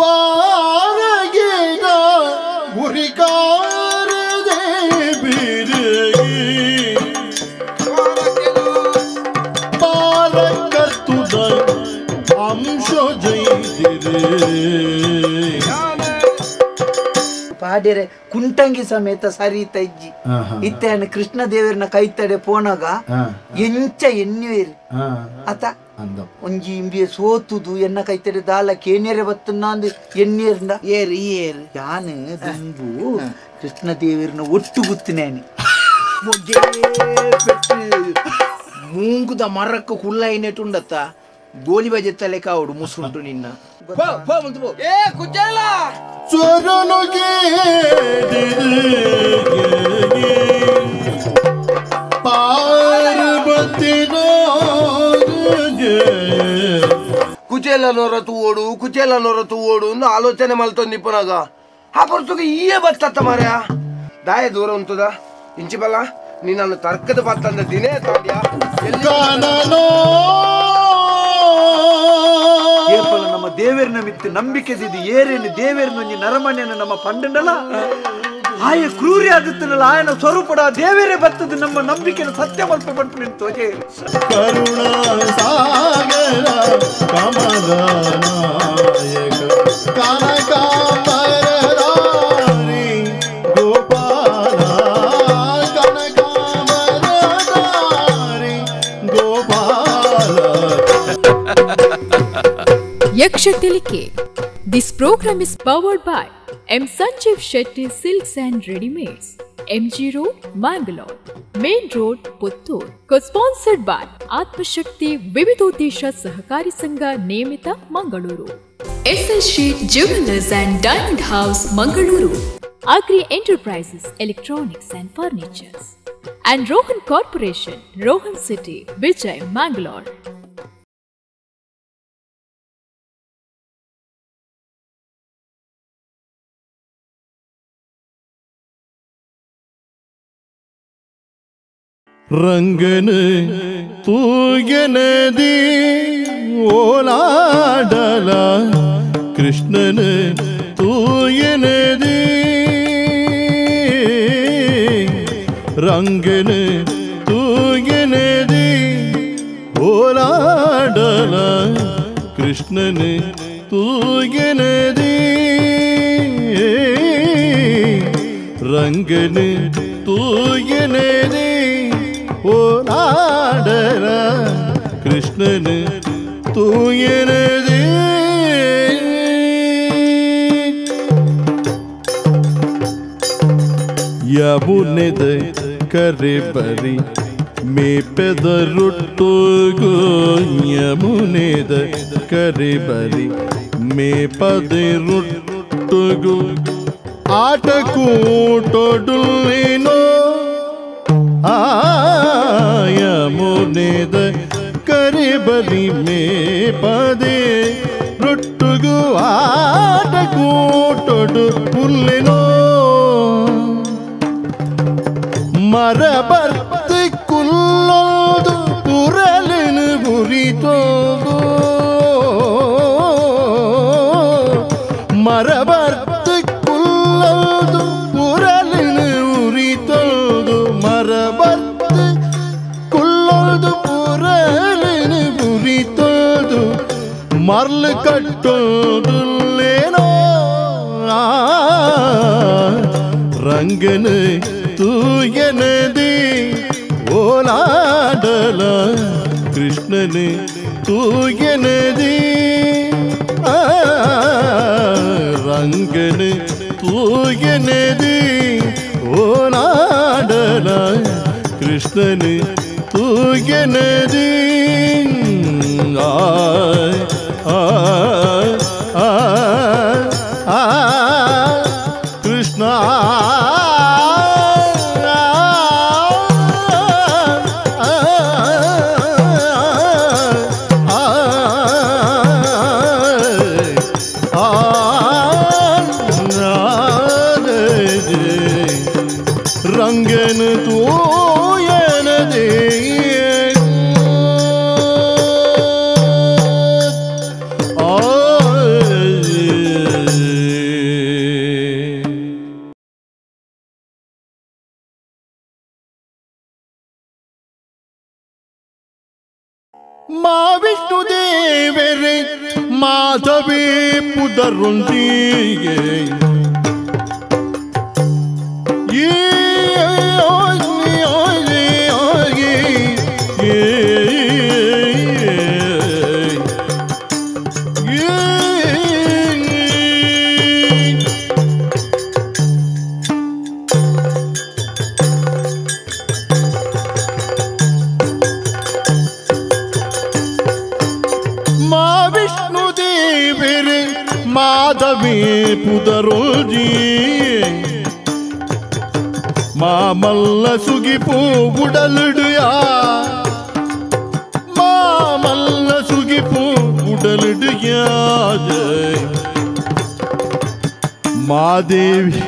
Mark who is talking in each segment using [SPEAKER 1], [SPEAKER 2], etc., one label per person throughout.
[SPEAKER 1] ದ್ವಾರಗೇಗ ಗುರಿಕಾರದೆ ಬಿರಗಿ ಪಾರಕತ್ತುದ ಅಂಶ ಜೈದಿರೆ
[SPEAKER 2] ಪಾಡೆರೆ ಕುಂಟಂಗಿ ಸಮೇತ ಸರಿತ ಇಜ್ಜಿ ಇತ್ತೆ ಕೃಷ್ಣ ದೇವರನ ಕೈತಡೆ ಪೋನಾಗ ಎಂಚ ಎನ್ನುವೇರು ಅತ ಒಂಜಿ ಇಂಬಿಯ ಸೋತುದು ಎನ್ನ ಕೈತಡೆ ದಾಲ ಕೇನೇರೆ ಬತ್ತುಂದು ಎಣ್ಣೇರ್ನ ಏರು ಏರು ಯಾನು ದುಂಬು ಕೃಷ್ಣ ದೇವರನ್ನ ಒಟ್ಟು ಗುತ್ತಿನೇನೆ
[SPEAKER 3] ಮೂಂಗುದ ಮರಕ್ಕ ಕುಲ್ಲ ಇನ್ನೆಟುಂಡತ್ತ ಗೋಲಿ ಬಜೆತ್ತಲೆ ಕಾವಡು ಮುಸುಂಟು ನಿನ್ನ
[SPEAKER 4] ಏ ಕುಚೇಲ
[SPEAKER 1] ಪಾರ್ವತಿ
[SPEAKER 4] ಕುಚೇಲ ನೊರತು ಓಡು ಕುಚೇಲ ನೊರತು ಓಡು ಅಂದು ಆಲೋಚನೆ ಮಲ್ತೊಂದು ನಿಪ್ಪನಾಗ ಆ ಪೊರ್ತುಗೆ ಈಯೇ ಬತ್ತತ್ತ ಮಾರ್ಯ ದಾಯ ದೂರ ಉಂಟುದ ಇಂಚಿ ಬಲ್ಲ ನೀನನ್ನು ತರ್ಕದ ಬತ್ತಂದ ದಿನೇ ತಾಡ್ಯಾ
[SPEAKER 2] ನಮ್ಮ ದೇವೇರ್ನ ಮಿತ್ತು ನಂಬಿಕೆ ದಿದ್ದು ಏರೇನು ದೇವೇರ್ನೊಂಜಿ ನರಮನೆಯನ್ನು ನಮ್ಮ ಪಂಡಂಡಲ ಆಯ ಕ್ರೂರಿ ಆಗುತ್ತಲ್ಲ ಆಯನ ಸ್ವರೂಪಡ ದೇವೇರೇ ಬತ್ತದು ನಮ್ಮ ನಂಬಿಕೆಯನ್ನು ಸತ್ಯ ಮಲ್ಪ ಪಂಪು ನಿಂತು
[SPEAKER 1] ಕರುಣಾ ಸಾಗರ ಕಮಲ ನಾಯಕ ಕನಕಾಂಬರಧಾರಿ Gopala ಕನಕಾಂಬರಧಾರಿ Gopala.
[SPEAKER 5] Yaksha Tilike. This program is powered by M. Sanjeev Shetty Silks and Readymades, MG Road, Mangalore, Main Road, Puttur. Co-sponsored by Atmashakti Vividodesha Sahakari Sangha Niyamita, Mangaluru. SL Sheet Jewelers and Diamond House, Mangaluru. Agri Enterprises, Electronics and Furnitures. And Rohan Corporation, Rohan City, Vijay, Mangalore.
[SPEAKER 1] ರಂಗನ ತೂಯನದಿ ಓಲಾಡಲ ಕೃಷ್ಣನ ತೂಯನದಿ ರಂಗನ ತೂಯನದಿ ಓಲಾಡಲ ಕೃಷ್ಣನ ತೂಯನದಿ ರಂಗನ ತೂಯನದಿ ಓಲಾಡಲ ಕೃಷ್ಣನ ತೂಯನದಿ ಯಮುನೆದ ಕರೆ ಬರಿ ಮೇಪೆದರುಟ್ಟುಗು ಯಮುನೆದ ಕರೆ ಬರಿ ಮೇಪದರುಟ್ಟುಗು ಆಟಕೂಟೊಡುಲ್ಲೇನೋ ಆಯಮುನೆದ ಕರೆ ಬರಿ ಮೇಪದೆ ರೊಟ್ಟುಗು ಆಟಕೂಟೊಡು ಪುಲ್ಲೆನೋ ಮರಬರ್ತಿ ಕುಲ್ಲೋದು ಪುರಲಿನ ಗುರಿತೋದು ಮರಬರ್ತಿ ಕುಲ್ಲೋದು ಪುರಲಿನ ಉರಿತೋದು ಮರಬರ್ತಿ ಕುಲ್ಲೋದು ಪುರಲಿನ ಉರಿತೋದು ಮರ್ಲು ಕಟ್ಟೋದುಲ್ಲೇನೋ ರಂಗನ ತೂಯನದಿ ಓಲಾಡಲ ಕೃಷ್ಣನ ತೂಯನದಿ ರಂಗನ ತೂಯನದಿ ಓಲಾಡಲ ಕೃಷ್ಣನ ತೂಯನದಿ ಆ ಆ ಆ ಕೃಷ್ಣ ರಂಗನ ತೂಯನದೇ ಆ. Madhavi ಪುದರುಂದಿಗೆ Madhavi ಪುದರೋಜಿ ಮಾಮಲ್ಲ ಸುಗಿಪು ಉಡಲಿಡುಯಾ ಮಾಮಲ್ಲ ಸುಗಿಪು ಉಡಲಿಡುಯಾ ಮಾದೇವಿ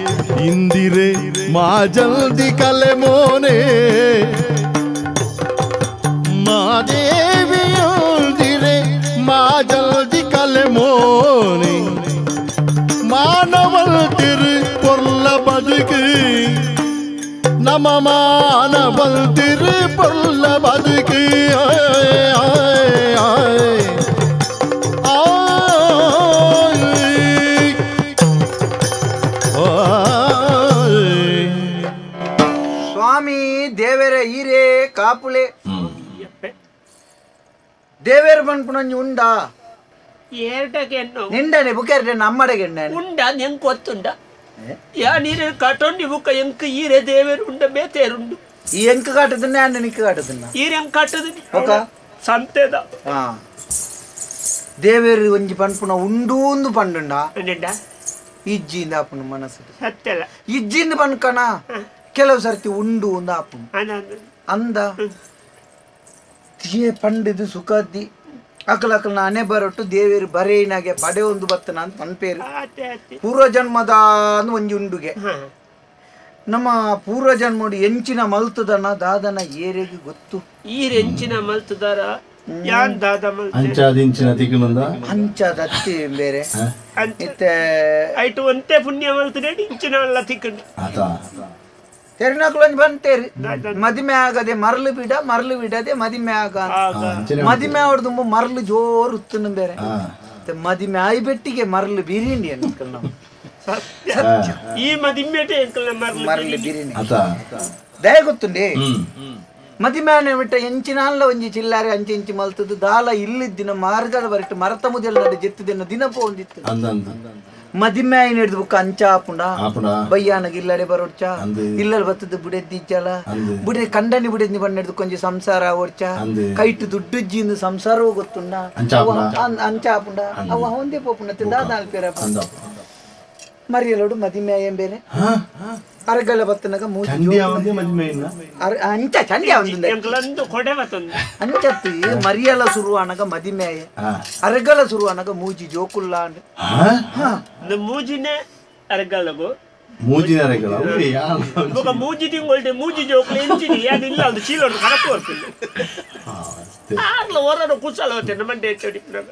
[SPEAKER 1] ಇಂದಿರೆ ಮಾ ಜಲ್ದಿ ಕಲೆ ಮೋನೆ ಮಾದೇವಿ ಇಂದಿರೆ ಮಾ ಜಲ್ದಿ ಕಲೆ ಮೋನೆ ಮಾನವಲ್ ತಿರು பொருள பதுக்கு நம மானவல் திரு பொருள பதுக்கு
[SPEAKER 2] ಸ್ವಾಮಿ ದೇವರೇ ಹೀರೇ ಕಾಪುಲೆ ದೇವೇರ ಬನ್ಪುನಂಜಿ ಉಂಡಾ ನಿಂಡನೆ ಬುಕೆರ್ಡೆ ನಮ್ಮಡೆಗೆ
[SPEAKER 6] ಉಂಡ ನೆಂಕ್ ಗೊತ್ತುಂಡ ಯಾ ನೀರು ಕಟೊಂಡಿ ಬುಕ್ಕ ಎಂಕ್ ಈರೆ ದೇವೇರು ಉಂಡ ಬೇತೇರುಂಡು
[SPEAKER 2] ಈ ಎಂಕ್ ಕಾಟದನ್ನ ಅಣ್ಣ ನಿಕ್ ಕಾಟದನ್ನ
[SPEAKER 6] ಈರೆ ಎಂಕ್ ಕಾಟದನಿ
[SPEAKER 2] ಒಕ
[SPEAKER 6] ಸಂತೆದ
[SPEAKER 2] ಹಾ ದೇವೇರು ಒಂಜಿ ಪನ್ಪುನ ಉಂಡೂಂದು ಪಂಡುಂಡ
[SPEAKER 6] ಉಂಡ
[SPEAKER 2] ಇಜ್ಜಿಂದ ಆಪುನ ಮನಸ್ಸು
[SPEAKER 6] ಸತ್ಯಲ
[SPEAKER 2] ಇಜ್ಜಿಂದ ಪನ್ಕಣ ಕೆಲವು ಸರ್ತಿ ಉಂಡು ಅಂದ ಆಪುನ ಅಂದ ತಿಯೇ ಪಂಡಿದು ಸುಖದ್ದಿ ಅಕಲ ಅಕಲ್ನ ಅನೆ ಬರಟ್ಟು ದೇವೇರು ಬರೇನಾಗೆ ಪಡೆ ಒಂದು ಬತ್ತನ ಅಂತ ಪನ್ಪೇರು ಪೂರ್ವ ಜನ್ಮದ ಒಂಜಿ ಉಂಡುಗೆ ನಮ್ಮ ಪೂರ್ವ ಜನ್ಮಡು ಎಂಚಿನ ಮಲ್ತದನ ದಾದನ ಏರೆಗೆ ಗೊತ್ತು
[SPEAKER 6] ಈರೆಂಚಿನ ಮಲ್ತದಾರ ಯಾನ್ ದಾದ ಮಲ್ತ
[SPEAKER 1] ಅಂಚಾದಿಂಚಿನ ತಿಕ್ಕುನಂದ
[SPEAKER 2] ಅಂಚಾದತ್ತಿ ಬೇರೆ ಇತ್ತೆ
[SPEAKER 6] ಐಟು ಒಂತೆ ಪುಣ್ಯ ಮಲ್ತದೆ ಇಂಚಿನ ಅಲ್ಲ ತಿಕ್ಕುಂಡು
[SPEAKER 1] ಆತ
[SPEAKER 2] ತೆರಿನಕುಲಂಜಿ ಬಂತೇರಿ ಮದಿಮೆ ಆಗದೆ ಮರಳು ಬಿಡ ಮರಳು ಬಿಡದೆ ಮದಿಮೆ ಆಗ ಮದಿಮೆ ಅವ್ರದ್ದು ಮರಳು ಜೋರು ಉತ್ತನ ಬೇರೆ ಮದಿಮೆ ಆಯಿ ಬೆಟ್ಟಿಗೆ ಮರಳು ಬಿರಿಣಿ ಅನ್ಕಲ್ ನಾವು
[SPEAKER 6] ಈ ಮದಿಮೆಟೆ
[SPEAKER 2] ಮರಳು ಬಿರಿಣಿ ದಯ ಗೊತ್ತುಂಡಿ ಮದಿಮೆ ಬಿಟ್ಟ ಎಂಚಿನ ಅಲ್ಲ ಒಂಜಿ ಚಿಲ್ಲಾರೆ ಅಂಚೆ ಇಂಚಿ ಮಲ್ತದ್ದು ದಾಲ ಇಲ್ಲಿದ್ದಿನ ಮಾರ್ಗದ ಬರಿಟ್ಟು ಮರತ ಮುದೆಲ್ಲ ಜೆತ್ತುದಿನ ದಿನ ಪೋಂದಿತ್ತು ಮದಿಮೆ ಹಿಡಿದು ಬುಕ್ಕ ಅಂಚ ಆಪುಂಡ ಬಯ್ಯಾನಗ ಇಲ್ಲಡೆ ಬರೋಡ್ಚ ಇಲ್ಲಡೆ ಬತ್ತದ ಬುಡೆದ್ದಿಜ್ಜಲ ಬುಡೆ ಕಂಡನಿ ಬುಡೆದ್ನಿ ಬಣ್ಣ ಹಿಡಿದು ಕೊಂಚ ಸಂಸಾರ ಓಡ್ಚ ಕೈಟು ದುಡ್ಡುಜ್ಜಿಂದು ಸಂಸಾರವೂ ಗೊತ್ತುಂಡ ಅಂಚ ಆಪುಂಡ ಅವ ಒಂದೇ ಪೋಪುಂಡ ದಾದ ಅಲ್ಪೇರ ಮರಿಯಲೋಡು ಮದಿಮೆ ಏನ್ ಬೇರೆ ಅರಗಲ ಬತ್ತನಗ ಮೂಜಿ ಅಂಚ ಚಂಡಿ ಅಂಚತ್ತಿ ಮರಿಯಲ ಸುರುವಾನಗ ಮದಿಮೆಯ ಅರಗಲ ಸುರುವಾನಗ ಮೂಜಿ ಜೋಕುಲ್ಲ
[SPEAKER 6] ಮೂಜಿನೇ ಅರಗಲಗು
[SPEAKER 1] ಮೂಜಿನ ಅರಗಲ
[SPEAKER 6] ಮೂಜಿ ತಿಂಗೊಳ್ಡೆ ಮೂಜಿ ಜೋಕುಲ ಎಂಚಿನಿ ಅದಿಲ್ಲ ಅದು ಚೀಲೋಡು ಕರಪು ಬರ್ತದೆ ಆಗ್ಲ ಹೊರಡು ಕುಸಲ ಹೋಗ್ತೇನೆ ಮಂಡೆ ಹೆಚ್ಚಡಿಪ್ನಾಗ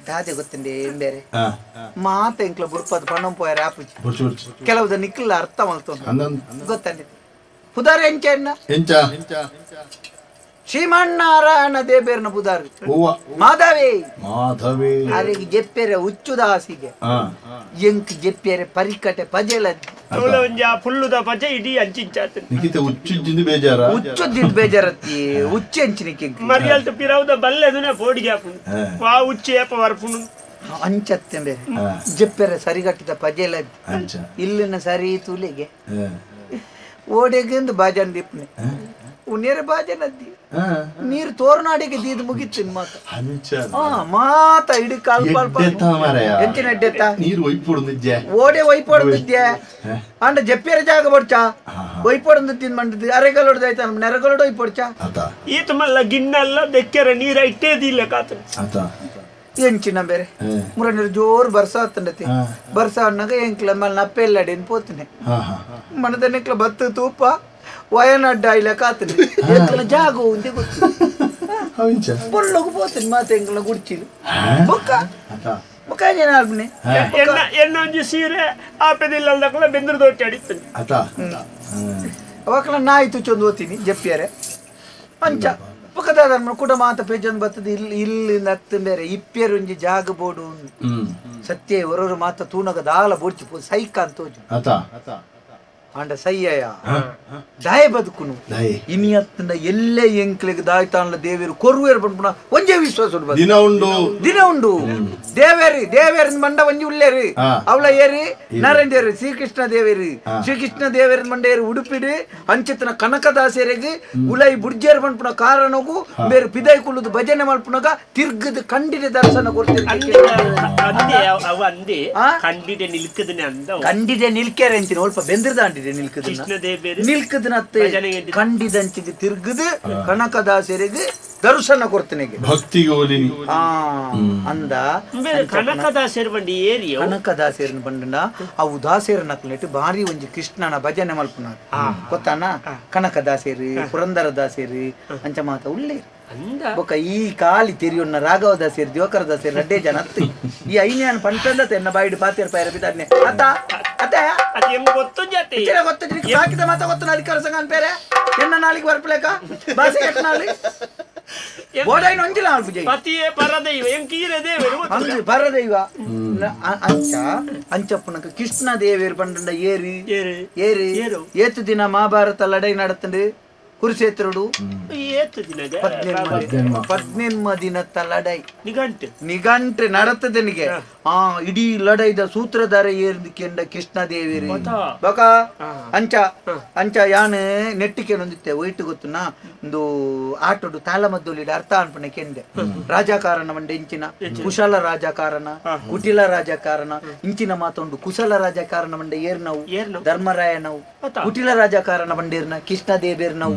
[SPEAKER 2] ದಾದೆ ಗೊತ್ತುಂಡೆ ಏನ್ ಬೇರೆ ಮಾತ ಎಂಕ್ಲ ಬುಡ್ಪದ ಪಣಂ ಪೋಯರ ಆಪುಜಿ ಕೆಲವುದ ನಿಕ್ಲ ಅರ್ಥ ಮಲ್ತೊಂದು ಗೊತ್ತಂಡೆ ಪುದಾರ್ ಎಂಚ
[SPEAKER 1] ಎಂಚ
[SPEAKER 2] ಶ್ರೀಮನ್ನಾರಾಯಣ ದೇಬೇರ್ನ ಪುದಾರ್ ಮಾಧವೇ
[SPEAKER 1] ಮಾಧವೇ
[SPEAKER 2] ಅರೆಗೆ ಜೆಪ್ಪೆರೆ ಹುಚ್ಚುದಾಸಿಗೆ ಎಂಕ್ ಜೆಪ್ಪೆರೆ ಪರಿಕಟೆ ಪಜೆಲ
[SPEAKER 6] ಪುಲ್ಲುದ ಪಜೆ ಇಡೀ ಅಂಚಿಂಚಾತ
[SPEAKER 1] ನಿಕಿತ ಹುಚ್ಚುಜ್ಜಿಂದು ಬೇಜಾರ
[SPEAKER 2] ಹುಚ್ಚುಜ್ಜಿಂದು ಬೇಜಾರತ್ತಿ ಹುಚ್ಚು ಅಂಚಿನಿಕೆ
[SPEAKER 6] ಮರಿಯಲ್ತು ಪಿರವುದ ಬಲ್ಲೆದುನೆ ಪೋಡಿಗೆ ಹಾಪುಂಡು ವಾ ಹುಚ್ಚು ಏಪ ವರ್ಪುಂಡು
[SPEAKER 2] ಅಂಚತ್ತೆ ಬೇರೆ ಜೆಪ್ಪೆರೆ ಸರಿಗಟ್ಟಿದ ಪಜೆಲ ಇಲ್ಲಿನ ಸರಿ ತುಲೆಗೆ ಓಡೆಗಿಂದು ಬಾಜನ್ ದಿಪ್ಪನೆ ಉನ್ನೇರೆ ಬಾಜನದ್ದಿ ನೀರು ತೋರ್ನಾಡಿಗೆ ದೀದ್ ಮುಗಿತ್ತು ಮಾತ ಮಾತ ಇಡೀ ಕಾಲ್ ಪಾಲ್ ಎಂಚಿನ ಎಡ್ಡೆತ್ತ
[SPEAKER 1] ನೀರು ಒಯ್ಪೊಡುಂದಿದ್ದೆ
[SPEAKER 2] ಓಡೆ ಒಯ್ಪೊಡುಂದಿದ್ದೆ ಅಂಡ ಜಪ್ಪಿಯರ ಜಾಗ ಬಡ್ಚ ಒಯ್ಪೊಡುಂದು ತಿಂದ್ ಮಂಡಿದ್ದು ಅರೆಗಲೊಡ್ದು ಆಯ್ತ ನೆರಗಲೊಡು ಒಯ್ಪೊಡ್ಚ
[SPEAKER 6] ಈತ ಮಲ್ಲ ಗಿಣ್ಣೆಲ್ಲ ದೆಕ್ಕೆರ ನೀರ ಇಟ್ಟೇದಿಲ್ಲ ಕಾತ
[SPEAKER 2] ಎಂಚಿನ ಬೇರೆ ಮುರನೀರು ಜೋರು ಬರ್ಸ ಆತಂಡತಿ ಬರ್ಸ ಅನ್ನಾಗ ಎಂಕ್ಲ ಮಲ್ಲ ನಪ್ಪೆಲ್ಲ ಅಡೇನು ಪೋತನೆ ಮನದನೆಕ್ಲ ಬತ್ತು ತೂಪ ವಯನಾಡ್ ಇಲ್ಲ ಕಾತನೆ ಎಂಕ್ಲ ಜಾಗ ಒಂದೇ ಗೊತ್ತು ಬೊಲ್ಲಗು ಪೋತನೆ ಮಾತೆ ಎಂಕ್ಲ ಗುಡ್ಚಿಲು ಬೊಕ್ಕ ಬೊಕ್ಕ ಏನ ಆಲ್ಪನೆ
[SPEAKER 6] ಎಣ್ಣ ಒಂಜಿ ಸೀರೆ ಆಪೆದಿಲ್ಲ ಅಂದಕ್ಲ ಬೆಂದ್ರ ದೊಟ್ಟಿ ಅಡಿತನೆ ಅವಕ್ಲ
[SPEAKER 2] ನಾಯಿ ತುಚ್ಚೊಂದು ಓದ್ತೀನಿ ಜಪ್ಪಿಯಾರೆ ಅಂಚ ಬೊಕ್ಕ ಬೊಕದಾದ ಕೂಡ ಮಾತ ಪೇಜನ್ ಬತ್ತದ ಇಲ್ಲಿ ಇಲ್ಲಿ ನತ್ತು ಬೇರೆ ಇಪ್ಪೇರು ಒಂಜಿ ಜಾಗ ಬೋಡು ಸತ್ಯ ಹೊರರು ಮಾತ ತೂನಗ ದಾಲ ಬೋಡ್ಚಿ ಸೈಕ ಅಂತ ಆಂಡ ಸಯ್ಯಯ ದಾಯ ಬದುಕುನು ಇನಿ ಅತ್ತಂಡ ಎಲ್ಲೇ ಎಂಕ್ಲೆಗ್ ದಾಯ್ತಾನ್ಲ ದೇವೇರು ಕೊರುವೇರು ಪನ್ಪುನ ಒಂಜೇ ವಿಶ್ವಾಸ ಉಂಡು
[SPEAKER 1] ದಿನ ಉಂಡು
[SPEAKER 2] ದಿನ ಉಂಡು ದೇವೇರಿ ದೇವೇರಿನ ಮಂಡ ಒಂಜಿ ಉಲ್ಲೇರಿ ಅವಳ ಏರಿ ನರೇಂದ್ರೇರಿ ಶ್ರೀಕೃಷ್ಣ ದೇವೇರಿ ಶ್ರೀಕೃಷ್ಣ ದೇವೇರಿನ ಮಂಡ ಏರಿ ಉಡುಪಿಡಿ ಅಂಚಿತನ ಕನಕದಾಸರಿಗೆ ಉಲೈ ಬುಡ್ಜೇರು ಪನ್ಪುನ ಕಾರಣಗೂ ಬೇರೆ ಪಿದೈ ಕುಲ್ಲುದು ಭಜನೆ ಮಲ್ಪುನಗ ತಿರ್ಗದ ಕಂಡಿದೆ ದರ್ಶನ ಕೊಡ್ತೀರಿ
[SPEAKER 6] ಕಂಡಿದೆ ನಿಲ್ಕದನೆ ಅಂದ
[SPEAKER 2] ಕಂಡಿದೆ ನಿಲ್ಕೇರೆ ಅಂತೀನಿ ಸ್ವಲ್ಪ ಬೆಂದಿರ್ದಾಂಡಿದೆ ನಿಲ್ಕದನತ್ತೆ ಕಂಡಿದಂಚಿಗೆ ತಿರ್ಗದು ಕನಕದಾಸರಿಗೆ ದರ್ಶನ ಕೊಡ್ತೇನೆ
[SPEAKER 1] ಭಕ್ತಿಗೋಲಿ
[SPEAKER 2] ಅಂದ
[SPEAKER 6] ಕನಕದಾಸರು ಬಂಡಿ ಏರಿಯ
[SPEAKER 2] ಕನಕದಾಸರನ್ನ ಬಂಡ ಅವು ದಾಸರ ನಕ್ಲೆಟ್ಟು ಭಾರಿ ಒಂಜಿ ಕೃಷ್ಣನ ಭಜನೆ ಮಲ್ಪುನ ಗೊತ್ತಾನ ಕನಕದಾಸೇರಿ ಪುರಂದರ ದಾಸೇರಿ ಅಂಚ ಮಾತ ಉಳ್ಳೇರಿ ಬೊಕ ಈ ಕಾಲಿ ತೆರಿಯೊನ್ನ ರಾಘವ ದಾಸೇರಿ ದಿವಾಕರ ದಾಸೇರಿ ರಡ್ಡೆ ಜನ ಅತ್ತಿ ಈ ಐನ್ಯಾನ್ ಪಂಟಂದ ಎನ್ನ ಬಾಯಿಡು ಪಾತೇರ್ ಪಾಯರ ಬಿದ್ದಾನೆ ಅತ್ತ ಅತ್ತ ಗೊತ್ತು ಸಾಕಿದ ಮಾತ ಗೊತ್ತು ಅಧಿಕಾರ ಸಂಘ ಅನ್ಪೇರೆ ಎನ್ನ ನಾಲಿಗೆ ಬರ್ಪಲೇಕ ಬಾಸೆ ಕೆಟ್ಟನಾಲಿ ಬೋಡೈನ ಒಂಜಿಲ ಆಲ್ಪು
[SPEAKER 6] ಪತಿಯೇ ಪರದೈವ ಎಂಕೀರೆ ದೇವರು
[SPEAKER 2] ಅಂದು ಪರದೈವ ಅಂಚ ಅಂಚಪ್ಪನಕ ಕೃಷ್ಣ ದೇವೇರು ಪಂಡಂಡ ಏರಿ ಏರಿ ಏತು ದಿನ ಮಹಾಭಾರತ ಲಡೈ ನಡತಂಡು ಕುರುಕ್ಷೇತ್ರಡು 18 ದಿನತ್ತ ಲಡೈ
[SPEAKER 6] ನಿಘಂಟು
[SPEAKER 2] ನಿಘಂಟು ನಡತದನಿಗೆ ಆ ಇಡೀ ಲಡೈದ ಸೂತ್ರಧಾರ ಏರ್ದಿಕ್ಕೆಂಡ ಕೃಷ್ಣ ದೇವೇರಿ ಬಕ ಅಂಚ ಅಂಚ ಯಾನ್ ನೆಟ್ಟಿಕೆ ನೊಂದಿತ್ತೆ ಒಯ್ಟು ಗೊತ್ತುನಾ ಒಂದು ಆಟೋಡು ತಾಳಮದ್ದೊಲಿಡ ಅರ್ಥ ಅನ್ಪಣೆ ಕೆಂಡೆ ರಾಜಕಾರಣ ಮಂಡೆ ಇಂಚಿನ ಕುಶಲ ರಾಜಕಾರಣ ಕುಟಿಲ ರಾಜಕಾರಣ ಇಂಚಿನ ಮಾತೊಂಡು ಕುಶಲ ರಾಜಕಾರಣ ಮಂಡೆ ಏರ್ನವು ಧರ್ಮರಾಯನವು ಕುಟಿಲ ರಾಜಕಾರಣ ಮಂಡೇರ್ನ ಕೃಷ್ಣ ದೇವೇರ್ನವು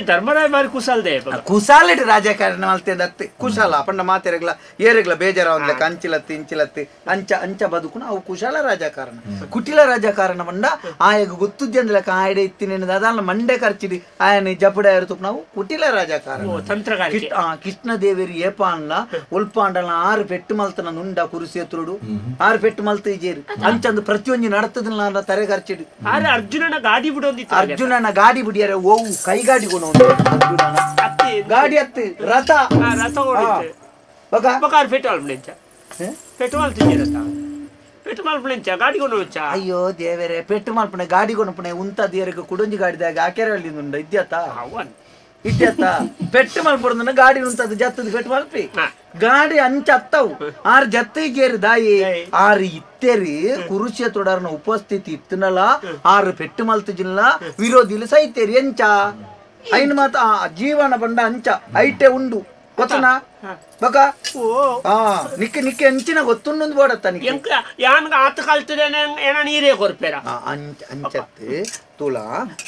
[SPEAKER 6] ಧರ್ಮರಾಯ ಬಾರಿ ಕುಶಾಲದೆ
[SPEAKER 2] ಕುಶಾಲೆಡ್ ರಾಜಕಾರಣ ಮಲ್ತೇಂದತ್ತೆ ಕುಶಾಲ ಪಂಡ ಮಾತೆರೆಗ್ಲ ಏರೆಗ್ಲ ಬೇಜಾರ ಒಂದ್ಲೆಕ್ಕ ಅಂಚಿಲತ್ತಿ ಇಂಚಿಲತ್ತಿ ಅಂಚ ಅಂಚ ಬದುಕುನ ಅವು ಕುಶಾಲ ರಾಜಕಾರಣ ಕುಟಿಲ ರಾಜಕಾರಣ ಮಂಡ ಆಯಗ ಗೊತ್ತುದ್ದೆ ಅಂದ್ಲೆಕ್ಕ ಆಯಡೆ ಇತ್ತಿನ ಅದಾನ ಮಂಡೆ ಖರ್ಚಿಡಿ ಆಯನ ಜಪಡ ತುಪ್ಪ ನಾವು ಕುಟಿಲ ರಾಜಕಾರಣ
[SPEAKER 6] ತಂತ್ರಗಾರಿಕೆ
[SPEAKER 2] ಕೃಷ್ಣ ದೇವೇರಿ ಏಪಾನ್ಲ ಒಲ್ಪಾಂಡಲ 6 ಪೆಟ್ಟು ಮಲ್ತನ ನುಂಡ ಕುರುಕ್ಷೇತ್ರುಡು 6 ಪೆಟ್ಟು ಮಲ್ತ ಇಜೇರಿ ಅಂಚಂದು ಪ್ರತಿಯೊಂಜಿ ನಡತದನ್ನ ತರೆ ಖರ್ಚಿಡಿ
[SPEAKER 6] ಅರ್ಜುನನ ಗಾಡಿ ಬಿಡೊಂದಿತ್ತು
[SPEAKER 2] ಅರ್ಜುನನ ಗಾಡಿ ಬಿಡಿಯರೆ ಓವು ಕೈಗಾಡಿ ಗುಣ ಅರ್ಜುನನ ಗಾಡಿ ಹತ್ತಿ ರಥ
[SPEAKER 6] ರಥ ಪೆಟ್ರೋಲ್ ಅಯ್ಯೋ
[SPEAKER 2] ದೇವರೇ ಪೆಟ್ಟು ಮಲ್ಪಣೆ ಗಾಡಿ ಕೊಣಪಣೆ ಉಂತ ದೇವರಿಗೆ ಕುಡೊಂಜಿ ಗಾಡಿದಾಗ ಆಕೆರಳ್ಳಿ ಉಂಡ ಇದ್ಯತ ಇದ್ಯತ ಪೆಟ್ಟು ಮಲ್ಪೊಡ್ದನ ಗಾಡಿ ಉಂತದ ಜತ್ತದ ಪೆಟ್ಟು ಮಲ್ಪಿ ಗಾಡಿ ಅಂಚ ಅತ್ತವು ಆರು ಜತ್ತಿಗೇರಿ ದಾಯಿ ಆರು ಇತ್ತೇರಿ ಕುರುಕ್ಷೇತ್ರಡಾರನ ಉಪಸ್ಥಿತಿ ಇತ್ತನಲ್ಲ ಆರು ಪೆಟ್ಟು ಮಲ್ತಜಿಲ್ಲ ವಿರೋಧಿಲು ಸೈತೇರಿ ಎಂಚ ಐನ್ ಮಾತ ಜೀವನ ಬಂಡ ಅಂಚ ಐಟೆ ಉಂಡು ಗೊತ್ತನಾ ಬಕ ನಿಕ್ಕೆ ನಿಕ್ಕೆ ಅಂಚಿನ ಗೊತ್ತುಂಡು ಬೋಡತ್ತ ನಿಕ್ಕೆ
[SPEAKER 6] ಯಾನ್ಗ ಆತ ಕಲ್ತದೇನೆ ಏನ ನೀರೇ ಕೊರ್ಪೇರ
[SPEAKER 2] ಅಂಚ ಅಂಚತ್ತು ತುಳ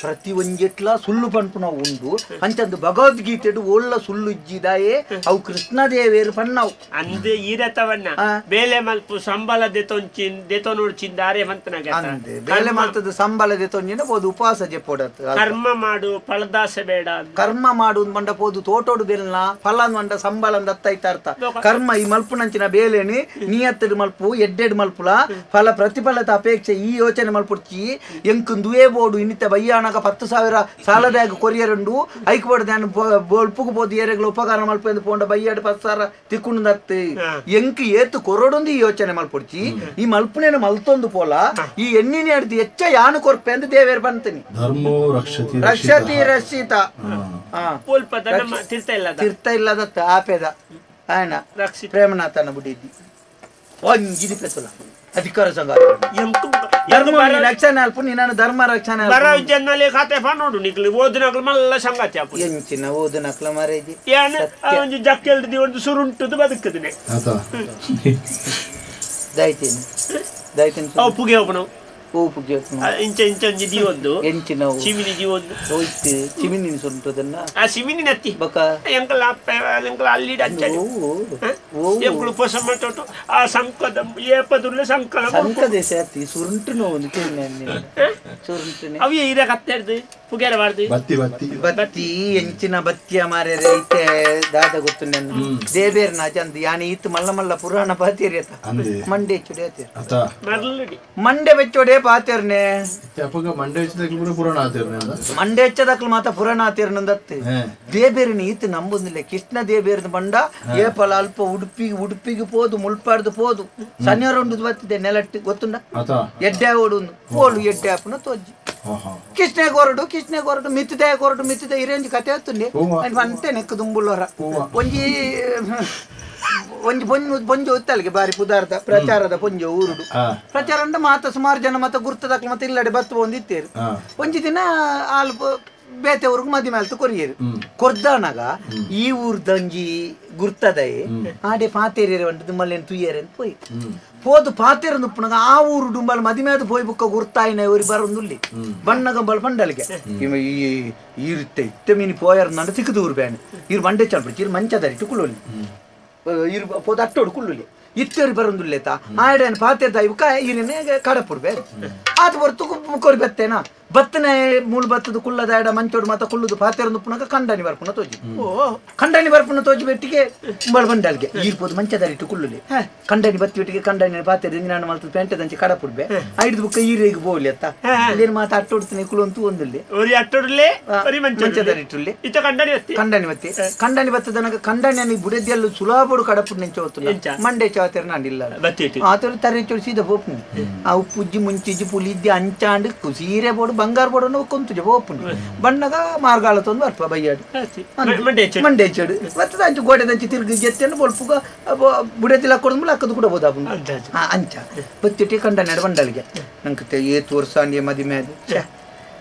[SPEAKER 2] ಪ್ರತಿ ಒಂಜೆಟ್ಲ ಸುಳ್ಳು ಪನ್ಪುನ ಉಂಡು ಅಂಚಂದು ಭಗವದ್ಗೀತೆಡು ಒಳ್ಳ ಸುಳ್ಳು ಇಜ್ಜಿದಾಯೇ ಅವು ಕೃಷ್ಣದೇವೇರು ಪನ್ನವು
[SPEAKER 6] ಅಂದೆ ಈರತವನ್ನ ಬೇಲೆ ಮಲ್ಪು ಸಂಬಳ ದೆತೊಂಚಿನ್ ದೆತೊನುಡ್ಚಿಂದ ಆರೆ ಮಂತನಾಗ
[SPEAKER 2] ಅಂದೆ ಬೇಲೆ ಮಲ್ತದ ಸಂಬಳ ದೆತೊಂಜಿನ ಪೋದು ಉಪವಾಸ ಜೆಪ್ಪೋಡತ್ತು
[SPEAKER 6] ಕರ್ಮ ಮಾಡು ಫಲದಾಸೆ ಬೇಡ
[SPEAKER 2] ಕರ್ಮ ಮಾಡು ಮಂಡ ಪೋದು ತೋಟೋಡು ಬೆಲ್ಲ ಫಲ ಮಂಡ ಸಂಬಳ ಅತ್ತ ಅರ್ಥ ಕರ್ಮ ಈ ಮಲ್ಪುನಂಚಿನ ಬೇಲೆನಿ ನಿಯತ್ತಡು ಮಲ್ಪು ಎಡ್ಡೆಡ್ ಮಲ್ಪುಲ ಫಲ ಪ್ರತಿಫಲದ ಅಪೇಕ್ಷೆ ಈ ಯೋಚನೆ ಮಲ್ಪುಡ್ಚಿ ಎಂಕುಂದುವೇ ಬೋಡು ಇನ್ನಿತ್ತ ಬಯ್ಯಾಣಗ 10,000 ಸಾಲದಾಗ ಕೊರಿಯರುಂಡು ಐಕ್ ಬೋಡು ನಾನು ಬೊಲ್ಪುಗು ಬೋದು ಏರೆಗ್ಲ ಉಪಕಾರ ಮಲ್ಪೆಂದು ಪೋಂಡ ಬಯ್ಯಾಡು 10,000 ತಿಕ್ಕೊಂಡತ್ತೆ ಎಂಕ್ ಏತು ಕೊರಡೊಂದು ಈ ಯೋಚನೆ ಮಲ್ಪುಡ್ಚಿ ಈ ಮಲ್ಪುನೇನು ಮಲ್ತೊಂದು ಪೋಲ ಈ ಎಣ್ಣಿನ ಅಡ್ದು ಹೆಚ್ಚ ಯಾನು ಕೊರ್ಪೆ ಅಂದು ದೇವೇರ್ ಬಂತೀನಿ
[SPEAKER 1] ಧರ್ಮೋ ರಕ್ಷತಿ
[SPEAKER 2] ರಕ್ಷತಿ ರಕ್ಷಿತ
[SPEAKER 6] ತಿರ್ತ
[SPEAKER 2] ಇಲ್ಲದತ್ತ ಆಪೆದ ಆಯನ ಪ್ರೇಮನಾಥನ ಬುಡಿದ್ದಿ ಒಂಜಿದಿ ಪೆತ್ತಲ ಅಧಿಕಾರ ಸಂಘ ಧರ್ಮ ರಕ್ಷಣೆ ಅಲ್ಪ ನೀನು ಧರ್ಮ ರಕ್ಷಣೆ
[SPEAKER 6] ಜನ್ನಲೆ ಖಾತೆ ನೋಡು ನಿಕ್ಲಿ ಓದಿನಕ್ಲು ಮಲ್ಲ ಸಂಗಾತಿ ಆಪು
[SPEAKER 2] ಎಂಚಿನ ಓದಿನಕ್ಲ ಮರೇಜಿ
[SPEAKER 6] ಏನು ಒಂಜಿ ಜಕ್ಕೆಲ್ದಿ ಒಂದು ಸುರುಂಟುದು ಬದುಕುದಿನಿ
[SPEAKER 2] ದೈತಿನಿ ದೈತಿನಿ
[SPEAKER 6] ಅವು ಪುಗೆ ಹೋಪನು
[SPEAKER 2] ಓ ಪುಗೆ
[SPEAKER 6] ಇಂಚ ಇಂಚ ಒಂಜಿ ದೀವೊಂದು
[SPEAKER 2] ಎಂಚಿನ
[SPEAKER 6] ಚಿಮಿನಿ ದೀವೊಂದು
[SPEAKER 2] ಹೋಯ್ತು ಚಿಮಿನಿ ಸುಂಟದನ್ನ
[SPEAKER 6] ಆ ಚಿಮಿನಿ ನತ್ತಿ
[SPEAKER 2] ಬಕ
[SPEAKER 6] ಎಂಕಲ ಅಪ್ಪ ಎಂಕಲ ಅಲ್ಲಿಡ ಅಂಚನೆ ಎಂಕಲು ಉಪವಾಸ ಮಾಡ್ತೊಟ್ಟು ಆ ಸಂಕದ ಏಪದುಲ್ಲ ಸಂಕಲ
[SPEAKER 2] ಸಂಕದ ಸೇತಿ ಸುರುಂಟು ನೋವು ಕೇಳಿ ಸುರುಂಟುನೆ
[SPEAKER 6] ಅವು ಇರ ಕತ್ತೆರ್ದು ಪುಗೆರ ಬಾರ್ದು
[SPEAKER 1] ಬತ್ತಿ ಬತ್ತಿ
[SPEAKER 2] ಬತ್ತಿ ಎಂಚಿನ ಬತ್ತಿಯ ಮಾರ್ಯರೆ ಇತ್ತೆ ದಾದ ಗೊತ್ತು ನನ್ನ ದೇವೇರ್ ನಾ ಚಂದ ಯಾನಿ ಇತ್ತು ಮಲ್ಲ ಮಲ್ಲ ಪುರಾಣ ಪಾತೇರಿ ಅತ್ತ ಮಂಡೆ ಚುಡೆ
[SPEAKER 1] ಅತ್ತ
[SPEAKER 2] ಮಂಡೆ ಬೆಚ್ಚೋಡೆ ಪಾತೇರ್ನೆ
[SPEAKER 1] ಅಪ್ಪಗ ಮಂಡೆ ಹೆಚ್ಚದಕ್ಲು ಕೂಡ ಪುರಾಣ ಆತೇರ್ನೆ
[SPEAKER 2] ಮಂಡೆ ಹೆಚ್ಚದಕ್ಲು ಮಾತ ಪುರಾಣ ಆತೇರ್ನಂದತ್ತೆ ದೇಬೇರಿನ ಈತ ನಂಬುದಿಲ್ಲ ಕೃಷ್ಣ ದೇಬೇರ್ನ ಬಂಡ ಏಪಲ ಅಲ್ಪ ಉಡುಪಿಗೆ ಉಡುಪಿಗೆ ಪೋದು ಮುಲ್ಪಾಡ್ದು ಪೋದು ಶನಿವಾರ ಉಂಡು ಬತ್ತಿದೆ ನೆಲಟ್ಟು ಗೊತ್ತುಂಡ ಎಡ್ಡೆ ಓಡು ಪೋಲು ಎಡ್ಡೆ ಅಪ್ಪನ ತೋಜಿ ಕೃಷ್ಣ ಕೊರಡು ಕೃಷ್ಣ ಕೊರಡು ಮಿತ್ತಿದೆ ಕೊರಡು ಮಿತ್ತಿದೆ ಇರೇಂಜ್ ಕತೆ ಆತುಂಡೆ ಅಂತೆ ನೆಕ್ಕು ದುಂಬುಲ್ಲೋರ ಒಂಜಿ ಒಂಜಿ ಪೊಂಜು ಪೊಂಜು ಉತ್ತಲ್ಗೆ ಬಾರಿ ಪುದಾರ್ಥ ಪ್ರಚಾರದ ಪೊಂಜು ಊರುಡು ಪ್ರಚಾರ ಅಂಡ ಮಾತ ಸುಮಾರು ಜನ ಮಾತ ಗುರ್ತದಕ್ಲು ಮತ್ತೆ ಇಲ್ಲಡೆ ಬತ್ತು ಒಂದಿತ್ತೇರು ಒಂಜಿ ದಿನ ಆಲ್ ಬೇತೆ ಊರಿಗೆ ಮದಿ ಮೇಲ್ತು ಕೊರಿಯರು ಕೊರ್ದಾನಾಗ ಈ ಊರ್ದಂಜಿ ಗುರ್ತದಯೆ ಆಡೆ ಪಾತೇರಿಯರೆ ಉಂಟು ಮಲ್ಲೇನು ತುಯ್ಯರೆ ಅಂತ ಪೋಯಿ ಪೋದು ಪಾತೇರು ನುಪ್ಪುನಾಗ ಆ ಊರು ಡುಂಬಲ್ ಮದಿಮೇದ ಪೋಯ್ ಬುಕ್ಕ ಗುರ್ತಾಯಿನ ಊರಿ ಬರೋದುಲ್ಲಿ ಬಣ್ಣಗ ಬಲ್ ಪಂಡಲಿಗೆ ಈ ಇರುತ್ತೆ ಇತ್ತೆ ಮೀನಿ ಪೋಯರ್ ನಂಡ ಸಿಕ್ಕದು ಊರು ಬ್ಯಾನೆ ಇರು ಮಂಡೆ ಚಾಲ್ಬಿಡ್ಚಿ ಇರು ಮಂಚದರಿ ಟುಕುಲೊಲ್ಲಿ ಇರು ಪೋದು ಅಟ್ಟೋಡು ಕುಳ್ಳುಲಿ ಇತ್ತೇರಿ ಬರೋದುಲ್ಲೇತ ಆಡೇನು ಪಾತೇರ್ದ ಇವಕ್ಕ ಇರನೆ ಕಡಪುಡ್ ಬೇರೆ ಆತ ಹೊರ್ತು ಕೊರಿ ಬತ್ತೇನಾ ಬತ್ತನೆ ಮೂಳು ಬತ್ತದ ಕುಳ್ಳದ ಎಡ ಮಂಚೋಡು ಮಾತ ಕುಳ್ಳುದು ಪಾತೇರ ನುಪ್ಪುನಾಗ ಕಂಡನಿ ಬರ್ಪುನ ತೋಜಿ ಕಂಡನಿ ಬರ್ಪುನ ತೋಜಿ ಬೆಟ್ಟಿಗೆ ಬಳ ಬಂಡಲ್ಗೆ ಈರ್ಪೋದು ಮಂಚದಾರಿಟ್ಟು ಕುಳ್ಳುಲಿ ಕಂಡನಿ ಬತ್ತಿ ಬೆಟ್ಟಿಗೆ ಕಂಡನಿ ಪಾತೇರಿ ನಾನು ಮಲ್ತದ ಪೆಂಟದಂಚೆ ಕಡಪುಡ್ಬೆ ಐದು ಬುಕ್ಕ ಈರೇಗೆ ಬೋಲಿ ಅತ್ತ ಇಲ್ಲೇನು ಮಾತ ಅಟ್ಟೋಡ್ತೀನಿ ಕುಳು ಅಂತೂ ಒಂದುಲ್ಲಿ ಮಂಚದಾರಿಟ್ಟುಲ್ಲಿ ಕಂಡನಿ ಬತ್ತಿ ಕಂಡನಿ ಬತ್ತದನಗ ಕಂಡನಿ ಬುಡದಿಯಲ್ಲೂ ಸುಲಭಡು ಕಡಪುಡ್ ನಿಂಚೋತು ಮಂಡೆ ಚಾತೇರ್ ನಾನಿಲ್ಲ ಆತರು ತರೆ ಚೋಡು ಸೀದಾ ಪೋಪುನಿ ಆ ಉಪ್ಪುಜ್ಜಿ ಮುಂಚಿಜ್ಜಿ ಪುಲಿದ್ದಿ ಅಂಚಾಂಡು ಸೀರೆ ಬೋಡು ಬಂಗಾರ ಬೋಡನ್ನು ಕೊಂತುಜ ಪೋಪುನಿ ಬಣ್ಣಗ ಮಾರ್ಗಾಲ ತಂದು ಬರ್ಪ ಬಯ್ಯಾಡು ಮಂಡೆ ಚೋಡು ಮತ್ತೆ ಅಂಚು ಗೋಡೆ ದಂಚು ತಿರುಗಿ ಜೆತ್ತನ್ನು ಬೊಲ್ಪುಗ ಬುಡದಿಲ್ಲ ಕೊಡೋದು ಅಕ್ಕದು ಕೂಡ ಬೋದಾಪುನು ಅಂಚ ಬತ್ತಿಟ್ಟಿ ಕಂಡ ಬಂಡಲಿಗೆ ನಂಗೆ ಏತು ವರ್ಷ ಅಂಡಿ ಮದಿಮೆ ಅದು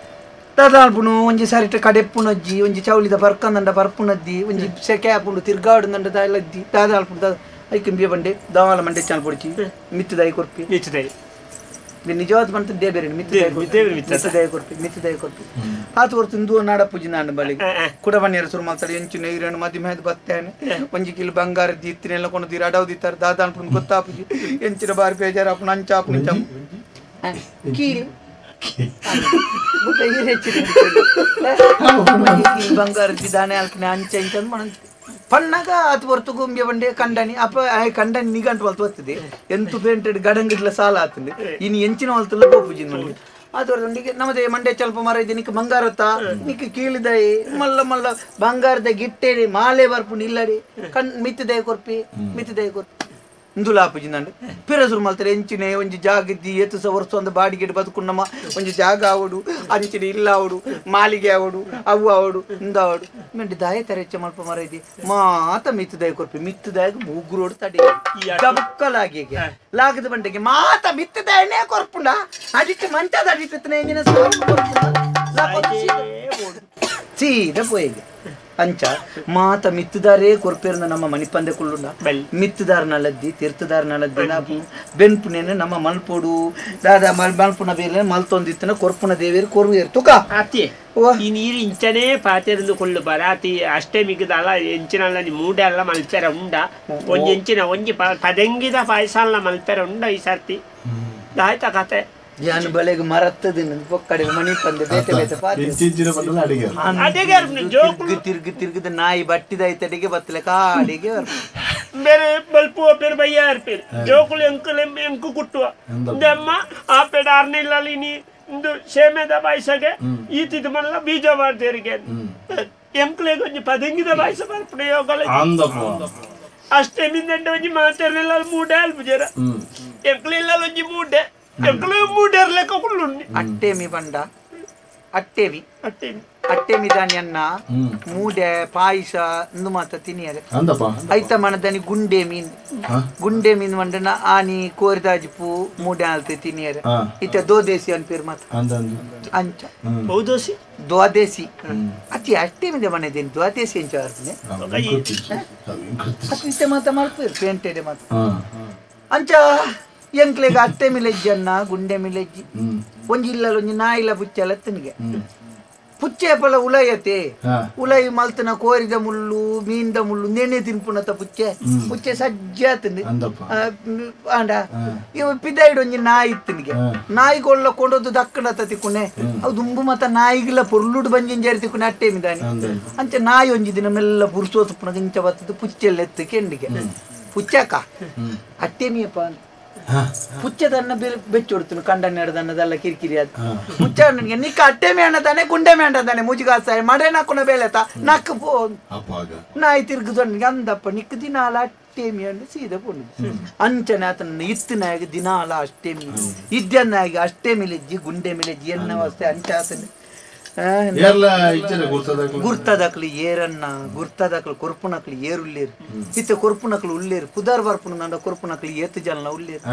[SPEAKER 2] ದಾದಾಲ್ಪುನು ಒಂಜಿ ಸರಿಟ ಕಡೆಪ್ಪುನಜ್ಜಿ ಒಂಜಿ ಚೌಲಿದ ಬರ್ಕಂದಂಡ ಬರ್ಪುನದ್ದಿ ಒಂಜಿ ಸೆಕೆ ಆಪುಂಡು ತಿರ್ಗಾಡುಂದಂಡ ದಾಲದ್ದಿ ದಾದಾಲ್ಪುನು ದಾದ ಐಕಿಂಬಿಯ ಬಂಡೆ ದಾವಾಲ ಮಂಡೆ ಚಾಲ್ ಪೊಡಿಚಿ ಮಿತ್ತದಾಯಿ ಕೊರ್ಪಿ
[SPEAKER 6] ಮಿತ್ತದಾಯಿ
[SPEAKER 2] ನಿಜವಾದ ಬಂತ ದೇಬೇರಿ ಮಿತ್ತದಾಯಿ ಕೊರ್ಪಿ ಮಿತ್ತದಾಯಿ ಕೊರ್ಪಿ ಆತ ಹೊರ್ತು ಇಂದು ನಾಡ ಪೂಜೆ ನಾನು ಬಳಿಗೆ ಕುಡಬಣ್ಣಿಯರ ಸುರು ಮಾಡ್ತಾರೆ ಎಂಚು ನೀರೇನು ಮದಿ ಮೇದ ಬತ್ತೇನೆ ಒಂಜಿ ಕಿಲು ಬಂಗಾರ ದಿತ್ತಿನೆಲ್ಲ ಕೊಂಡು ದಿರ ಅಡವ್ ದಿತ್ತಾರೆ ದಾದ ಅನ್ಪುಂಡು ಗೊತ್ತಾಪುಜಿ ಎಂಚಿನ ಬಾರಿ ಬೇಜಾರು ಅಪ್ಪನ ಅಂಚಾಪು ಕೀಲು ಬಂಗಾರ ದಾನೆ ಅಲ್ಪನೆ ಅಂಚ ಇಂಚ ಮಣಂತಿ ಪಣ್ಣಾಗ ಆತ ಹೊರ್ತು ಗುಂಬೆ ಬಂಡೆ ಕಂಡನಿ ಅಪ್ಪ ಕಂಡನಿ ನಿಗಂಟು ಹೊಲ್ತು ಬರ್ತದೆ ಎಂತು ಪೇಂಟೆಡ್ ಗಡಂಗಿಡ್ಲ ಸಾಲ ಆತಂದೆ ಇನ್ನು ಎಂಚಿನ ಹೊಲ್ತಲ್ಲ ಗೋಪುಜಿನ ಮನೆ ಅದು ಹೊರತುಂಡಿಗೆ ನಮ್ಮದೇ ಮಂಡೆ ಚಲ್ಪ ಮರ ಇದೆ ನಿಕ್ ಬಂಗಾರತ್ತ ನಿಕ್ ಕೀಳಿದಾಯಿ ಮಲ್ಲ ಮಲ್ಲ ಬಂಗಾರದ ಗಿಟ್ಟೇರಿ ಮಾಲೆ ಬರ್ಪುಂಡು ಇಲ್ಲಡಿ ಕಣ್ ಮಿತ್ತದಯ ಕೊರ್ಪಿ ಮಿತ್ತದಯ ಕೊರ್ಪಿ ಇಂದುಲಾಪುಜಿ ನಂಡು ಪಿರಸುರು ಮಲ್ತಾರೆ ಎಂಚಿನೆ ಒಂಜಿ ಜಾಗದ್ದಿ ಏತು ಸ ವರ್ಷ ಒಂದು ಬಾಡಿಗೆಡ್ ಬದುಕುಣ್ಣಮ್ಮ ಒಂಜಿ ಜಾಗ ಆವಡು ಅಂಚಿನ ಇಲ್ಲ ಆವಡು ಮಾಲಿಗೆ ಆವಡು ಅವು ಆವಡು ಇಂದಾವಡು ಮೆಂಡಿ ದಾಯ ತರೆಚ್ಚ ಮಲ್ಪ ಮರ ಇದೆ ಮಾತ ಮಿತ್ತದಾಯ ಕೊರ್ಪಿ ಮಿತ್ತದಾಯ ಮೂಗ್ರೋಡು ತಡೆ ಗಬಕ್ಕಲಾಗಿ ಲಾಗದ ಬಂಡೆಗೆ ಮಾತ ಮಿತ್ತದಾಯನೇ ಕೊರ್ಪುಂಡ ಅಡಿಟ್ಟು ಮಂಚದ ಅಡಿಟ್ಟು ಎಂಜಿನ ಸೀದಾ ಪೋಯಿಗೆ ಅಂಚ ಮಾತ ಮಿತ್ತುದಾರೇ ಕೊರ್ಪೇರ್ನ ನಮ್ಮ ಮಣಿಪಂದೆ ಕುಳ್ಳುಂಡ ಮಿತ್ತುದಾರ ನಲದ್ದಿ ತೀರ್ಥದಾರ ನಲದ್ದಿ ನಾವು ಬೆನ್ಪುನೇನು ನಮ್ಮ ಮಲ್ಪೋಡು ದಾದಾ ಮಲ್ಪುನ ಬೇರೆ ಮಲ್ತೊಂದಿತ್ತನ ಕೊರ್ಪುನ ದೇವೇರು ಕೊರುವೇರು ತುಕ
[SPEAKER 6] ಅತಿ ಈ ನೀರು ಇಂಚನೇ ಪಾತೆರಂದು ಕೊಳ್ಳು ಬರಾತಿ ಅಷ್ಟೇ ಮಿಗದಲ್ಲ ಎಂಚಿನಲ್ಲ ಮೂಡೆ ಅಲ್ಲ ಮಲ್ಪೆರ ಉಂಡ ಒಂಜಿ ಎಂಚಿನ ಒಂಜಿ ಪದಂಗಿದ ಪಾಯಸ ಅಲ್ಲ ಮಲ್ಪೆರ ಉಂಡ ಈ ಸರ್ತಿ ಆಯ್ತಾ ಕತೆ
[SPEAKER 2] ಜಾನು ಬಲೆಗೆ ಮರತ್ತದ ಪೊಕ್ಕಡೆ ಮಣಿ ಪಂದೆ ಬೇತೆ ಬೇತೆ ಪಾತೆ ತಿರ್ಗಿ ತಿರ್ಗಿದ ನಾಯಿ ಬಟ್ಟಿದ ಐತಡಿಗೆ ಬತ್ತಲೆ ಕಾಡಿಗೆ
[SPEAKER 6] ಬೇರೆ ಬಲ್ಪುವ ಬೇರೆ ಬಯ್ಯ ಇರ್ಪೇರು ಜೋಕುಲು ಎಂಕುಲು ಎಂಕು ಕುಟ್ಟುವ ಅಮ್ಮ ಆ ಪೇಡ ಅರ್ನಿಲ್ಲ ಇನಿ ಇಂದು ಸೇಮೆದ ಪಾಯಸಗೆ ಈತಿದ ಮಲ್ಲ ಬೀಜ ಮಾಡ್ತೇರಿಗೆ ಎಂಕುಲೆಗೆ ಒಂಜಿ ಪದಂಗಿದ ಪಾಯಸ ಬರ್ಪುಣ ಯೋಗಲ ಅಷ್ಟೇ ಮಿಂದಂಡ ಒಂಜಿ ಮಾತಾಡ್ಲಿಲ್ಲ ಮೂಡೆ ಅಲ್ಪು ಜರ ಎಂಕುಲಿಲ್ಲ ಒಂಜಿ ಮೂಡೆ
[SPEAKER 2] ಅಟ್ಟೇಮಿ ಬಂಡ ಅಟ್ಟೇಮಿ ಅಟ್ಟೇಮಿ ದಾನಿ ಅನ್ನ ಮೂಡೆ ಪಾಯಸ ಇಂದು ಮಾತ ತಿನಿಯರೆ ಐತ ಮಣದನಿ ಗುಂಡೆ ಮೀನ್ ಗುಂಡೆ ಮೀನ್ ಮಂಡನ ಆನಿ ಕೋರಿದಾಜಿಪು ಮೂಡೆ ಆಲ್ತೆ ತಿನಿಯರೆ ಇತ್ತ ದೋದೇಸಿ ಅನ್ಪೇರ್ ಮಾತ ಅಂಚ
[SPEAKER 6] ಬಹುದೋಸಿ
[SPEAKER 2] ದ್ವಾದೇಸಿ ಅತಿ ಅಷ್ಟೇಮಿದೆ ಮನೆದೇನು ದ್ವಾದೇಸಿ ಅಂಚ ಅತಿ ಮಾತ ಮಲ್ಪೇರು ಪೇಂಟೆಡೆ ಮಾತ ಅಂಚ ಎಂಕ್ಲೆಗ್ ಅಟ್ಟೆ ಮಿಲೆಜ್ಜಿ ಅನ್ನ ಗುಂಡೆ ಮಿಲೆಜ್ಜಿ ಒಂಜಿ ಇಲ್ಲಲ್ಲ ಒಂಜಿ ನಾಯಿಲ ಬುಚ್ಚಲ ತಿನ್ಗೆ ಪುಚ್ಚೆ ಪಲ ಉಲಯತೆ ಉಲೈ ಮಲ್ತನ ಕೋರಿದ ಮುಳ್ಳು ಮೀನ್ದ ಮುಳ್ಳು ನೆನೆ ತಿನ್ಪುನತ ಪುಚ್ಚೆ ಪುಚ್ಚೆ ಸಜ್ಜಾತಂದು ಆಂಡ ಇವ ಪಿದಾಯಿಡ್ ಒಂಜಿ ನಾಯಿ ಇತ್ತನಿಗೆ ನಾಯಿ ಕೊಲ್ಲ ಕೊಂಡೊಂದು ದಕ್ಕಣತ ತಿಕ್ಕುನೆ ಅವು ದುಂಬು ಮತ್ತ ನಾಯಿಗಿಲ್ಲ ಪೊರ್ಲುಡು ಬಂಜಿನ ಜೇರಿ ತಿಕ್ಕುನೆ ಅಟ್ಟೆ ಮಿದಾನಿ ಅಂಚೆ ನಾಯಿ ಒಂಜಿ ದಿನ ಮೆಲ್ಲ ಪುರ್ಸೋತುಪ್ಪುನ ಇಂಚ ಬತ್ತದು ಪುಚ್ಚೆಲ್ಲ ಎತ್ತು ಕೆಂಡಿಗೆ ಪುಚ್ಚಕ ಅಟ್ಟೆಮಿಯಪ್ಪ ಪುಚ್ಚೆ ತನ್ನ ಬೆಚ್ಚು ಹೊಡ್ತೀನಿ ಕಂಡನ್ನ ಹಿಡ್ದನ್ನದೆಲ್ಲ ಕಿರಿಕಿರಿ ಅದು ಪುಚ್ಚ ನನಗೆ ನಿಕ್ಕ ಅಟ್ಟೆ ಮೇಣ ತಾನೆ ಗುಂಡೆ ಮೇಣ ತಾನೆ ಮುಜುಗಾಸ ಮಡೆ ನಾಕುನ ಬೇಲೆತ ನಕ್ಕು ಪೋ ನಾಯಿ ತಿರುಗುದು ನನಗೆ ಅಂದಪ್ಪ ನಿಕ್ಕ ದಿನಾಲ ಅಷ್ಟೇಮಿ ಅಂದು ಸೀದಾ ಪೋಣು ಅಂಚನೆ ಆತನ ಇತ್ತು ನಾಯಿಗೆ ದಿನಾಲ ಅಷ್ಟೇಮಿ ಇದ್ದನಾಗಿ ಅಷ್ಟೇ ಮಿಲಿಜ್ಜಿ ಗುಂಡೆ ಮಿಲಿಜ್ಜಿ ಎನ್ನ ಅವಸ್ಥೆ ಅಂಚ ಆತನ ಗುರ್ತದಕ್ಲು ಏರನ್ನ ಗುರ್ತದಕ್ಲು ಕೊರ್ಪುನಕ್ಲು ಏರುಲ್ಲೇರು ಇತ್ತೆ ಕೊರ್ಪುನಕ್ಲು ಉಲ್ಲೇರು ಪುದಾರ್ ಬರ್ಪುನ ನಂಡ ಕೊರ್ಪುನಕ್ಲು ಏತು ಜನ ಉಲ್ಲೇರು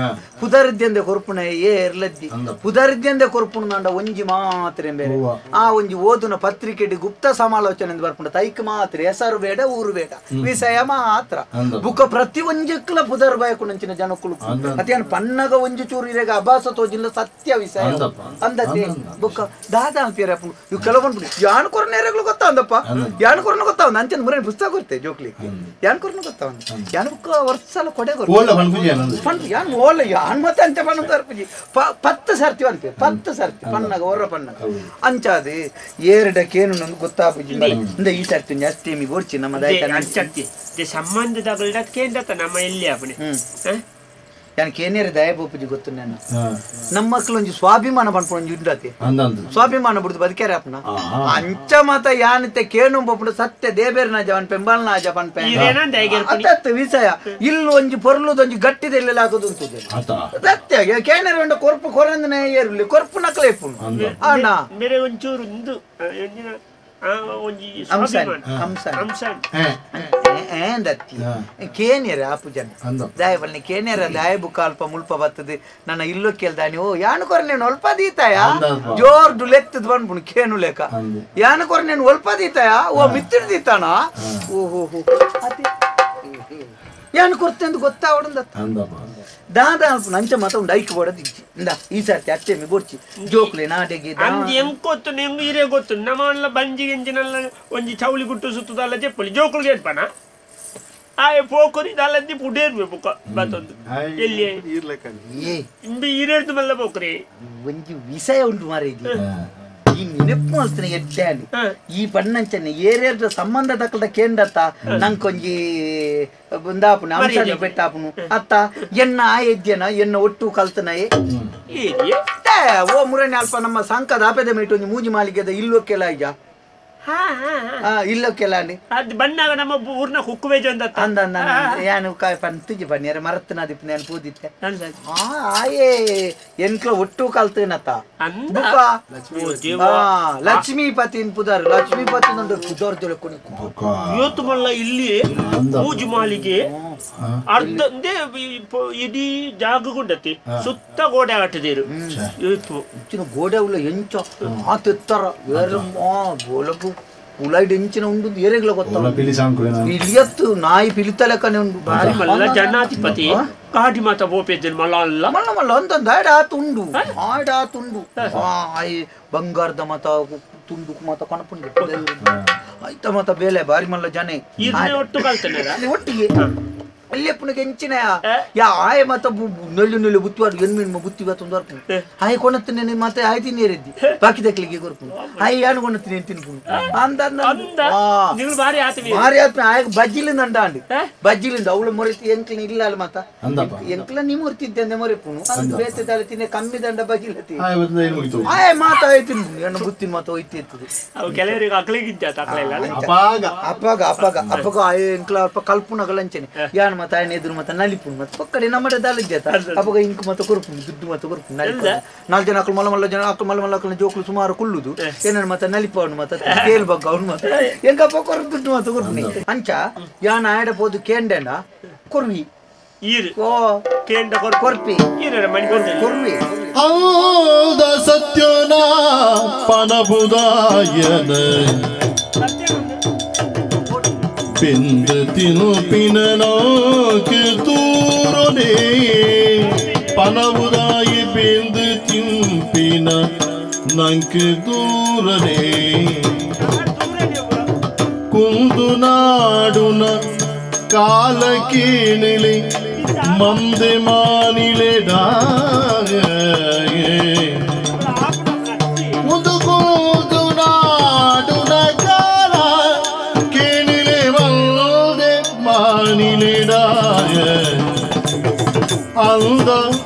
[SPEAKER 2] ಪುದಾರಿದ್ದಂದೆ ಕೊರ್ಪುನ ಏರ್ಲದ್ದಿ ಪುದಾರಿದ್ದಂದೆ ಕೊರ್ಪುನ ನಂಡ ಒಂಜಿ ಮಾತ್ರ ಬೇರೆ ಆ ಒಂಜಿ ಓದುನ ಪತ್ರಿಕೆ ಗುಪ್ತ ಸಮಾಲೋಚನೆ ಬರ್ಪುನ ತೈಕ್ ಮಾತ್ರ ಹೆಸರು ಬೇಡ ಊರು ಬೇಡ ವಿಷಯ ಮಾತ್ರ ಬುಕ್ಕ ಪ್ರತಿ ಒಂಜಕ್ಲ ಪುದಾರ್ ಬಯಕುನಂಚಿನ ಜನಕ್ಕಳು ಅತೇನು ಪನ್ನಗ ಒಂಜಿ ಚೂರು ಇರೇಗ ಅಭಾಸ ತೋಜಿಲ್ಲ ಸತ್ಯ ವಿಷಯ ಅಂದತೆ ಬುಕ್ಕ ದಾದಾ ಅಂತೀರ ಕೆಲವೊಂದು ಯಾನ್ ಕೊರನೇರಗಳು ಗೊತ್ತಾ ಅಂದಪ್ಪ ಯಾನ್ ಕೊರನ ಗೊತ್ತಾವ ಅಂಚನ್ ಮುರೇ ಪುಸ್ತಕ ಕೊರ್ತೆ ಜೋಕ್ಲಿಕ್ಕೆ ಯಾನ್ ಕೊರನ ಗೊತ್ತಾವ ಯಾನ್ ಬುಕ್ಕ ವರ್ಷ ಕೊಡೆ ಪಂಡು ಯಾನ್ ಓಲ ಯಾನ್ ಮತ್ತೆ ಅಂಚ ಪಣ್ಣ ತರ್ಪುಜಿ 10 ಸರ್ತಿ ಅನ್ಪೆ 10 ಸರ್ತಿ ಪಣ್ಣಗ ಹೊರ ಪಣ್ಣಗ ಅಂಚಾದೆ ಏರಡಕ್ಕೇನು ನಂದು ಗೊತ್ತಾಪುಜಿ ಇಂದ ಈ ಸರ್ತಿ ಅಷ್ಟೇಮಿ ಬೋರ್ಚಿ ನಮ್ಮ
[SPEAKER 6] ಅಂಚತ್ತಿ ಸಂಬಂಧದಾಗಲ್ಡ ಕೇಂದ್ರ ನಮ್ಮ ಎಲ್ಲಿ ಅಪ್ಪಣೆ
[SPEAKER 2] ಯಾನ್ ಕೇನೇರ ದಯ ಬೋಪುಜಿ ಗೊತ್ತು ನಾನು ನಮ್ಮ ಮಕ್ಕಳು ಒಂಜಿ ಸ್ವಾಭಿಮಾನ ಪನ್ಪುನ ಒಂಜಿ ಉಂಡತೆ ಸ್ವಾಭಿಮಾನ ಬಿಡುದು ಬದುಕ್ಯಾರ ಅಪ್ಪನ ಅಂಚ ಮಾತ ಯಾನತೆ ಕೇನು ಬೋಪುಡು ಸತ್ಯ ದೇಬೇರ್ನ ಜವನ್ ಪೆಂಬಲ್ನ ಅಜ ಪನ್ಪೆ ಅತ್ತ ವಿಷಯ ಇಲ್ಲ ಒಂಜಿ ಪೊರ್ಲುದೊಂಜಿ ಗಟ್ಟಿದ ಎಲ್ಲ ಹಾಕೋದು ಉಂಟು ಸತ್ಯ ಕೇನೇರ ಉಂಡ ಕೊರ್ಪು ಕೊರಂದನೆ ಏರ್ಲಿ ಕೊರ್ಪು ನಕಲೆ ಇಪ್ಪುನು ಅಣ್ಣ
[SPEAKER 6] ಬೇರೆ ಒಂಚೂರು ಇಂದು
[SPEAKER 2] ಕೇನೇರ ಆಪುಜನ ದಾಯ ಬಲ್ನಿ ಕೇನೇರ ದಾಯ ಬುಕ್ಕ ಅಲ್ಪ ಮುಲ್ಪ ಬರ್ತದೆ ನನ್ನ ಇಲ್ಲೋ ಕೇಳ್ದಾನಿ ಓ ಯಾನು ಕೊರ ನೀನು ಒಲ್ಪ ದೀತಾಯ ಜೋರ್ಡು ಲೆತ್ತದ ಬಂದ್ಬಿಡು ಕೇನು ಲೆಕ್ಕ ಯಾನು ಕೊರ ನೀನು ಒಲ್ಪ ದೀತಾಯ ಓ ಮಿತ್ತಿಡ್ ದೀತಾನ ಓಹೋ ಹೋ ಯಾನು ಕೊರ್ತೆ ಅಂತ ಗೊತ್ತಾವಡಂದ ದಾದಾ ನಂಚ ಮಾತ ಉಂಡು ಐಕ್ ಬೋಡದು ಇಜ್ಜಿ ಇಂದ ಈ ಸರ್ತಿ ಅಟ್ಟೆಮಿ ಬೋಡ್ಚಿ ಜೋಕ್ಲೆ ನಾಡೆಗೆ
[SPEAKER 6] ಎಂಕ್ ಗೊತ್ತು ನಿಂಗೆ ಇರೇ ಗೊತ್ತು ನಮ್ಮಲ್ಲ ಬಂಜಿ ಗೆಂಜಿನಲ್ಲ ಒಂಜಿ ಚೌಲಿ ಗುಟ್ಟು ಸುತ್ತದಲ್ಲ ಜೆಪ್ಪಲಿ ಜೋಕುಲ್ಗೆ ಏನ್ಪನ ಆಯ್ ಪೋಕುರಿ ದಾಲದ್ದಿ ಪುಡೇರ್ವೆ ಬುಕ್ಕ ಬತ್ತೊಂದು ಎಲ್ಲಿ ಇಂಬಿ ಇರೇರ್ದು ಮಲ್ಲ ಪೋಕ್ರಿ
[SPEAKER 2] ಒಂಜಿ ವಿಷಯ ಉಂಟು ಮಾರ ಇದು ಈ ನೆನಪು ಮಲ್ತನೆ ಎಡ್ಡೆ ಈ ಪಣ್ಣಂಚನೆ ಏರೇರ್ದ ಸಂಬಂಧ ದಕ್ಕಲ್ದ ಕೇಂದ್ರತ್ತ ನಂಕೊಂಜಿ ಬಂದಾಪುನು ಅಂಶಾನಿ ಪೆಟ್ಟಾಪುನು ಅತ್ತ ಎನ್ನ ಆಯದ್ಯನ ಎನ್ನ ಒಟ್ಟು ಕಲ್ತನಯೇ ಓ ಮುರನೆ ಅಲ್ಪ ನಮ್ಮ ಸಂಕದ ಆಪೆದ ಮೇಟು ಒಂಜಿ ಮೂಜಿ ಮಾಲಿಗೆದ ಇಲ್ಲೊಕ್ಕೆಲ್ಲ ಈಗ ಇಲ್ಲೊಕ್ಕೆಲ್ಲ
[SPEAKER 6] ಅದು ಬಣ್ಣಾಗ ನಮ್ಮ ಊರ್ನ ಹುಕ್ಕುವೇಜ ಅಂದ
[SPEAKER 2] ಅಂದ ಯಾನು ಕಾಯ್ ಪಂತಿಜಿ ಬನ್ನಿ ಮರತ್ತನ ದಿಪ್ಪ ನಾನು ಪೂದಿತ್ತೆ ಆಯೇ ಎನ್ಕ್ಲ ಒಟ್ಟು ಕಲ್ತನತ್ತ ಲಕ್ಷ್ಮೀಪತಿ ಪುದಾರ್ ಲಕ್ಷ್ಮೀಪತಿ ನಂದು ಪುದಾರ್ ದೊಳಕೊಂಡು
[SPEAKER 6] ಇವತ್ತು ಮಲ್ಲ ಇಲ್ಲಿ ಮೂಜು ಮಾಲಿಗೆ ಅರ್ಧ ಇಡೀ ಜಾಗಗುಂಡತಿ ಸುತ್ತ ಗೋಡೆ ಆಟದೇರು ಇವತ್ತು
[SPEAKER 2] ಗೋಡೆ ಉಲ್ಲ ಎಂಚ ಆ ತೆತ್ತರ ಗೋಲಗು ಉಲಾಯ್ಡ್ ಎಂಚಿನ ಉಂಡು ಏರೆಗ್ಲ ಗೊತ್ತ ಇಲಿಯತ್ತು ನಾಯಿ ಪಿಲಿತಲೆಕ್ಕನೆ ಉಂಡು
[SPEAKER 6] ಮಲ್ಲ ಜನಾಧಿಪತಿ ಕಾಡಿ ಮಾತ ಬೋಪೇದಿನ ಮಲ್ಲ ಅಲ್ಲ
[SPEAKER 2] ಮಲ್ಲ ಮಲ್ಲ ಒಂದೊಂದು ಆಡ ಆತುಂಡು ಆಡ ಆತುಂಡು ಆಯ್ ಬಂಗಾರದ ಮಾತ ತುಂಡು ಮಾತ ಕಣಪುಂಡು ಆಯ್ತ ಮಾತ ಬೇಲೆ ಬಾರಿ ಮಲ್ಲ ಜನ
[SPEAKER 6] ಒಟ್ಟು ಕಲ್ತನೆ
[SPEAKER 2] ಒಟ್ಟಿಗೆ ಅಲ್ಲಿಯಪ್ಪನಿಗೆ ಎಂಚಿನ ಯಾ ಆಯ ಮಾತ ನೆಲ್ಲು ನೆಲ್ಲು ಬುತ್ತಿವಾಡು ಎನ್ಮಿನ್ ಬುತ್ತಿ ಬತ್ತೊಂದು ಅರ್ಪುಂಡು ಆಯ್ ಕೊಣತ್ತಿನ ಮಾತೆ ಆಯ್ ತಿನ್ನೇರಿದ್ದಿ ಬಾಕಿ ದಕ್ಲಿಗೆ ಕೊರ್ಪುಂಡು ಆಯ್ ಯಾನು ಕೊಣತ್ತಿನ ತಿನ್ಪುಂಡು ಅಂದ
[SPEAKER 6] ಭಾರಿ ಆತ್ಮೀಯ
[SPEAKER 2] ಭಾರಿ ಆತ್ಮೀಯ ಆಯ್ ಬಜ್ಜಿಲಿಂದ ಅಂಡ ಅಂಡಿ ಬಜ್ಜಿಲಿಂದ ಅವಳು ಮೊರೆತಿ ಎಂಕ್ಲಿನ ಇಲ್ಲ ಅಲ್ಲ ಮಾತ ಎಂಕ್ಲ ನೀ ಮೊರ್ತಿದ್ದೆ ಮೊರೆಪುನು ಅದು ಬೇತೆ ದಾಳಿ ತಿನ್ನೆ ಕಮ್ಮಿ ದಂಡ ಬಜ್ಜಿಲತಿ ಆಯ್ ಮಾತ ಆಯ್ ತಿನ್ಪುಂಡು ಎಣ್ಣ ಬುತ್ತಿನ ಮಾತ ಹೋಯ್ತಿ ಇರ್ತದೆ
[SPEAKER 6] ಕೆಲವರಿಗೆ ಅಕ್ಲಿಗಿಂತ
[SPEAKER 2] ಅಪಾಗ ಅಪಾಗ ಅಪಾಗ ಅಪಾಗ ಆಯ್ ಎಂಕ್ಲ ಅಲ್ಪ ಕಲ್ಪುನಗಳಂಚನೆ ಯಾನು ಮಾತ ಆಯನ ಎದುರು ಮಾತ ನಲಿಪುಂಡು ಮತ್ತೆ ಪಕ್ಕಡೆ ನಮ್ಮಡೆ ದಾಲಿದ್ದೆ ಅವಾಗ ಇಂಕು ಮಾತ ಕೊರ್ಪುಂಡು ದುಡ್ಡು ಮಾತ ಕೊರ್ಪುಂಡು ನಲಿಪು ನಾಲ್ಕು ಜನ ಅಕ್ಳು ಮಲ್ಲ ಮಲ್ಲ ಜನ ಅಕ್ಳು ಮಲ್ಲ ಮಲ್ಲ ಅಕ್ಳು ಜೋಕ್ಲು ಸುಮಾರು ಕುಳ್ಳುದು ಏನನ್ನು ಮಾತ ನಲಿಪ ಅವನು ಮಾತ ತೇಲ್ ಬಗ್ಗ ಅವನು ಮಾತ ಎಂಕಪ್ಪ ಕೊರ್ ದುಡ್ಡು ಮಾತ ಕೊರ್ಪುನಿ ಅಂಚ ಯಾನ್ ಆಯಡ ಪೋದು ಕೇಂಡೇನ ಕೊರ್ವಿ ಓ
[SPEAKER 6] ಕೇಂಡ
[SPEAKER 2] ಕೊರ್ಪಿ ಕೊರ್ವಿ
[SPEAKER 1] ಹೌದ ಸತ್ಯನ ಪನಬುದಾಯನ ಬಿಂದು ತಿನು ಪಿನನಾಕೆ ತೂರನೆ ಪನಬುದಾಯಿ ಬಿಂದು ತಿಂಪಿನನಾಕೆ ತಿನ್ಪಿನ ನಂಕ್ ದೂರನೆ ಕುಂದು ನಾಡುನ ಕಾಲ ಕೀಣಿಲಿ ಮಂದೆ ಮಾನಿಲೆಡ ಕುಂದು ನಾಡುನ ಕಾಲ ಕೀಣಿಲೆ ಮಂದೆ ಮಾನಿಲೆಡ ಅಂದ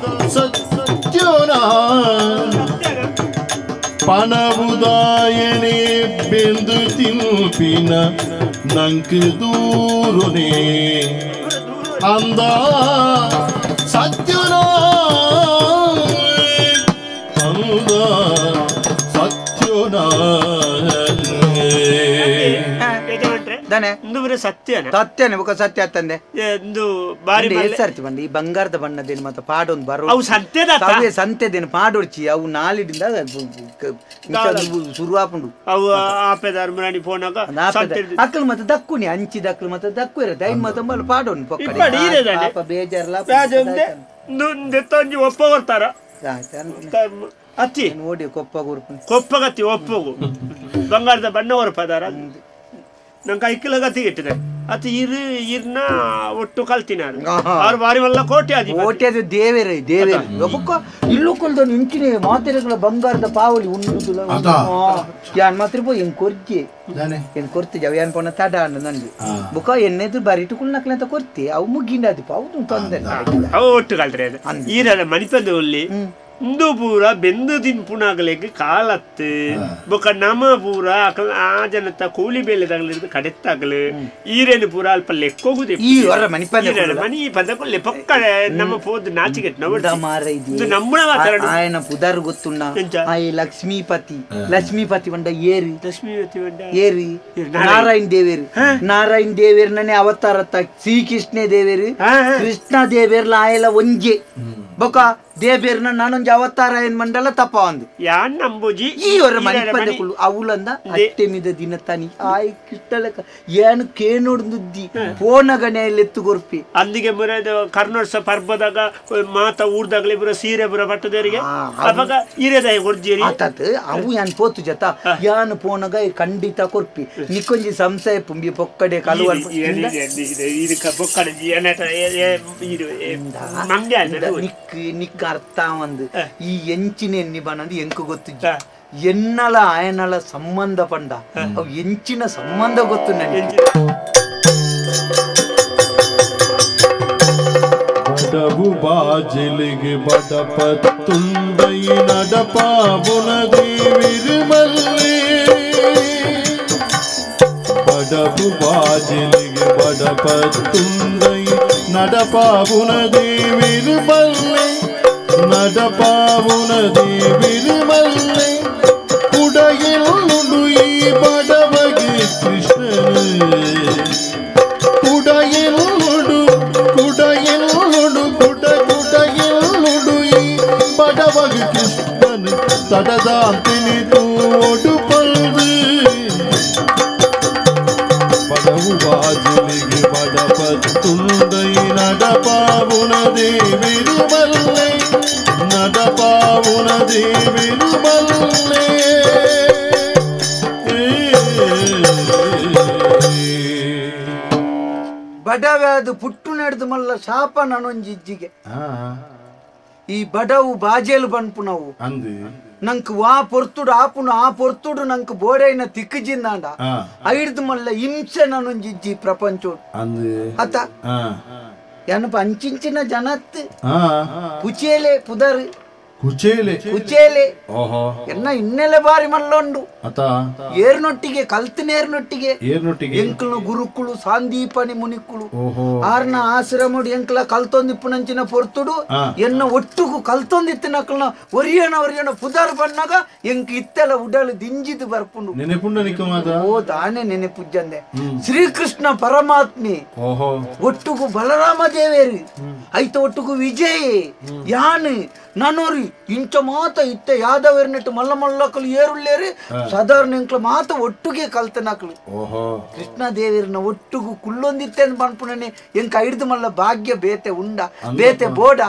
[SPEAKER 1] ಸತ್ಯೋನ ಪಣವುದಾಯನೆ ಬೆಂದು ತಿನ್ಪಿನ ನಂಕ್ ದೂರುನೆ ಅಂದ ಸತ್ಯನ ಅಂದ ಸತ್ಯೋನ
[SPEAKER 6] ಸತ್ಯನ
[SPEAKER 2] ಸತ್ಯನೇ ಬೊಕ ಸತ್ಯ ತಂದೆ
[SPEAKER 6] ಎಂದು ಬಾರಿ
[SPEAKER 2] ಸರ್ತಿ ಬಂದು ಈ ಬಂಗಾರದ ಬಣ್ಣದೇನು ಮತ್ತೆ ಪಾಡೊಂದು ಬರೋ
[SPEAKER 6] ಅವು ಸಂತೆದ
[SPEAKER 2] ಸಂತೆದೇನು ಪಾಡೊಡ್ಚಿ ಅವು ನಾಲಿಡಿಂದ ಶುರು ಆಪುಂಡು
[SPEAKER 6] ಅವು ಆಪೆದಾರ್ ಮುರಾಣಿ ಫೋನಾಗ
[SPEAKER 2] ಅಕ್ಕಲು ಮತ್ತೆ ದಕ್ಕುನಿ ಅಂಚಿ ದಕ್ಕಲು ಮತ್ತೆ ದಕ್ಕು ಇರುತ್ತೆ ಐನ್ ಮತ್ತೆ ಮಲ್ಲ ಪಾಡೊಂದು ಪಾಪ ಬೇಜಾರಲ್ಲ
[SPEAKER 6] ಒಪ್ಪ ಬರ್ತಾರ ಅತ್ತಿ
[SPEAKER 2] ನೋಡಿ ಕೊಪ್ಪ ಗುರುಪು
[SPEAKER 6] ಕೊಪ್ಪಗತ್ತಿ ಒಪ್ಪಗು ಬಂಗಾರದ ಬಣ್ಣ ಹೊರಪದಾರ ನಂಗೆ ಐಕ್ಲ ಗತಿ ಇಟ್ಟಿದೆ ಅತಿ ಇರು ಇರ್ನ ಒಟ್ಟು ಕಲ್ತಿನಾರು ಅವ್ರು ಬಾರಿ ಮಲ್ಲ ಕೋಟೆ ಅದಿ
[SPEAKER 2] ಕೋಟೆ ಅದು ದೇವೇರೆ ದೇವೇರು ಒಬ್ಬಕ್ಕ ಇಲ್ಲೂ ಕೊಲ್ದ ಇಂಚಿನ ಮಾತೆರೆಗಳ ಬಂಗಾರದ ಪಾವಲಿ ಉಂಡುದುಲ ಯಾನ್ ಮಾತ್ರ ಪೋ ಎಂಗ್ ಕೊರ್ಜೆ ಎನ್ ಕೊರ್ತಿ ಅವು ಯಾನ್ ಪೋನ ತಡ ಅಣ್ಣ ನಂದು ಬುಕ್ಕ ಎನ್ನೆದು ಬರಿಟು ಕುಲ್ನಕ್ಲೆ ಅಂತ ಕೊರ್ತಿ ಅವು ಮುಗ್ಗಿಂಡ ಅದು ಅವು ತೊಂದರೆ
[SPEAKER 6] ಅವು ಒಟ್ಟು ಕಲ್ತ್ರೆ ಅದು ಈರಲ್ಲ ಮಣಿಪದ ಒಲ್ಲಿ ಇಂದು ಪೂರ ಬೆಂದು ತಿನ್ಪುನಾಗಲಿಕ್ಕೆ ಕಾಲತ್ತು ಬೊಕ ನಮ ಪೂರ ಆ ಜನತ ಕೂಲಿ ಬೇಲೆ ತಗಲಿದ್ದು ಕಡೆತ್ತಾಗಲು ಈರೇನು ಪೂರ ಅಲ್ಪ ಲೆಕ್ಕೋಗುದೆ ಮನಿ ಪದಕೊಲ್ಲೆ ಪೊಕ್ಕ ನಮ್ಮ ಪೋದು ನಾಚಿಗೆಟ್ ನಮ್ಮನ
[SPEAKER 2] ఆయన ಪುದಾರು ಗೊತ್ತುಣ್ಣ ಆಯ್ ಲಕ್ಷ್ಮೀಪತಿ ಲಕ್ಷ್ಮೀಪತಿ వంಡ ಏರಿ
[SPEAKER 6] ಲಕ್ಷ್ಮೀಪತಿ వంಡ
[SPEAKER 2] ಏರಿ ನಾರಾಯಣ ದೇವೇರು ನಾರಾಯಣ ದೇವೇರ್ನೇ ಅವತಾರತ್ತ ಶ್ರೀಕೃಷ್ಣ ದೇವೇರು ಕೃಷ್ಣ ದೇವೇರ್ಲ ಆಯಲ ಒಂಜೆ ಬೊಕ ದೇಬೇರ್ನ ನಾನೊಂಜಿ ಅವತಾರ ಏನ್ ಮಂಡಲ ತಪ್ಪ ಒಂದು
[SPEAKER 6] ಯಾನ್ ನಂಬುಜಿ
[SPEAKER 2] ಈ ಅವರ ಮನಿಪಂದೆ ಕುಳ್ಳು ಅವಲಂದ ಅಟ್ಟೆಮಿದ ದಿನ ತಾನಿ ಆಯ್ ಕೃಷ್ಣಲಕ ಏನು ಕೇನೋಡ್ದುದ್ದಿ ಪೋನಗನೆ ಎತ್ತು ಗೊರ್ಪಿ
[SPEAKER 6] ಅಂದಿಗೆ ಮುರದ ಕರ್ನೋಡ್ಸ ಪರ್ಬದಾಗ ಮಾತ ಊರ್ದಾಗಲಿ ಬರ ಸೀರೆ ಬರ ಪಟ್ಟದೇರಿಗೆ ಅವಾಗ ಇರೇದಾಯ ಕೊರ್ಜಿರಿ
[SPEAKER 2] ಆತಾತ್ ಅವು ಯಾನ್ ಪೋತು ಜತ ಯಾನ್ ಪೋನಗ ಖಂಡಿತ ಕೊರ್ಪಿ ನಿಕ್ಕೊಂಜಿ ಸಂಶಯ ಪುಂಬಿ ಪೊಕ್ಕಡೆ ಕಲುವ ನಿಕ್ ನಿಕ್ ಅರ್ಥ ಒಂದು ಈ ಎಂಚಿನ ಎನ್ನಿ ಬನ್ನದು ಎಂಕು ಗೊತ್ತು ಎನ್ನಲ ಆಯನಲ ಸಂಬಂಧ ಪಂಡ ಅವು ಎಂಚಿನ ಸಂಬಂಧ ಗೊತ್ತು ನನಗೆ.
[SPEAKER 1] ಬಡವು ಬಾಜಿಲಿಗೆ ಬಡಪತ್ತುಂದೈ ನಡಪಾಬುನ ದೇವಿರುಮಲ್ಲಿ ಬಡವು ಬಾಜಿಲಿಗೆ ಬಡಪತ್ತುಂದೈ ನಡಪಾಬುನ ದೇವಿರುಮಲ್ಲಿ ನಡಪಾವುನ ದೇವಿರುಮಲ್ಲಿ ಕುಡಯಿಲ್ಲುಂಡು ಈ ಬಡವಗೆ ಕೃಷ್ಣನು ಕುಡಯಿಲ್ಲುಂಡು ಕುಡಯಿಲ್ಲುಂಡು ಕುಡ ಕುಡಯಿಲ್ಲುಂಡು ಈ ಬಡವಗೆ ಕೃಷ್ಣನು ತಡದಾಂತಿನಿ ತೋಡು ಪಲ್ದು ಬಡವು ಬಾಜಿಲಿಗೆ ಬಡಪತ್ತುಂದೈ ನಡಪಾವುನ ದೇವಿರುಮಲ್ಲೆ ನಡಪಾವುನ ದೇವಿರುಮಲ್ಲೆ.
[SPEAKER 2] ಬಡವ್ಯಾದು ಪುಟ್ಟು ನಡೆದು ಮಲ್ಲ ಶಾಪ ನಾನೊಂಜಿ ಇಜ್ಜಿಗೆ ಈ ಬಡವು ಬಾಜೇಲು ಬನ್ಪು ನಾವು ನಂಕ್ ವಾ ಪೊರ್ತುಡು ಆಪುನು ಆ ಪೊರ್ತುಡು ನಂಕ್ ಬೋಡೈನ ತಿಕ್ಕಜಿಂದಾಂಡ ಐಡ್ದು ಮಲ್ಲ ಹಿಂಸೆ ನಾನೊಂಜಿ ಇಜ್ಜಿ ಪ್ರಪಂಚೋಡು ಅತ್ತ ಏನಪ್ಪ ಅಂಚಿಂಚಿನ ಜನತ್ ಕುಚೇಲೆ ಪುದರ್
[SPEAKER 1] ಕುಚೇಲೆ
[SPEAKER 2] ಕುಚೇಲೆ ಎನ್ನ ಇನ್ನೆಲ್ಲ ಬಾರಿ ಮಲ್ಲೊಂಡು ಏರ್ನೊಟ್ಟಿಗೆ ಕಲ್ತನೇರ್ನೊಟ್ಟಿಗೆ ಎಂಕಲ್ನ ಗುರುಕುಳು ಸಾಂದೀಪನಿ ಮುನಿಕುಳು ಆರ್ನ ಆಶ್ರಮಡು ಎಂಕಲ ಕಲ್ತೊಂದಿಪ್ಪುನಂಚಿನ ಪೊರ್ತುಡು ಎನ್ನ ಒಟ್ಟುಗು ಕಲ್ತೊಂದಿತ್ತಿನಕಲ್ನ ಒರಿಯಣ ಒರಿಯಣ ಪುದರ್ ಬಣ್ಣಗ ಎಂಕ್ ಇತ್ತೆಲ್ಲ ಉಡಲು ದಿಂಜಿದು ಬರ್ಪುಂಡು ಓ ತಾನೇ ನೆನೆಪುಜ್ಜಂದೆ ಶ್ರೀಕೃಷ್ಣ ಪರಮಾತ್ಮೆ ಒಟ್ಟುಗು ಬಲರಾಮ ದೇವೇರಿ ಐತ ಒಟ್ಟುಗು ವಿಜಯ್ ಯಾನು ನಾನೋರಿ ಇಂಚ ಮಾತ ಇತ್ತೆ ಯಾದವರ್ನೆಟ್ಟು ಮಲ್ಲ ಮಲ್ಲಕಲು ಏರುಳ್ಳೇರು ಸಾಧಾರಣ ಎಂಕ್ಲ ಮಾತ ಒಟ್ಟುಗೆ ಕಲ್ತನಕಲು ಕೃಷ್ಣ ದೇವರನ್ನ ಒಟ್ಟುಗು ಕುಲ್ಲೊಂದಿತ್ತೆ ಪನ್ಪುಣನೆ ಎಂಕ ಐಡ್ದು ಮಲ್ಲ ಭಾಗ್ಯ ಬೇತೆ ಉಂಡ ಬೇತೆ ಬೋಡ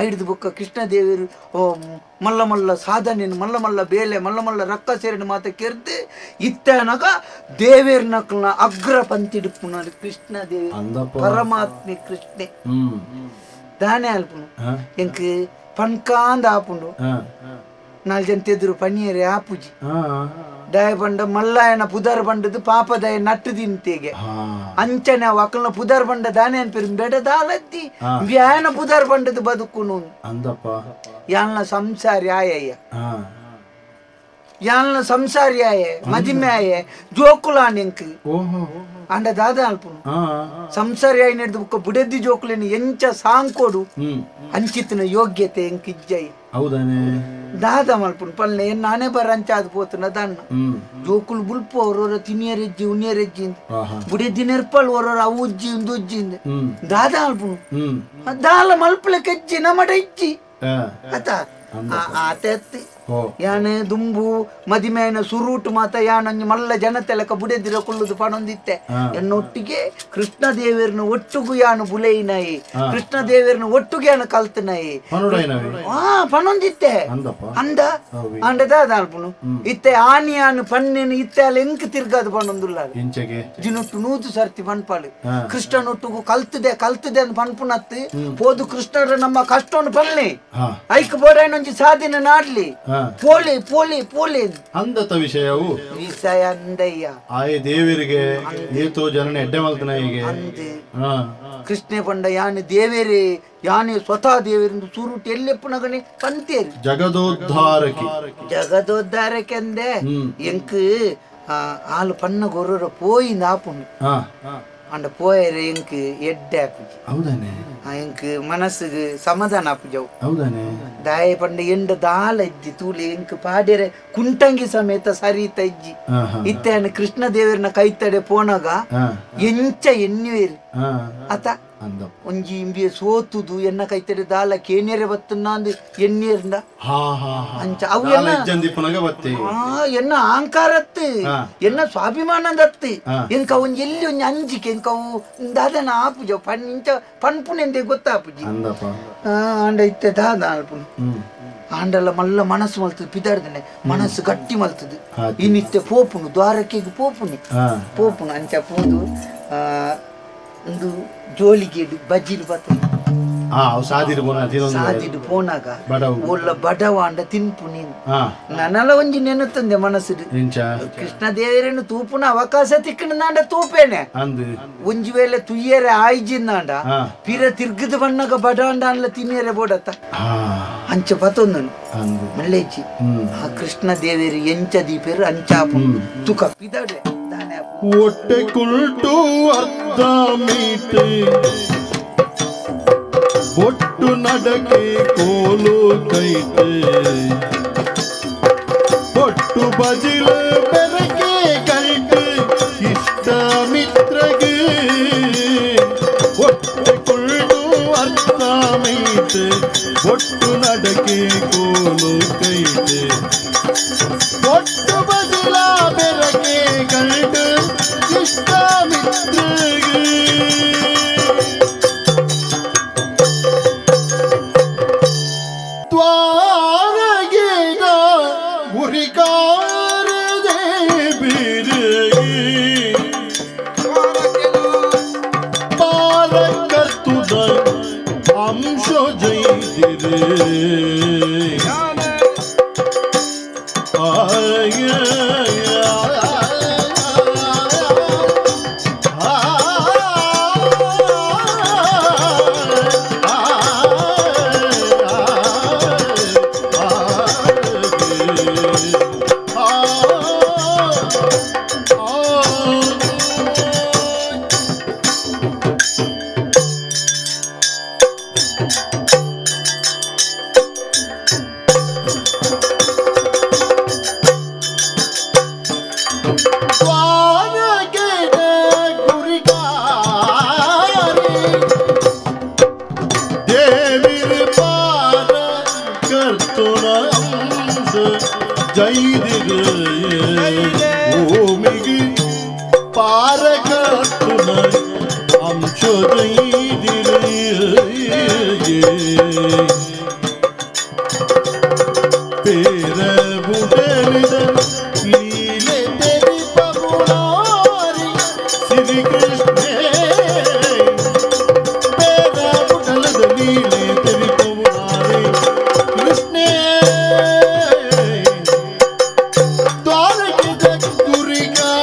[SPEAKER 2] ಐಡ್ದು ಬೊಕ್ಕ ಕೃಷ್ಣ ದೇವರು ಮಲ್ಲ ಮಲ್ಲ ಸಾಧನೆ ಮಲ್ಲ ಮಲ್ಲ ಬೇಲೆ ಮಲ್ಲ ಮಲ್ಲ ರಕ್ಕ ಸೇರಿನ ಮಾತ ಕೆರ್ದು ಇತ್ತನಗ ದೇವೇರ್ನಕ್ಲನ ಅಗ್ರ ಪಂತಿಡುಪುನ ಕೃಷ್ಣ ದೇವ ಪರಮಾತ್ಮೆ ಕೃಷ್ಣೆ ದಾನೆ ಅಲ್ಪುನು ಎಂಕ್ ಪನ್ಕಾಂದ ಆಪುಂಡು ನಾಲ್ ಜನ ತೆದ್ರು ಪನಿಯರೆ ಆಪುಜಿ ದಾಯ ಬಂಡ ಮಲ್ಲಾಯನ ಪುದರ್ ಬಂಡದು ಪಾಪದಾಯ ನಟ್ಟು ತಿಂತೇಗೆ ಅಂಚನೆ ಅಕಲ್ನ ಪುದರ್ ಬಂಡ ದಾನೆ ಅನ್ಪಿರು ಬೆಡ ದಾಲತ್ತಿ ವ್ಯಾಯನ ಪುದರ್ ಬಂಡದು ಬದುಕುನು
[SPEAKER 1] ಅಂದಪ್ಪ
[SPEAKER 2] ಯಾಲ್ನ ಸಂಸಾರಿ ಆಯಯ್ಯ ಯಾಲ್ನ ಸಂಸಾರಿ ಆಯೆ ಮದಿಮೆ ಆಯೆ ಜೋಕುಲಾನ್ ಎಂಕ್ ಅಂಡ ದಾದ ಅಲ್ಪುನು ಸಂಸಾರಿ ಆಯ್ ನಡೆದು ಬುಕ್ಕ ಬುಡೆದ್ದಿ ಜೋಕುಲೇನು ಎಂಚ ಸಾಂಕೋಡು ಅಂಚಿತನ ಯೋಗ್ಯತೆ ಎಂಕ್ ಇಜ್ಜಯ್ಯ
[SPEAKER 1] ಹೌದಾನೆ
[SPEAKER 2] ದಾದ ಮಲ್ಪುನು ಪಲ್ಲೆ ನಾನೇ ಬರ ಅಂಚಾದ ಪೋತನ ದಣ್ಣ ಜೋಕುಲು ಬುಲ್ಪು ಅವರವರ ತಿನಿಯರೆಜ್ಜಿ ಉನಿಯರೆಜ್ಜಿ ಬುಡೆದ್ದಿ ನೆರ್ಪಲ್ ಅವರವರ ಅವು ಉಜ್ಜಿ ಉಂದು ಉಜ್ಜಿ ದಾದ ಅಲ್ಪುನು ದಾಲ ಮಲ್ಪಲೆ ಕೆಜ್ಜಿ ನಮಡ ಇಜ್ಜಿ ಆತ ಆತ ಯಾನೆ ದುಂಬು ಮದಿಮೇನ ಸುರೂಟು ಮಾತ ಯಾನಂಜಿ ಮಲ್ಲ ಜನತೆಲಕ ಬುಡೆದಿರ ಕುಳ್ಳುದು ಪಣೊಂದಿತ್ತೆ ಎನ್ನೊಟ್ಟಿಗೆ ಕೃಷ್ಣ ದೇವರನ್ನ ಒಟ್ಟುಗು ಯಾನು ಬುಲೈನಾಯಿ ಕೃಷ್ಣ ದೇವರನ್ನ ಒಟ್ಟುಗೆ ಯಾನು ಕಲ್ತನಾಯಿ ಪಣೊಂದಿತ್ತೆ ಅಂದ ಅಂಡ ದಾದ ಅಲ್ಪುನು ಇತ್ತೆ ಆನಿ ಯಾನು ಪನ್ನೇನು ಇತ್ತೆ ಅಲ್ಲಿ ಎಂಕ್ ತಿರ್ಗಾದು ಪಣೊಂದುಲ್ಲ ದಿನೊಟ್ಟು 100 ಸರ್ತಿ ಪನ್ಪಾಳು ಕೃಷ್ಣನೊಟ್ಟುಗು ಕಲ್ತದೆ ಕಲ್ತದೆ ಅಂತ ಪನ್ಪುನತ್ತು ಪೋದು ಕೃಷ್ಣರ ನಮ್ಮ ಕಷ್ಟವನ್ನು ಪನ್ಲಿ ಐಕ್ ಬೋಡಾಯನೊಂಜಿ ಸಾಧಿನ ನಾಡ್ಲಿ ಪೋಲಿ ಪೋಲಿ ಪೋಲಿ
[SPEAKER 1] ಅಂದತ ವಿಷಯವು
[SPEAKER 2] ವಿಷಯ ಅಂದಯ್ಯ
[SPEAKER 1] ಆಯ್ ದೇವರಿಗೆ ಏತೋ ಜನನ ಎಡ್ಡೆ ಮಲ್ತನ ಹೀಗೆ
[SPEAKER 2] ಕೃಷ್ಣೆ ಪಂಡ ಯಾನೆ ದೇವೇರೇ ಯಾನೆ ಸ್ವತಃ ದೇವರಿಂದ ಸುರುಟು ಎಲ್ಲೆಪ್ಪುನಗನೆ ಪಂತೇರು
[SPEAKER 1] ಜಗದೋದ್ಧಾರಕಿ
[SPEAKER 2] ಜಗದೋದ್ಧಾರಕ್ಕೆ ಅಂದೆ ಎಂಕ್ ಆಲು ಪನ್ನ ಗೊರ್ರ ಪೋಯಿಂದ ಆಪುಂಡು ಅಂಡ ಪೋಯರೆ ಎಂಕ್ ಎಡ್ಡೆ ಆಪುಜಿ
[SPEAKER 1] ಹೌದಾನೆ
[SPEAKER 2] ಎಂಕ್ ಮನಸ್ಸಿಗೆ ಸಮಾಧಾನ ಆಪುಜವು
[SPEAKER 1] ಹೌದಾನೆ
[SPEAKER 2] ದಾಯ ಪಂಡ ಎಂಡ ದಾಲ ಇಜ್ಜಿ ತೂಲಿ ಎಂಕ್ ಪಾಡ್ಯರೆ ಕುಂಟಂಗಿ ಸಮೇತ ಸರಿತ ಇಜ್ಜಿ ಇತ್ತೆ ಕೃಷ್ಣ ದೇವರನ್ನ ಕೈತಡೆ ಪೋನಾಗ ಎಂಚ ಎನ್ನುವೇರು ಆತ ಒಂಜಿ ಇಂಬಿಯ ಸೋತುದು ಎನ್ನ ಕೈತಡೆ ದಾಲ ಕೇನಿಯರೆ ಬತ್ತುಂದು ಎಣ್ಣೀರ್ಂದ ಅಂಚ ಅವು ಎನ್ನ ಅಹಂಕಾರತ್ತು ಎನ್ನ ಸ್ವಾಭಿಮಾನದತ್ತು ಎಂಕ ಒಂಜಿ ಎಲ್ಲಿ ಒಂಜಿ ಅಂಜಿಕೆ ಎಂಕವು ದಾದನ ಆಪುಜ ಪಣ್ ಇಂಚ ಪನ್ಪುನೆಂದೆ ಗೊತ್ತಾಪುಜಿ ಆಂಡ ಇತ್ತೆ ದಾದ ಅಲ್ಪುನು ಆಂಡಲ ಮಲ್ಲ ಮನಸ್ಸು ಮಲ್ತದು ಪಿದಾಡ್ದನೆ ಮನಸ್ಸು ಗಟ್ಟಿ ಮಲ್ತದು ಇನ್ನಿತ್ತೆ ಪೋಪುನು ದ್ವಾರಕೆಗೆ ಪೋಪುನಿ ಪೋಪುನು ಅಂಚ ಪೋದು ಒಂದು ಜೋಳಿಗೆ ಬಜ್ಜಿಲು ಬರ್ತದೆ ಸಾದಿಡು ಪೋನಾಗ ಒಲ್ಲ ಬಡವ ಅಂಡ ತಿನ್ಪು ನೀನು ನನಲ ಒಂಜಿ ನೆನತಂದೆ ಮನಸ್ಸು ಕೃಷ್ಣ ದೇವರನ್ನು ತೂಪುನ ಅವಕಾಶ ತಿಕ್ಕಣದಾಂಡ ತೂಪೇನೆ ಒಂಜಿ ವೇಳೆ ತುಯ್ಯರೆ ಆಯ್ಜಿಂದಾಂಡ ಪಿರ ತಿರ್ಗದ ಬಣ್ಣಗ ಬಡಾಂಡ ಅನ್ಲ ತಿನ್ನಿಯರೆ ಬೋಡತ್ತ ಅಂಚ ಬತ್ತೊಂದನು ಮಲ್ಲೇಜಿ ಆ ಕೃಷ್ಣ ದೇವರು ಎಂಚ ದೀಪೇರು ಅಂಚಾಪು ತುಕ ಪಿದಾಡೆ
[SPEAKER 1] ಒಟ್ಟೆ ಕುಲ್ಟು ಅರ್ಧ ಮೀಟೆ ಬೊಟ್ಟು ನಡಕೆ ಕೋಲು ಕೈಟೆ ಬೊಟ್ಟು ಬಜಿಲು ಬೆರಕೆ ಕೈಟೆ ಇಷ್ಟ ಮಿತ್ರಗೆ ಒಟ್ಟೆ ಕುಲ್ಟು ಅರ್ಧ ಮೀಟೆ ಬೊಟ್ಟು ನಡಕೆ ಕೋಲು ಕೈಟೆ ಬೊಟ್ಟು ಬಜಿಲ ಬೆರಕೆ ಕೈಟೆ ಇಷ್ಟ ಮಿತ್ರಗೆ ದ್ವಾರಗೇನ ಗುರಿಕಾರದೆ ಬಿರಗಿ ಪಾರಕರ್ತುದ ಅಂಶ ಜೈದಿರೆ ಕರ್ತುನ ಅಂಶ ಜೈದಿರು ಭೂಮಿಗೆ ಪಾರ ಕರ್ತುನ ಅಂಶ ಜೈದಿರು ಪೇರ ಬುಡಲಿದ ಲೀಲೆ ತೆರಿ ಪಗುಣಾರಿ ಶ್ರೀ ಕೃಷ್ಣ ಪೇರ ಬುಡಲದ ಲೀಲೆ ತೆರಿ ಪಗುಣಾರಿ ಕೃಷ್ಣ ದ್ವಾರಕದ ಗುರಿಗಾರಿ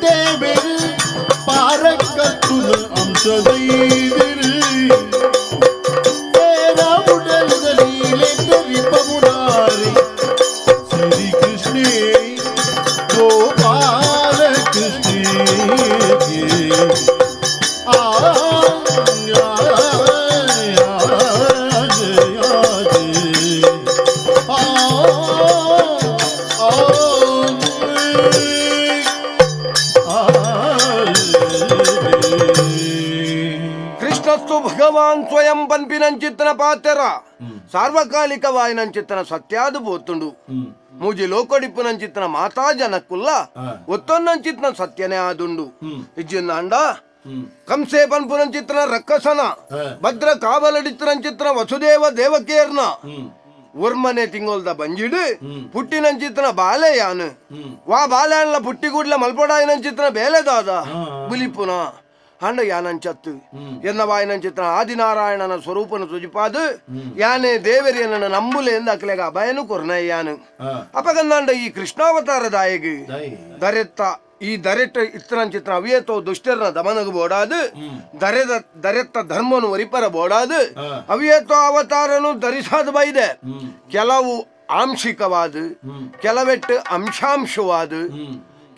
[SPEAKER 1] ದೇವರು ಪಾರಕತ್ತುನ ಅಂಶ ಜೈದಿರು ಶ್ರೀ ಕೃಷ್ಣ ಗೋಪಾಲ ಕೃಷ್ಣ
[SPEAKER 4] ಕೃಷ್ಣಸ್ತು ಭಗವಾನ್ ಸ್ವಯಂ ಪನ್ಪಿನಂಚಿತ್ತನ ಪಾತೆರ ಸಾರ್ವಕಾಲಿಕವಾಯಿನಂಚಿತ್ತನ ಸತ್ಯಾದು ಪೋತುಂಡು ಮೂಜಿ ಲೋಕಡಿಪ್ಪುನಂಚಿತ್ತನ ಮಾತಾ ಜನಕ್ಕುಲ್ಲ ಒತ್ತೊನ್ನಂಚಿತ್ತನ ಸತ್ಯನೇ ಆದುಂಡು ಇಜ್ಜಿಂದಾಂಡ ಕಂಸೆ ಪನ್ಪುನಂಚಿತ್ತನ ರಕ್ಕಸನ ಭದ್ರ ಕಾವಲಡಿತ್ತನಂಚಿತ್ತನ ವಸುದೇವ ದೇವಕೇರ್ನ ಒರ್ಮನೆ ತಿಂಗೊಲ್ದ ಬಂಜಿಡು ಪುಟ್ಟಿನಂಚಿತ್ತನ ಬಾಲೆ ಯಾನು ವಾ ಬಾಲೆಯನ್ಲ ಪುಟ್ಟಿ ಕೂಡ್ಲ ಮಲ್ಪೊಡಾಯಿನಂಚಿತ್ತನ ಬೇಲೆದಾದ ಬುಲಿಪುನ ಅಂಡ ಯಾನಂಚತ್ತು ಎನ್ನ ವಾಯಿನಂಚಿತ್ತನ ಆದಿನಾರಾಯಣನ ಸ್ವರೂಪನ ತುಜಿಪಾದು ಯಾನೇ ದೇವರಿಯನ್ನ ನಂಬುಲೆ ಎಂದು ಅಕ್ಲೆಗ ಅಭಯನು ಕೊರ್ನಯ್ಯಾನು ಅಪಗಂದಾಂಡ ಈ ಕೃಷ್ಣಾವತಾರದಾಯಗಿ ದರೆತ್ತ ಈ ದರೆಟ್ಟ ಇತ್ತನಂಚಿತ್ರ ಅವಿಯತೋ ದುಷ್ಟರನ ದಮನಗು ಬೋಡಾದು ದರೆದ ದರೆತ್ತ ಧರ್ಮನು ಒರಿಪರ ಬೋಡಾದು ಅವಿಯತೋ ಅವತಾರನು ಧರಿಸಾದ ಬೈದೆ ಕೆಲವು ಆಂಶಿಕವಾದ ಕೆಲವೆಟ್ಟು ಅಂಶಾಂಶವಾದ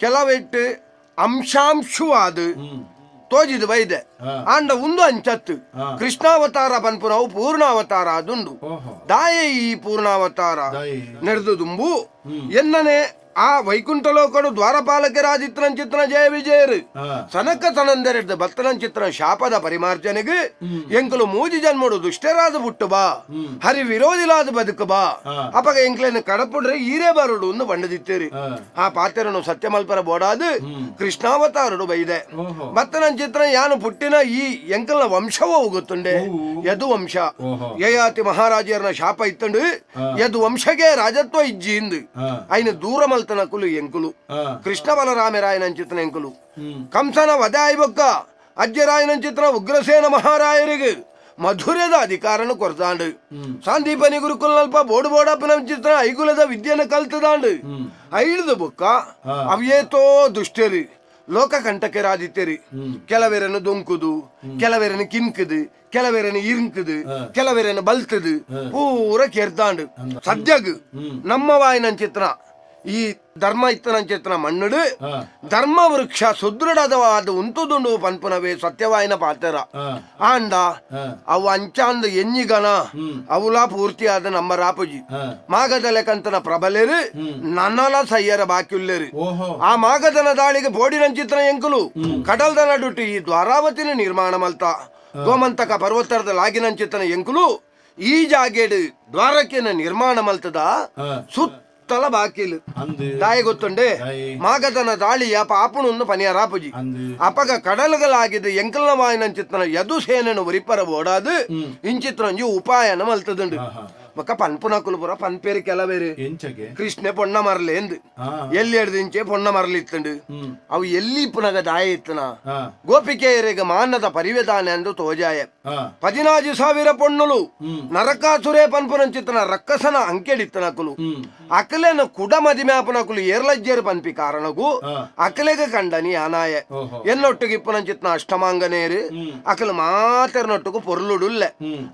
[SPEAKER 4] ಕೆಲವೆಟ್ಟು ಅಂಶಾಂಶವಾದ ತೋಜಿದ ಬೈದೆ ಆಂಡ ಒಂದು ಅಂಚತ್ತು ಕೃಷ್ಣಾವತಾರ ಪನ್ಪುನವು ಪೂರ್ಣಾವತಾರ ಅದುಂಡು ದಾಯೆ ಈ ಪೂರ್ಣಾವತಾರ ನಡೆದು ದುಂಬು ಎನ್ನನೆ ಆ ವೈಕುಂಠ ಲೋಕಡು ದ್ವಾರಪಾಲಕರಾದಿತ್ರಂಚಿತ್ರ ಜಯ ವಿಜಯರು ಸನಕ ಸನಂದರೆಡ್ದ ಭಕ್ತನಂಚಿತ್ರ ಶಾಪದ ಪರಿಮಾರ್ಜನೆಗೆ ಎಂಕಲು ಮೂಜಿ ಜನ್ಮಡು ದುಷ್ಟರಾದ ಬುಟ್ಟು ಬಾ ಹರಿ ವಿರೋಧಿಲಾದ ಬದುಕು ಬಾ ಅಪಗ ಎಂಕ್ಲೇನು ಕಡಪುಡ್ರೆ ಈರೇ ಬರುಡು ಒಂದು ಬಂಡದಿತ್ತೇರಿ ಆ ಪಾತೆರನು ಸತ್ಯಮಲ್ಪರ ಬೋಡಾದು ಕೃಷ್ಣಾವತಾರಡು ಬೈದೆ ಭಕ್ತನಂಚಿತ್ರ ಯಾನು ಪುಟ್ಟಿನ ಈ ಎಂಕಲ್ನ ವಂಶವೂ ಹೋಗುತ್ತುಂಡೆ ಯದು ವಂಶ ಯಯಾತಿ ಮಹಾರಾಜರನ ಶಾಪ ಇತ್ತಂಡು ಯದು ವಂಶಗೆ ರಾಜತ್ವ ಇಜ್ಜಿ ಇಂದು ಐನ ದೂರ ಮಲ್ತನಕುಲು ಎಂಕುಲು ಕೃಷ್ಣ ಬಲರಾಮರಾಯನಂಚಿತನ ಎಂಕುಲು ಕಂಸನ ವದಾಯಿಬೊಕ್ಕ ಅಜ್ಜರಾಯನಂಚಿತನ ಉಗ್ರಸೇನ ಮಹಾರಾಯರಿಗೆ ಮಧುರದ ಅಧಿಕಾರನು ಕೊರ್ದಾಂಡು ಸಾಂದೀಪನಿ ಗುರುಕುಲ್ನಲ್ಪ ಬೋಡು ಬೋಡಪ್ಪನಂಚಿತನ ಐಗುಲದ ವಿದ್ಯೆನ ಕಲ್ತದಾಂಡು ಐಳ್ದು ಬೊಕ್ಕ ಅವೇತೋ ದುಷ್ಟರಿ ಲೋಕ ಕಂಟಕರಾದಿತ್ತೇರಿ ಕೆಲವೆರನ್ನು ದೊಂಕುದು ಕೆಲವೆರನ್ನು ಕಿನ್ಕುದು ಕೆಲವೆರನ್ನು ಇರ್ಂಕುದು ಕೆಲವೆರನ್ನು ಬಲ್ತದು ಪೂರ ಕೆರ್ದಾಂಡು ಸದ್ಯಗ್ ನಮ್ಮ ವಾಯಿನಂಚಿತನ ಈ ಧರ್ಮ ಇತ್ತನಂಚಿತನ ಮಣ್ಣುಡು ಧರ್ಮ ವೃಕ್ಷ ಸುದೃಢವಾದ ಉಂತುದುಂಡು ಪನ್ಪುನವೇ ಸತ್ಯವಾಯಿನ ಪಾತೆರ ಆಂಡ ಅವು ಅಂಚಾಂದ ಎನ್ನಿಗನ ಅವುಲಾ ಪೂರ್ತಿಯಾದ ನಮ್ಮ ರಾಪುಜಿ ಮಾಗದಲೆಕಂತನ ಪ್ರಬಲೇರು ನನ್ನಲ ಸಯ್ಯರ ಬಾಕಿಯುಲ್ಲೇರು ಆ ಮಾಗದನ ದಾಳಿಗೆ ಬೋಡಿನಂಚಿತನ ಎಂಕುಲು ಕಡಲ್ದ ನಡುಟು ಈ ದ್ವಾರಾವತಿನ ನಿರ್ಮಾಣ ಮಲ್ತ ಗೋಮಂತಕ ಪರ್ವತರದ ಲಾಗಿನಂಚಿತನ ಎಂಕುಲು ಈ ಜಾಗೇಡು ದ್ವಾರಕೆನ ನಿರ್ಮಾಣ ಮಲ್ತದ ಸುತ್ತ ತಲ ಬಾಕಿಲು ದಾಯಿ ಗೊತ್ತುಂಡೆ ಮಾಗದನ ದಾಳಿಯ ಪಾಪುಣನ್ನು ಪನಿಯರಾಪುಜಿ ಅಪಗ ಕಡಲುಗಳಾಗಿದ್ದು ಎಂಕಲ್ನ ವಾಯಿನಂಚಿತ್ತನ ಯದು ಸೇನನು ಒರಿಪರ ಓಡಾದು ಇಂಚಿತ್ರೊಂಜಿ ಉಪಾಯನ ಮಲ್ತದುಂಡು ಬೊಕ್ಕ ಪನ್ಪುನಕುಲು ಪೂರ ಪನ್ಪೇರು ಕೆಲವೇರು ಕೃಷ್ಣೆ ಪೊಣ್ಣ ಮರಲೆ ಎಂದು ಎಲ್ಲಿ ಎಡ್ದಿಂಚೆ ಪೊಣ್ಣ ಮರಲಿ ಇತ್ತುಂಡು ಅವು ಎಲ್ಲಿ ಪುನಗ ದಾಯ ಇತ್ತನ ಗೋಪಿಕೆಯರಿಗೆ ಮಾನದ ಪರಿವೆದಾನೆ ಅಂದು ತೋಜಾಯ 14,000 ಪೊಣ್ಣುಲು ನರಕಾಸುರೇ ಪನ್ಪುನಂಚಿತ್ತನ ರಕ್ಕಸನ ಅಂಕೆಡಿತ್ತನಕುಲು ಅಕಲೆನ ಕುಡ ಮದಿಮ್ಯಾಪನಕುಲು ಏರ್ಲಜ್ಜೇರು ಪನ್ಪಿ ಕಾರಣಗೂ ಅಕಲೆಗ ಕಂಡನಿ ಅನಾಯ ಎನ್ನೊಟ್ಟಿಗೆ ಇಪ್ಪನಂಚಿತ್ತನ ಅಷ್ಟಮಾಂಗನೇರು ಅಕಲು ಮಾತೆರ್ನೊಟ್ಟುಗು ಪೊರ್ಲುಡುಲ್ಲೆ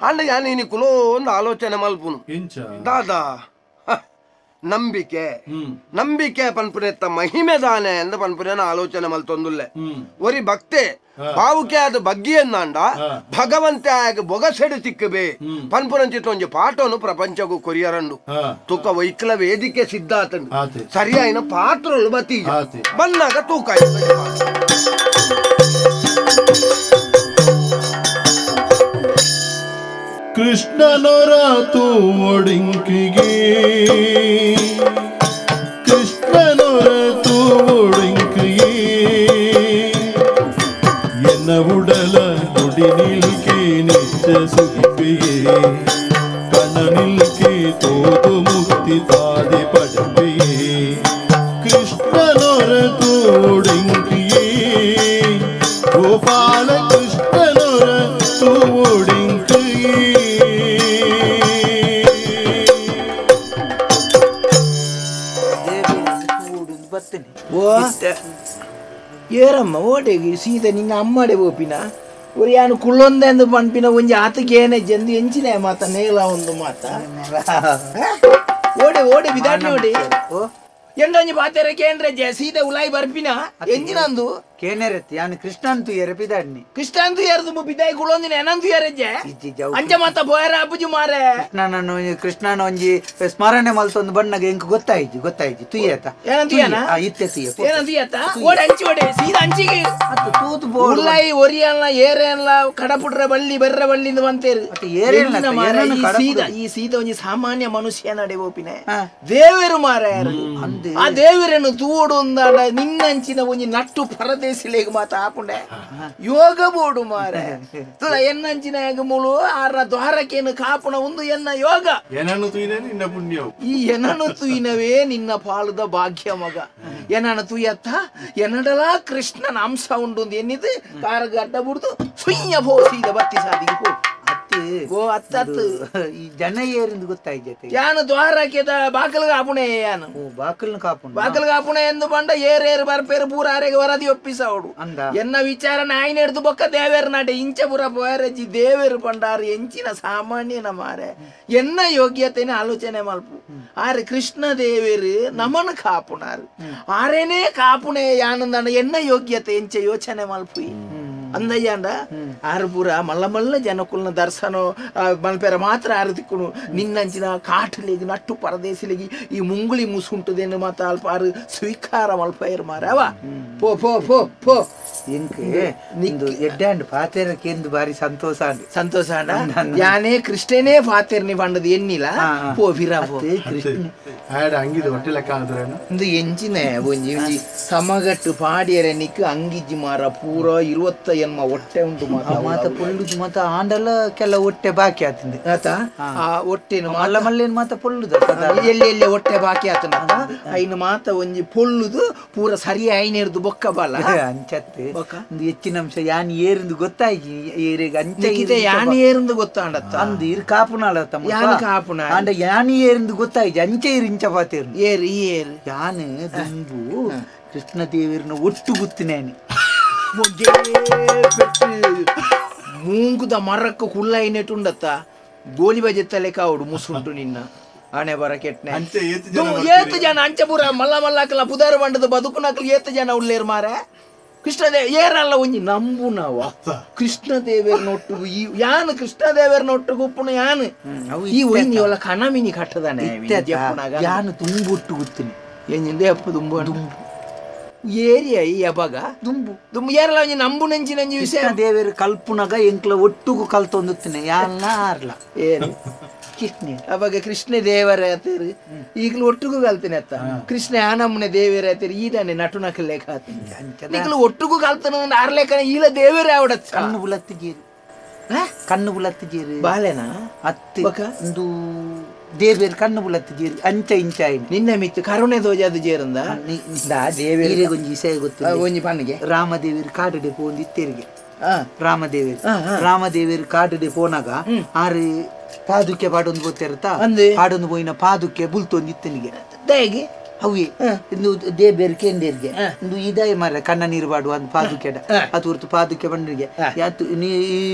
[SPEAKER 4] ಅಂಡ ಯಾನ್ ಇನಿ ಕುಲೋ ಒಂದು ಆಲೋಚನೆ ಮಲ್ಪುನು ದಾದಾ ನಂಬಿಕೆ ನಂಬಿಕೆ ಪನ್ಪುನೆತ್ತ ಮಹಿಮೆ ದಾನೆ ಅಂದ ಪನ್ಪುನೇನ ಆಲೋಚನೆ ಮಲ್ತೊಂದುಲ್ಲೆ ಒರಿ ಭಕ್ತೆ ಬಾವುಕೆ ಅದು ಬಗ್ಗಿಯನ್ನಾಂಡ ಭಗವಂತೆ ಆಗ ಬೊಗಸೆಡು ತಿಕ್ಕಬೆ ಪನ್ಪುನಂಚಿತ ಒಂಜಿ ಪಾಠನು ಪ್ರಪಂಚಗೂ ಕೊರಿಯರಂಡು ತೂಕ ವೈಕ್ಲ ವೇದಿಕೆ ಸಿದ್ಧ ಆತಂಡು ಸರಿಯಾಯಿನ ಪಾತ್ರಲು ಬತ್ತಿ ಬನ್ನಾಗ ತೂಕ
[SPEAKER 1] ಕೃಷ್ಣನೊರ ತೂವೊಡಿಂಕಿಗೆ ಕೃಷ್ಣನೊರ ತೂವೊಡಿಂಕಿಗೆ ಎನ್ನ ಉಡಲ ಗುಡಿ ನಿಲ್ಕೆ ನಿಚ್ಚ ಸುಗಿಪೆಯೇ ಕಣ ನಿಲ್ಕೆ ತೋದು ಮುಕ್ತಿ ತಾದೆ ಪಡಪೆಯೇ ಕೃಷ್ಣನೊರ ತೂವೊಡಿಂಕಿಯೇ ಗೋಪಾಲ ಕೃಷ್ಣನೊರ ತೂವೊಡಿಂಕಿಯೇ
[SPEAKER 3] ಏರಮ್ಮ ಓಟೆಗೆ ಸೀದ ನಿನ್ನ ಅಮ್ಮಡೆ ಬೋಪಿನ ಒರಿಯಾನು ಕುಳ್ಳೊಂದೆಂದು ಪನ್ಪಿನ ಒಂಜಿ ಆತಕ್ಕೆ ಜಂದು ಎಂಚಿನ ಮಾತ ನೇಲ ಒಂದು ಮಾತ ಓಡೆ ಓಡೆ ವಿಧಾನ ಓಡೆ ಎಂಡೊಂಜಿ ಪಾತೆರ ಕೇಂದ್ರ ಸೀದ ಉಲಾಯಿ ಬರ್ಪಿನ ಎಂಜಿನಂದು
[SPEAKER 2] ಕೇನೆರತ್ತಿ ಯಾನು ಕೃಷ್ಣಂತು ಎರೆ ಪಿದಾಡ್ನಿ
[SPEAKER 3] ಕೃಷ್ಣಂತು ಎರೆದು ಬಿದಾಯಿ ಕುಳ್ಳೊಂದಿನ ಏನಂತು ಎರೆಜ್ಜೆ ಅಂಚ ಮಾತ ಬೋಯರ ಅಪ್ಪುಜಿ ಮಾರೆ
[SPEAKER 2] ಕೃಷ್ಣನ ಕೃಷ್ಣನ ಒಂಜಿ ಸ್ಮರಣೆ ಮಲ್ತೊಂದು ಬಣ್ಣಗೆ ಎಂಕ್ ಗೊತ್ತಾಯ್ತು ಗೊತ್ತಾಯ್ತು ತುಯ್ಯತ
[SPEAKER 3] ಏನಂತೀಯನ
[SPEAKER 2] ಇತ್ತೆ ತುಯ್ಯ
[SPEAKER 3] ಏನಂತೀಯತ ಓಡೆ ಅಂಚಿ ಓಡೆ ಸೀದ ಅಂಚಿಗೆ
[SPEAKER 2] ತೂತು ಬೋಡು
[SPEAKER 3] ಉಲಾಯಿ ಒರಿಯಲ್ಲ ಏರೆಲ್ಲ ಕಡಪುಟ್ರೆ ಬಳ್ಳಿ ಬೆರ್ರೆ ಬಳ್ಳಿ ಅಂತೇರು ಸೀದ ಈ ಸೀದ ಒಂಜಿ ಸಾಮಾನ್ಯ ಮನುಷ್ಯ ನಡೆ ಓಪಿನೆ ದೇವರು ಮಾರ ಆ ದೇವರನ್ನು ತೂಡು ಅಂದಾಡ ನಿನ್ನಂಚಿನ ಒಂಜಿ ನಟ್ಟು ಪರದೇಶಿಲೇಗ ಮಾತ ಆಪುಂಡೆ ಯೋಗ ಬೋಡು ಮಾರೆ ತುಳ ಎನ್ನಂಚಿನ ಮುಳು ಆರ ದ್ವಾರಕೇನು ಕಾಪುಣ ಒಂದು ಎನ್ನ ಯೋಗ
[SPEAKER 1] ಏನನ್ನು ತುಯ್ನೆ ನಿನ್ನ ಪುಣ್ಯವು
[SPEAKER 3] ಈ ಏನನ್ನು ತುಯ್ನವೇ ನಿನ್ನ ಪಾಲುದ ಭಾಗ್ಯ ಮಗ ಏನನ್ನು ತುಯ್ಯತ್ತ ಎನ್ನಡಲ ಕೃಷ್ಣನ ಅಂಶ ಉಂಡು ಎನ್ನಿದು ಕಾರಗ ಅಡ್ಡ ಬಿಡ್ದು ಸುಯ್ಯ ಪೋ ಸೀದ ಬತ್ತಿ ಸಾದಿಗೆ ಪೋ ಓ ಅತ್ತ
[SPEAKER 2] ಈ ಜನ ಏರಿಂದು ಗೊತ್ತಾಯ್ತು
[SPEAKER 3] ಯಾನು ದ್ವಾರಕ್ಕೆ ಬಾಕಲ್ ಕಾಪುಣೆ ಯಾನು
[SPEAKER 2] ಬಾಕಲ್ ಕಾಪುಣ
[SPEAKER 3] ಬಾಕಲ್ ಕಾಪುಣೆ ಎಂದು ಬಂಡ ಏರೇರು ಬರ್ಪೇರು ಪೂರ ಆರೆಗೆ ವರದಿ ಒಪ್ಪಿಸವಡು ಎನ್ನ ವಿಚಾರ ನಾಯಿನ ಹಿಡ್ದು ಬೊಕ್ಕ ದೇವೇರು ನಾಟೆ ಇಂಚ ಪೂರ ಪೋಯರಜ್ಜಿ ದೇವೇರು ಪಂಡಾರು ಎಂಚಿನ ಸಾಮಾನ್ಯನ ಮಾರೆ ಎನ್ನ ಯೋಗ್ಯತೆನ ಆಲೋಚನೆ ಮಲ್ಪು ಆರೆ ಕೃಷ್ಣ ದೇವೇರು ನಮನ ಕಾಪುಣಾರು ಆರೇನೇ ಕಾಪುಣೆ ಯಾನಂದಾಣ ಎನ್ನ ಯೋಗ್ಯತೆ ಎಂಚ ಯೋಚನೆ ಮಲ್ಪು ಅಂದಯ್ಯಾಂಡ ಆರು ಪೂರ ಮಲ್ಲ ಮಲ್ಲ ಜನಕುಲ್ನ ದರ್ಶನ ಮಲ್ಪೆರ ಮಾತ್ರ ಆರು ತಿಕ್ಕುನು ನಿನ್ನಂಚಿನ ಕಾಟಲಿಗೆ ನಟ್ಟು ಪರದೇಶಲಿಗೆ ಈ ಮುಂಗುಳಿ ಮುಸುಂಟುದೇನು ಮಾತ ಅಲ್ಪ ಆರು ಸ್ವೀಕಾರ ಮಲ್ಪೈರ್ ಮಾರ ಅವ ಪೋ ಪೋ ಪೋ ಪೋ
[SPEAKER 2] ಇಂಕೆ ನಿಂದು ಎಡ್ಡಾಂಡ್ ಪಾತೇರಕ್ಕೆ ಎಂದು ಬಾರಿ ಸಂತೋಷ ಅಂಡ್
[SPEAKER 3] ಸಂತೋಷ ಅಂಡ ಯಾನೇ ಕೃಷ್ಣನೇ ಪಾತೇರ್ನಿ ಬಂಡದು ಎನ್ನಿಲ್ಲ ಪೋ ಫಿರಾ ಪೋ
[SPEAKER 2] ಕೃಷ್ಣ
[SPEAKER 1] ಆಡ ಅಂಗಿದ ಹೊಟ್ಟೆ ಲೆಕ್ಕ ಆದ್ರೆ
[SPEAKER 3] ಇಂದು ಎಂಚಿನ ಒಂಜಿ ಒಂಜಿ ಸಮಗಟ್ಟು ಪಾಡಿಯರೆ ನಿಕ್ ಅಂಗಿಜ್ಜಿ ಮಾರ ಪೂರ 20 ಎನ್ಮ ಹೊಟ್ಟೆ ಉಂಟು ಮಾತ
[SPEAKER 2] ಮಾತ ಪೊಳ್ಳುದು ಮಾತ ಆಂಡಲ ಕೆಲ ಹೊಟ್ಟೆ ಬಾಕಿ ಆತಂದೆ
[SPEAKER 3] ಆತ ಆ ಹೊಟ್ಟೆನು
[SPEAKER 2] ಮಲ್ಲ ಮಲ್ಲೇನು ಮಾತ ಪೊಳ್ಳುದ
[SPEAKER 3] ಎಲ್ಲಿ ಎಲ್ಲಿ ಹೊಟ್ಟೆ ಬಾಕಿ ಆತನ ಐನು ಮಾತ ಒಂಜಿ ಪೊಳ್ಳುದು ಪೂರ ಸರಿ ಐನೇರ್ದು ಬೊಕ್ಕ ಬಲ
[SPEAKER 2] ಅಂಚತ್ತೆ ಒಂದು ಹೆಚ್ಚಿನ ಅಂಶ ಯಾನ್ ಏರಿಂದು ಗೊತ್ತಾಯ್ತು ಏರಿಗೆ ಅಂಚ
[SPEAKER 3] ಯಾನ್ ಏರಿಂದು ಗೊತ್ತಾಂಡತ್ತ
[SPEAKER 2] ಅಂದು ಇರು ಕಾಪುನಾಳ ತಮ್ಮ
[SPEAKER 3] ಯಾನ್ ಕಾಪುನ
[SPEAKER 2] ಅಂಡ ಯಾನ್ ಏರಿಂದು ಗೊತ್ತಾಯ್ತು ಅಂಚೆ ಏರು ಇಂಚ ಪಾತೇರು
[SPEAKER 3] ಏರು ಈ ಏರು
[SPEAKER 2] ಯಾನ್ ದುಂಬು ಕೃಷ್ಣ ದೇವರನ್ನ ಒಟ್ಟು ಗುತ್ತಿನೇನೆ
[SPEAKER 3] ಮೂಂಗುದ ಮರಕ್ಕೆ ಹುಲ್ಲ ಐನೆಟುಂಡತ್ತ ಗೋಲಿ ಬಜೆತ್ತಲೆ ಕಾವಡು ಮುಸುಂಟು ನಿನ್ನ ಆಣೆ ಬರ ಕೆಟ್ಟನೆ ಏತು ಜನ ಅಂಚಪುರ ಮಲ್ಲ ಮಲ್ಲಾಕಲ ಪುದಾರ ಬಂಡದ ಬದುಕುನಕಲ್ ಏತು ಜನ ಉಳ್ಳೇರು ಮಾರೆ ಕೃಷ್ಣದೇವ ಏರಲ್ಲ ಒಂಜಿ ನಂಬು ನಾವ ಕೃಷ್ಣದೇವರನೊಟ್ಟಿಗೂ ಈ ಯಾನು ಕೃಷ್ಣದೇವರನೊಟ್ಟಿಗೂ ಉಪ್ಪುನು ಯಾನು ಈ ಒಯ್ನಿ ಒಲ್ಲ ಕನಮಿನಿ ಕಟ್ಟದಾನೆ
[SPEAKER 2] ಯಾನು ತುಂಬುಟ್ಟು ಗುತ್ತಿನಿ
[SPEAKER 3] ಎಂಜಿಂದ ಅಪ್ಪು ದುಂಬು ದುಂಬು ಏರಿಯ ಈ ಅಬಗ
[SPEAKER 2] ದುಂಬು
[SPEAKER 3] ದುಂಬು ಏರಲ್ಲ ಒಂಜಿ ನಂಬು ನಂಚಿ ನಂಜಿ ವಿಷಯ
[SPEAKER 2] ದೇವರು ಕಲ್ಪುನಗ ಎಂಕ್ಲ ಒಟ್ಟುಗು ಕಲ್ತೊಂದುತ್ತಿನ ಯಾನ್ನ ಆರ್ಲ
[SPEAKER 3] ಏನು
[SPEAKER 2] ಕೃಷ್ಣ
[SPEAKER 3] ಅವಾಗ ಕೃಷ್ಣ ದೇವರ ಆತೇರು ಈಗಲೂ ಒಟ್ಟುಗೂ ಕಲ್ತೀನಿ ಅತ್ತ ಕೃಷ್ಣ ಆನಮ್ಮನೆ ದೇವರ ಆತೇರು ಈದಾನೆ ನಟುನಕ ಲೇಖ ಈಗಲೂ ಒಟ್ಟುಗೂ ಕಲ್ತನ ಆರ್ಲೇಖನ ಈಲ ದೇವರೇ ಆವಡತ್ತ
[SPEAKER 2] ಕಣ್ಣು ಬುಲತ್ತಿ ಜೀರು ಕಣ್ಣು ಬುಲತ್ತಿ ಜೀರು
[SPEAKER 3] ಬಾಲೆನಾ
[SPEAKER 2] ಅತ್ತಿ ಒಂದು ದೇವೇರು ಕಣ್ಣು ಬುಲತ್ತಿ ಜೀರು ಅಂಚ ಇಂಚ ಆಯ್ನ
[SPEAKER 3] ನಿನ್ನ ಮಿತ್ತು ಕರುಣೆ ದೋಜಾದು ಜೇರಂದ
[SPEAKER 2] ದೇವೇರಿಗೆ ಒಂಜಿ ವಿಷಯ ಗೊತ್ತು
[SPEAKER 3] ಒಂಜಿ ಪನ್ನಿಗೆ
[SPEAKER 2] ರಾಮದೇವರು ಕಾಡುಡೆ ಪೋಂದು ಇತ್ತೇರಿಗೆ ರಾಮದೇವರು ರಾಮದೇವರು ಕಾಡುಡೆ ಪೋನಾಗ ಆರು ಪಾದುಕೆ ಪಾಡೊಂದು ಗೊತ್ತಿರುತ್ತಾ ಪಾಡೊಂದು ಪೋಯಿನ ಪಾದುಕೆ ಬುಲ್ತೊಂದು ಇತ್ತನಿಗೆ
[SPEAKER 3] ದಯಗೆ
[SPEAKER 2] ಅವೆ ಇಂದು ದೇಬೇರು ಕೇಂದೇರಿಗೆ ಇಂದು ಇದಾಯ ಮಾರ ಕಣ್ಣ ನೀರು ಪಾಡುವ ಅಂದ್ ಪಾದುಕೆಡ ಅದು ಹೊರ್ತು ಪಾದುಕೆ ಬಂಡಿಗೆ ಯಾತು ನೀ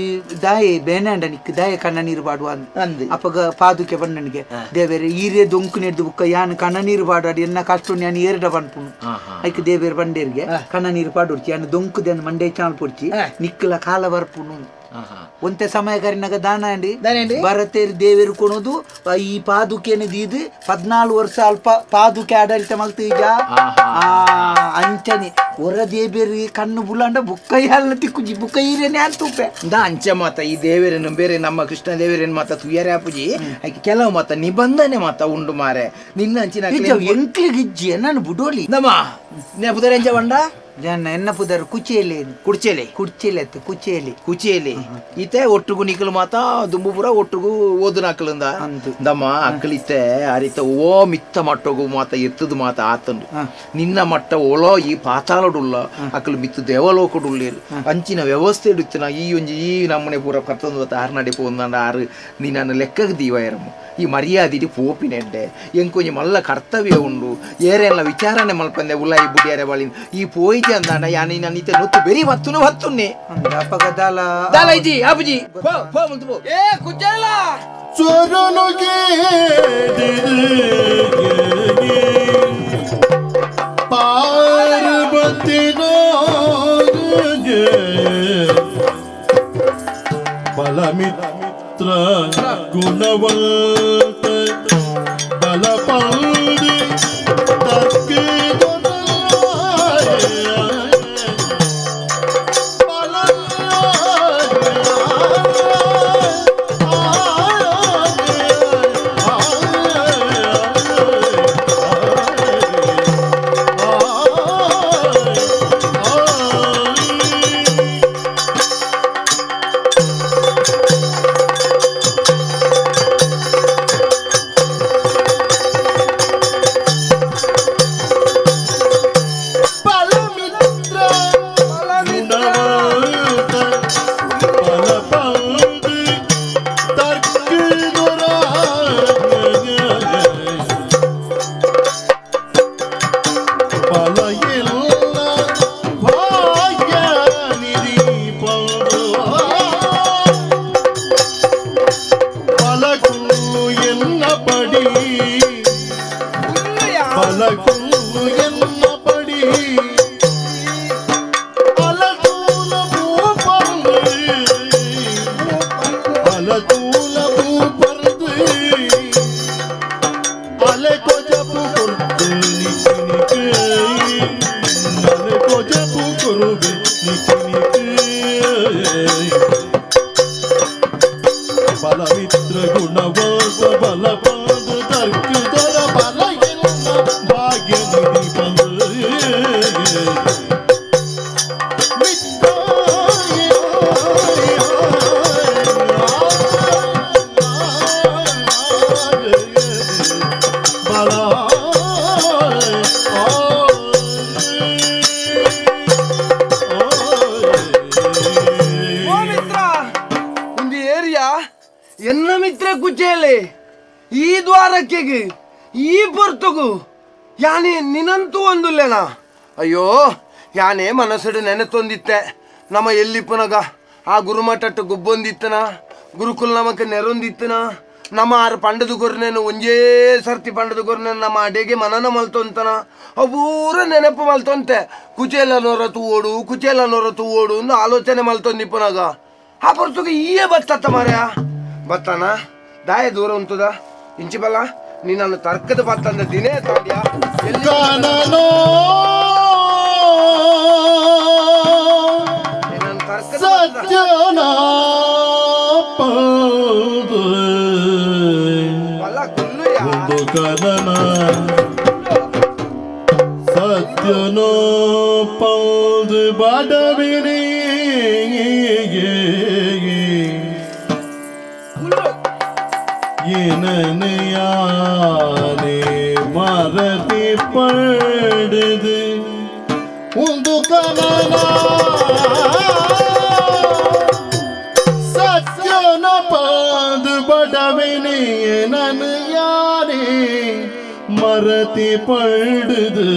[SPEAKER 2] ದಾಯೆ ಬೇನಾಂಡ ನಿಕ್ ದಾಯ ಕಣ್ಣ ನೀರು ಪಾಡುವ ಅಂದ್ ಅಪ್ಪಗ ಪಾದುಕೆ ಬಂಡನಿಗೆ ದೇವೇರೆ ಈರೇ ದೊಂಕು ನೆಡ್ದು ಬುಕ್ಕ ಯಾನ್ ಕಣ್ಣ ನೀರು ಪಾಡಾಡಿ ಎನ್ನ ಕಷ್ಟ ಯಾನ್ ಏರ್ಡ ಪನ್ಪುನು ಐಕ್ ದೇವೇರು ಬಂಡೇರಿಗೆ ಕಣ್ಣ ನೀರು ಪಾಡೋಡ್ಚಿ ಯಾನ್ ದೊಂಕುದೆ ಮಂಡೆ ಚಾಲ್ ಪೊಡ್ಚಿ ನಿಕ್ಕಲ ಕಾಲ ಬರ್ಪುನು. ಒಂತೆ ಸಮಯ ಕರಿನಾಗ ದಾನಾಂಡಿ ಭರತೇರಿ ದೇವೇರು ಕೊಣೋದು ಈ ಪಾದುಕೆನ ದೀದು 14 ವರ್ಷ ಅಲ್ಪ ಪಾದುಕೆ ಆಡಳಿತ ಮಲ್ತೀಜ ಅಂಚನೆ ಹೊರ ದೇಬೇರಿ ಕಣ್ಣು ಬುಲಾಂಡ ಬುಕ್ಕಯ್ಯ ತಿಕ್ಕುಜಿ ಬುಕ್ಕೈರೇನೆ ಅಂತೂಪೆ
[SPEAKER 3] ಅಂಚೆ ಮಾತ ಈ ದೇವೇರನ್ನು ಬೇರೆ ನಮ್ಮ ಕೃಷ್ಣ ದೇವೇರನ್ ಮಾತ ತುಯರೆ ಅಪುಜಿ ಕೆಲವು ಮಾತ ನಿಬಂಧನೆ ಮಾತ ಉಂಡು ಮಾರೆ ನಿನ್ನ ಅಂಚಿನ
[SPEAKER 2] ಎಂಕ್ಲಿಗಿಜ್ಜಿ ನಾನು ಬುಡೋಲಿ
[SPEAKER 3] ನಮ್ಮ ಪುದರೆಂಜ ಬಂಡ
[SPEAKER 2] ಜನ ಎನ್ನ ಪುದರ್ ಕುಚೇಲಿ
[SPEAKER 3] ಕುಡ್ಚೇಲಿ
[SPEAKER 2] ಕುಡ್ಚೇಲಿ ಅತ್ತ ಕುಚೇಲಿ
[SPEAKER 3] ಕುಚೇಲಿ ಇತ್ತೆ ಒಟ್ಟುಗು ನಿಕಲು ಮಾತ ದುಂಬುಪುರ ಒಟ್ಟುಗು ಓದುನ ಅಕ್ಕಲಿಂದ ದಮ್ಮ ಅಕ್ಕಲಿತ್ತೆ ಅರಿತ ಓ ಮಿತ್ತ ಮಟ್ಟಗು ಮಾತ ಎತ್ತದು ಮಾತ ಆತಂಡು ನಿನ್ನ ಮಟ್ಟ ಒಳೋ ಈ ಪಾತಾಳಡುಲ್ಲ ಅಕ್ಕಲು ಮಿತ್ತು ದೇವಲೋಕಡುಳ್ಳೇರು ಅಂಚಿನ ವ್ಯವಸ್ಥೆ ಇಡುತ್ತಿನ ಈ ಒಂಜಿ ಈ ನಮ್ಮನೆ ಪೂರ ಕರ್ತಂದು ಆರು ನಡೆ ಪೋಂದಂಡ ಆರು ನಿನ್ನ ಲೆಕ್ಕಗೆ ದೀವಯರಮ್ಮ ಈ ಮರ್ಯಾದಿಡಿ ಪೋಪಿನೆಡ್ಡೆ ಎಂಕೊಂಜಿ ಮಲ್ಲ ಕರ್ತವ್ಯ ಉಂಡು ಏರೆಲ್ಲ ವಿಚಾರಣೆ ಮಲ್ಪಂದೆ ಉಲ್ಲಾಯಿ ಬುಡಿಯಾರೆ ಬಳಿ ಈ ಪೋಯ್ಜಿ ಅಂದಾಂಡ ಯಾನಿ ನನ್ನಿತೆ ನೊತ್ತು ಬೆರಿ ಬತ್ತುನು ಬತ್ತುನ್ನೆ
[SPEAKER 2] ಅಪಗದಾಲ
[SPEAKER 3] ದಾಲ ಇಜಿ ಅಬುಜಿ ಪೋ ಪೋ ಮುಂತು ಪೋ
[SPEAKER 4] ಏ ಕುಚೇಲ
[SPEAKER 1] ಚೊರನುಗೆ ಪಾರ್ವತಿ ಬಲಮಿತ್ರ ಗುಣವಂತ ಬಲಪಂದಿ ತರ್ಕಿ ಬಲಮಿತ್ರ ಗುಣವಂತ ಬಲಪಂದ ತರ್ಕದರ ಬಲ ಎಲ್ಲ ಭಾಗ್ಯ ನಿಧಿ ಬಂದ
[SPEAKER 4] ಎನ್ನ ಮಿತ್ರ ಕುಚೇಲೆ ಈ ದ್ವಾರಕ್ಕೆಗೆ ಈ ಪೊರ್ತಗು ಯಾನೆ ನಿನಂತೂ ಒಂದುಲ್ಲೇನಾ ಅಯ್ಯೋ ಯಾನೆ ಮನಸ್ಸು ನೆನೆತೊಂದಿತ್ತೆ ನಮ್ಮ ಎಲ್ಲಿಪ್ಪನಗ ಆ ಗುರುಮಠಟ್ಟು ಗುಬ್ಬೊಂದಿತ್ತನ ಗುರುಕುಲ ನಮಕ್ಕೆ ನೆರೊಂದಿತ್ತನ ನಮ್ಮ ಆರು ಪಂಡದ ಗೊರ್ನೇನು ಒಂಜೇ ಸರ್ತಿ ಪಂಡದ ಗೊರ್ನೇನು ನಮ್ಮ ಅಡೆಗೆ ಮನನ ಮಲ್ತೊಂತನ ಅವು ಪೂರ ನೆನಪು ಮಲ್ತೊಂತೆ ಕುಚೇಲನೋರ ತೂವೋಡು ಕುಚೇಲನೋರ ತೂವೋಡು ಅಂದು ಆಲೋಚನೆ ಮಲ್ತೊಂದಿಪ್ಪನಾಗ ಆ ಪೊರ್ತುಗೆ ಈಯೇ ಬತ್ತತ್ತ ಮಾರ್ಯಾ ಬತ್ತಾನ ದಾಯ ದೂರ ಉಂಟುದ ಇಂಚಿ ಬಲ್ಲ ನೀನನ್ನು ತರ್ಕದ ಬತ್ತಂದ ದಿನೇ ತಾಡ್ಯಾ
[SPEAKER 1] ಸತ್ಯನೋ ಪೌದು ಬಡವಿನಿ ಏನನೆಯಾನೆ ಮರತಿ ಪಡೆದು ಒಂದು ಕನನ ಸತ್ಯನ ಪಾದು ಬಡವಿನಿ ಏನನೆಯಾನೆ ಮರತಿ ಪಡೆದು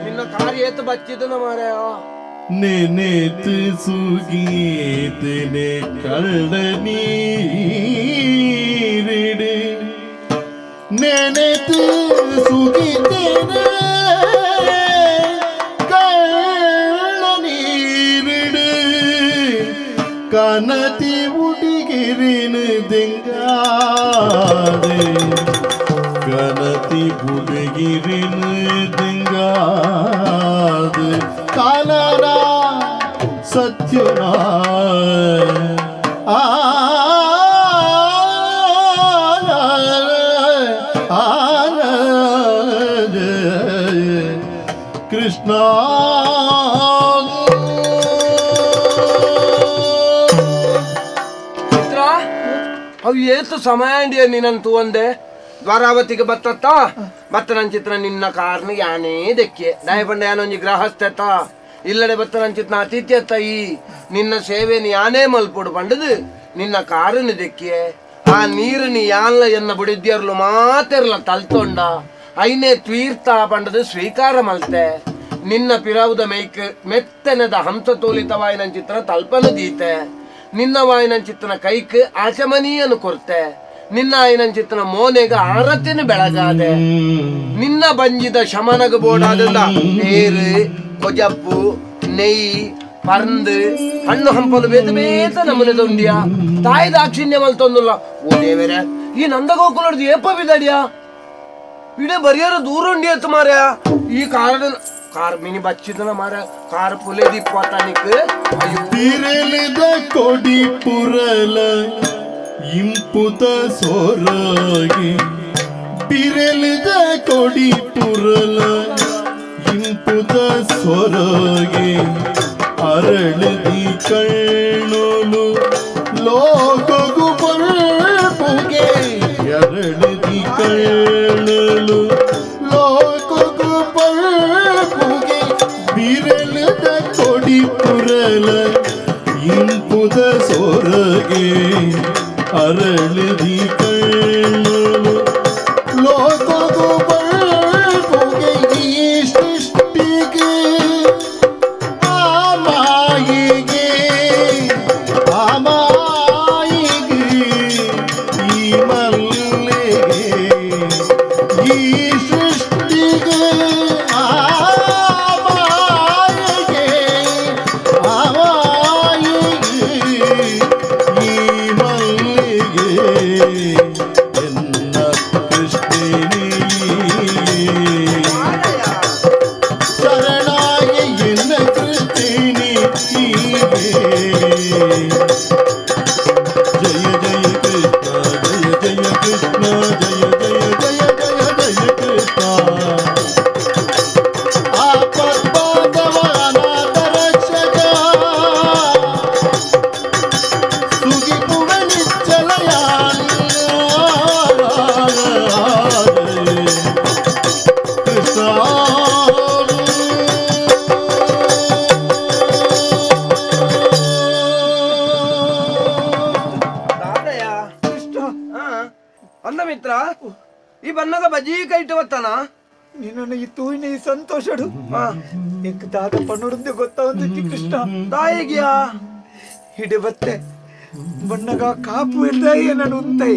[SPEAKER 4] ನಿನ್ನ ಕಾರ್ಯ ಬಚ್ಚಿದನ ಮಾರಾಯ
[SPEAKER 1] ನೆನೆತು ಸುಗೀತನೆ ಕಳ್ಳ ನೀರಿಡು ನೆನೆತು ಸುಗೀತನೆ ಕಳ್ಳ ನೀರಿಡು ಕನತಿ ಉಡಿಗಿರಿನ ದಿಂಗಾದೆ ಕನತಿ ಉಡಿಗಿರಿನ ದಿಂಗಾದೆ ಕಾಲರ ಸತ್ಯನ ಆ ಕೃಷ್ಣ
[SPEAKER 4] ಮಿತ್ರ ಅವು ಏತು ಸಮಯ ನೀನಂತೂ ಒಂದೆ ದ್ವಾರಾವತಿಗೆ ಬತ್ತತ್ತ ಬತ್ತ ನಂಚಿತ್ರ ನಿನ್ನ ಕಾರ್ನ ಯಾನೇ ದೆಕ್ಕೆ ದಯಪಂಡ ಯಾನೊಂಜಿ ಗ್ರಹಸ್ಥತ ಇಲ್ಲಡೆ ಬತ್ತ ನಂಚಿತ್ನ ಅತಿಥ್ಯತ್ತ ಈ ನಿನ್ನ ಸೇವೆನ ಯಾನೇ ಮಲ್ಪೊಡು ಪಂಡದು ನಿನ್ನ ಕಾರನ್ನು ದೆಕ್ಕೆ ಆ ನೀರನ್ನು ಯಾನ್ಲ ಎನ್ನ ಬುಡಿದ್ಯರ್ಲು ಮಾತೆರ್ಲ ತಲ್ತೊಂಡ ಐನೇ ತೀರ್ಥ ಪಂಡದು ಸ್ವೀಕಾರ ಮಲ್ತೆ ನಿನ್ನ ಪಿರಾವುದ ಮೇಕ್ ಮೆತ್ತನದ ಹಂಸ ತೋಲಿತ ವಾಯಿನಂಚಿತ್ರ ತಲ್ಪನ ದೀತೆ ನಿನ್ನ ವಾಯಿನಂಚಿತ್ತನ ಕೈಕ್ ಆಚಮನೀಯನು ಕೊರ್ತೆ ನಿನ್ನ ಆಯಿನಂಚಿತ್ತನ ಮೋನೆಗ ಆರತಿನ ಬೆಳಗಾದೆ ನಿನ್ನ ಬಂಜಿದ ಶಮನಗ ಬೋಡಾದ ನೀರು ಕೊಜಪ್ಪು ನೆಯ್ಯಿ ಪರಂದು ಹಣ್ಣು ಹಂಪಲು ಬೇತ ಬೇತ ನಮೂನೆದ ಉಂಡಿಯ ತಾಯಿ ದಾಕ್ಷಿಣ್ಯ ಮಲ್ತೊಂದುಲ್ಲ ಓ ದೇವರೇ ಈ ನಂದಗೋಕುಲಡ್ದು ಏಪ ಬಿದಡಿಯಾ ಇಡೇ ಬರಿಯರ ದೂರ ಉಂಡಿಯತ್ತು ಮಾರ್ಯ ಈ ಕಾರಣ ಕಾರ್ ಮಿನಿ ಬಚ್ಚಿದನ ಮಾರ ಕಾರ್ ಪುಲೆ ದೀಪತಾನಿಕ್
[SPEAKER 1] ಬಿರಲಿದ ಕೊಡಿ ಪುರಲ ಇಂಪುತ ಸೊರಗಿ ಬಿರಲಿದ ಕೊಡಿ ಪುರಲ ಇಂಪುತ ಸೊರಗಿ ಅರಳದಿ ಕಣ್ಣುಲು ಲೋಕಗು ಪಲ್ಪುಗೆ ಅರಳದಿ ಕಣ್ಣುಲು ಲೋಕಗು ಪಲ್ಪುಗೆ ಬಿರಲದ ಕೊಡಿ ಪುರಲ ಇಂಪುದ ಸೊರಗೆ ಅರಳದಿ ಕಣ್ಣುಲು ಲೋಕಗು ಪಲ್ಪುಗೆ ಈ ಸೃಷ್ಟಿಗೆ ಆ ಮಾಯಿಗೆ ಆ ಮಾಯಿಗೆ ಈ ಮಲ್ಲಿಗೆ ಈ ಸೃಷ್ಟಿಗೆ ಆ ಮಾಯಿಗೆ ಆ ಮಾಯಿಗೆ ಈ ಮಲ್ಲಿಗೆ ಎನ್ನ ಕೃಷ್ಣನೇ ಶರಣಾಯ ಎನ್ನ ಕೃಷ್ಣನೇ ಜಯ ಜಯ ಕೃಷ್ಣ ಜಯ ಜಯ ಕೃಷ್ಣ ಜಯ ಜಯ ಜಯ ಜಯ ಜಯ ಕೃಷ್ಣ ಆಪದ್ಬಾಂಧವ ಅನಾಥ ರಕ್ಷಕ ಸುಗಿಪುವೆ ನಿಶ್ಚಲಯಾನ್ ಕೃಷ್ಣ
[SPEAKER 4] ದಾದಯ್ಯ
[SPEAKER 2] ಕೃಷ್ಣ
[SPEAKER 4] ಅಂದ ಮಿತ್ರ ಈ ಬನ್ನಗ ಬಜೀ ಕೈಟು ಬತ್ತಾನ
[SPEAKER 2] ನಿನ್ನನ್ನು ಈ ತೂಯಿನ ಈ ಸಂತೋಷಡು ಎಂಕ್ ದಾದ ಪಣ್ಣುಡುಂದೆ ಗೊತ್ತಾವಂದಿತ್ತಿ ಕೃಷ್ಣ
[SPEAKER 4] ತಾಯಿಗ್ಯಾ
[SPEAKER 2] ಹಿಡೆ ಬತ್ತೆ ಬಣ್ಣಗ ಕಾಪು ಇಲ್ದಾಯಿ ನಾನು ಉಂತೈ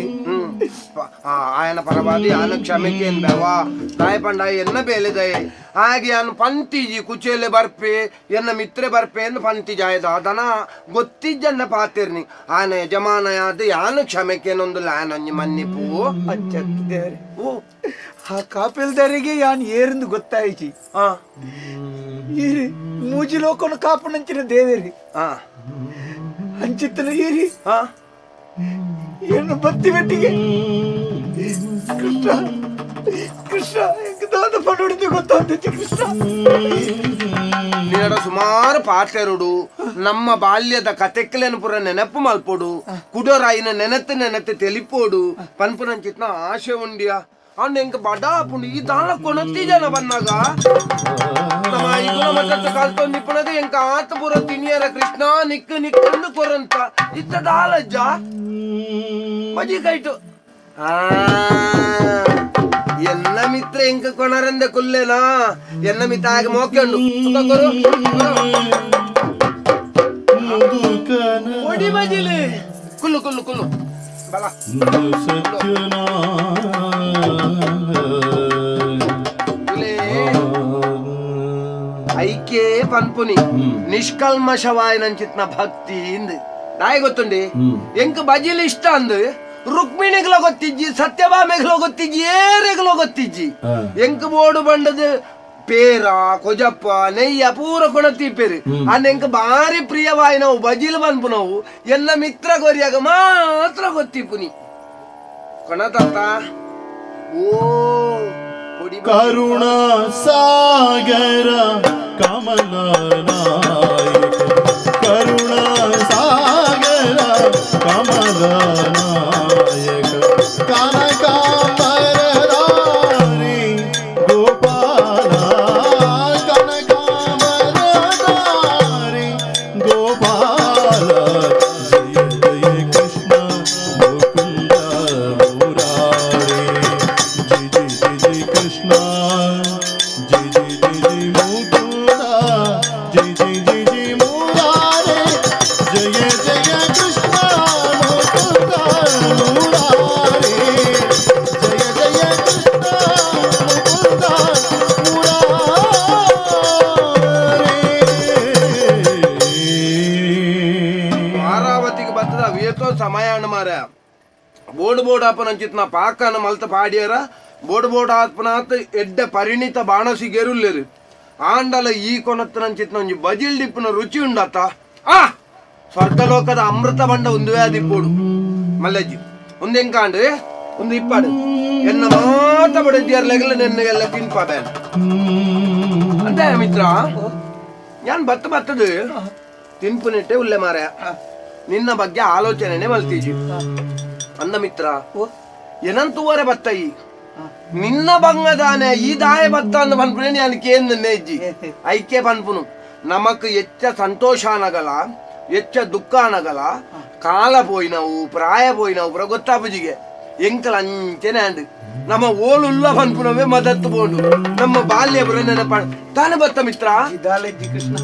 [SPEAKER 4] ఆయన ಪರವಾದಿ ಆನ ಕ್ಷಮೆಕೇನ್ ಬೇವಾ ತಾಯಿ ಪಂಡ ಎನ್ನ ಬೇಲೆದೈ ಹಾಗೆ ಆನು ಪಂತಿಜಿ ಕುಚೇಲೆ ಬರ್ಪೆ ಎನ್ನ ಮಿತ್ರೆ ಬರ್ಪೆ ಎಂದು ಪಂತಿ ಜಾಯದ ದನ ಗೊತ್ತಿಜ್ಜನ್ನ ಪಾತಿರ್ನಿ ಆನ ಯಜಮಾನಯಾದ ಯಾನು ಕ್ಷಮೆಕೇನೊಂದು ಲಾನೊಂಜಿ ಮನ್ನಿಪು
[SPEAKER 2] ಅಂಚತ್ತು ದೇವರೇ
[SPEAKER 4] ಓ
[SPEAKER 2] ಆ ಕಾಪಿಲ್ದರಿಗೆ ಯಾನ್ ಏರಿಂದು ಗೊತ್ತಾಯಿಚಿ
[SPEAKER 4] ಆ
[SPEAKER 2] ಈರಿ ಮೂಜಿ ಲೋಕನು ಕಾಪು ನಂಚಿನ ದೇವೇರಿ
[SPEAKER 4] ಆ
[SPEAKER 2] ಅಂಚಿತ್ತನ ಈರಿ
[SPEAKER 4] ಆ
[SPEAKER 2] ಏನು ಬತ್ತಿ ಬೆಟ್ಟಿಗೆ ಕೃಷ್ಣ ಕೃಷ್ಣ ದಾದ ಪಣ್ಣುಡಿದ್ದು ಗೊತ್ತಾಗ್ತೈತಿ ಕೃಷ್ಣ
[SPEAKER 4] ನಿನ್ನಡ ಸುಮಾರು ಪಾತೆರುಡು ನಮ್ಮ ಬಾಲ್ಯದ ಕತೆಕ್ಲೆನ್ ಪುರ ನೆನಪು ಮಲ್ಪೊಡು ಕುಡೋರಾಯಿನ ನೆನತೆ ನೆನತೆ ತೆಲಿಪೋಡು ಪನ್ಪುನಂಚಿತ್ನ ಆಶೆ ಉಂಡಿಯ ಅವ್ನ ಎಂಕ ಬಡ ಪುಂಡು ಈ ದಾನ ಕೊಣತಿ ಜನ ಬನ್ನಾಗ ನಮ್ಮ ಐಗುಣ ಮಟ್ಟದ ಕಲ್ತೊಂದು ಇಪ್ಪುನಗ ಎಂಕ ಆತ ಪುರ ತಿನಿಯರ ಕೃಷ್ಣ ನಿಕ್ಕು ನಿಕ್ಕು ಕೊರಂತ ಇತ್ತ ದಾಲಜ್ಜ ಮಜಿ ಕೈಟು ಆ ಎಲ್ಲ ಮಿತ್ರ ಎಂಕ ಕೊಣರಂದೆ ಕುಲ್ಲೇನಾ ಎಲ್ಲ ಮಿತ್ರ ಆಗ ಮೋಕೆಂಡು ಸುಖ ಕೊರು ಕೊಡಿ ಮಜಿಲಿ ಕುಲ್ಲು ಕುಲ್ಲು ಕುಲ್ಲು ಬಲ ಐಕೆ ಪನ್ಪುನಿ ನಿಷ್ಕಲ್ಮಶವಾಯನಂಚಿತ್ನ ಭಕ್ತಿ ಇಂದ್ ನಾಯಿ ಗೊತ್ತುಂಡಿ ಎಂಕ್ ಬಜಿಲ್ ಇಷ್ಟ ಅಂದು ರುಕ್ಮಿಣಿಗ್ಲ ಗೊತ್ತಿಜ್ಜಿ ಸತ್ಯಭಾಮೆಗ್ಲ ಗೊತ್ತಿಜ್ಜಿ ಏರೆಗ್ಲ ಗೊತ್ತಿಜ್ಜಿ ಎಂಕ್ ಬೋಡು ಬಂಡದು ಪೇರ ಕೊಜಪ್ಪ ನೆಯ್ಯ ಪೂರ ಕೊಣತೀಪೇರು ಅನ್ನ ಎಂಕ್ ಬಾರಿ ಪ್ರಿಯವಾಯಿ ನಾವು ಬಜಿಲ್ ಬನ್ಪು ನಾವು ಎಲ್ಲ ಮಿತ್ರ ಗೊರಿಯಾಗ ಮಾತ್ರ ಗೊತ್ತಿಪ್ಪುನಿ ಕೊಣತತ್ತ ಓ
[SPEAKER 1] ಕರುಣ ಸಾಗರ ಕಮಲ ನಾಯಕ ಕರುಣ ಸಾಗರ ಕಮಲ ನಾಯಕ ಕನಕಾಂಬರಧಾರಿ ಗೋಪಾಲ ಕನಕಾಂಬರಧಾರಿ ಗೋಪಾಲ ಜಯ ಜಯ ಕೃಷ್ಣ ಮುಕುಂದ ಮುರಾರಿ ಜಯ ಜಯ ಜಯ ಕೃಷ್ಣ ಜಯ ಜಯ ಜಯ ಮುಕುಂದ ಜಯ ಜಯ ಜಯ ಮುರಾರಿ ಜಯ ಜಯ ಕೃಷ್ಣ ಮುಕುಂದ ಮುರಾರಿ ಜಯ ಜಯ ಕೃಷ್ಣ ಮುಕುಂದ ಮುರಾರಿ.
[SPEAKER 4] ಮಾರಾವತಿಗೆ ಬತ್ತದ ವೇತೋ ಸಮಯ ಮಾರ ಬೋರ್ಡ್ ಬೋರ್ಡ್ ಆಪನಂಚಿತ್ನ ಪಾಕನ ಮಲ್ತ ಪಾಡಿಯರ ಬೋರ್ಡ್ ಬೋರ್ಡ್ ಆತ್ಮನಾತ್ ಎಡ್ಡ ಪರಿಣಿತ ಬಾಣಸಿಗೆರುಲ್ಲೇರು ಆಂಡಲ ಈ ಕೊನತ್ತನಂಚಿತ್ನ ಒಂಜಿ ಬಜಿಲ್ ಡಿಪ್ಪುನ ರುಚಿ ಉಂಡಾತ ಆ ಸ್ವರ್ಗಲೋಕದ ಅಮೃತ ಬಂಡ ಒಂದುವೇ ಅದಿಪ್ಪೋಡು ಮಲ್ಲಜ್ಜಿ ಒಂದು ಎಂಕಾಂಡು ಒಂದು ಇಪ್ಪಾಡು ಎನ್ನ ಮಾತ ಬಡಿದ್ಯಾರ್ಲೆಗಲ ನೆನ್ನೆಗೆಲ್ಲ ತಿನ್ಪಾ ಬೇಡ ಅಂತ ಮಿತ್ರ ಯಾನ್ ಬತ್ತ ಬತ್ತದು ತಿನ್ಪುನಿಟ್ಟೆ ಉಲ್ಲೆ ಮಾರ ನಿನ್ನ ಬಗ್ಗೆ ಆಲೋಚನೆನೆ ಮಲ್ತೀಜಿ ಅಂದ ಮಿತ್ರ ಏನಂತುವರೆ ಬತ್ತಯಿ ನಿನ್ನ ಬಂಗದಾನೆ ಈ ದಾಯ ಬತ್ತ ಅಂದ ಪನ್ಪುನೆ ನಾನು ಕೇಂದ್ರ ಇಜ್ಜಿ ಐಕೆ ಪನ್ಪುನು ನಮಕ್ ಎಚ್ಚ ಸಂತೋಷ ಅನಗಲ ಎಚ್ಚ ದುಃಖ ಅನಗಲ ಕಾಲ ಪೋಯಿನವು ಪ್ರಾಯ ಪೋಯಿನವು ಪುರ ಗೊತ್ತಾಪುಜಿಗೆ ಎಂಕಲ ಅಂಚೆನೆ ಅಂಡ್ ನಮ್ಮ ಓಳುಲ್ಲ ಪನ್ಪುನವೇ ಮದತ್ತು ಪೋಂಡು ನಮ್ಮ ಬಾಲ್ಯ ಪುರ ನೆನಪ ತಾನೆ ಬತ್ತ ಮಿತ್ರ
[SPEAKER 2] ಇದ್ದಾಲೆಜ್ಜಿ ಕೃಷ್ಣ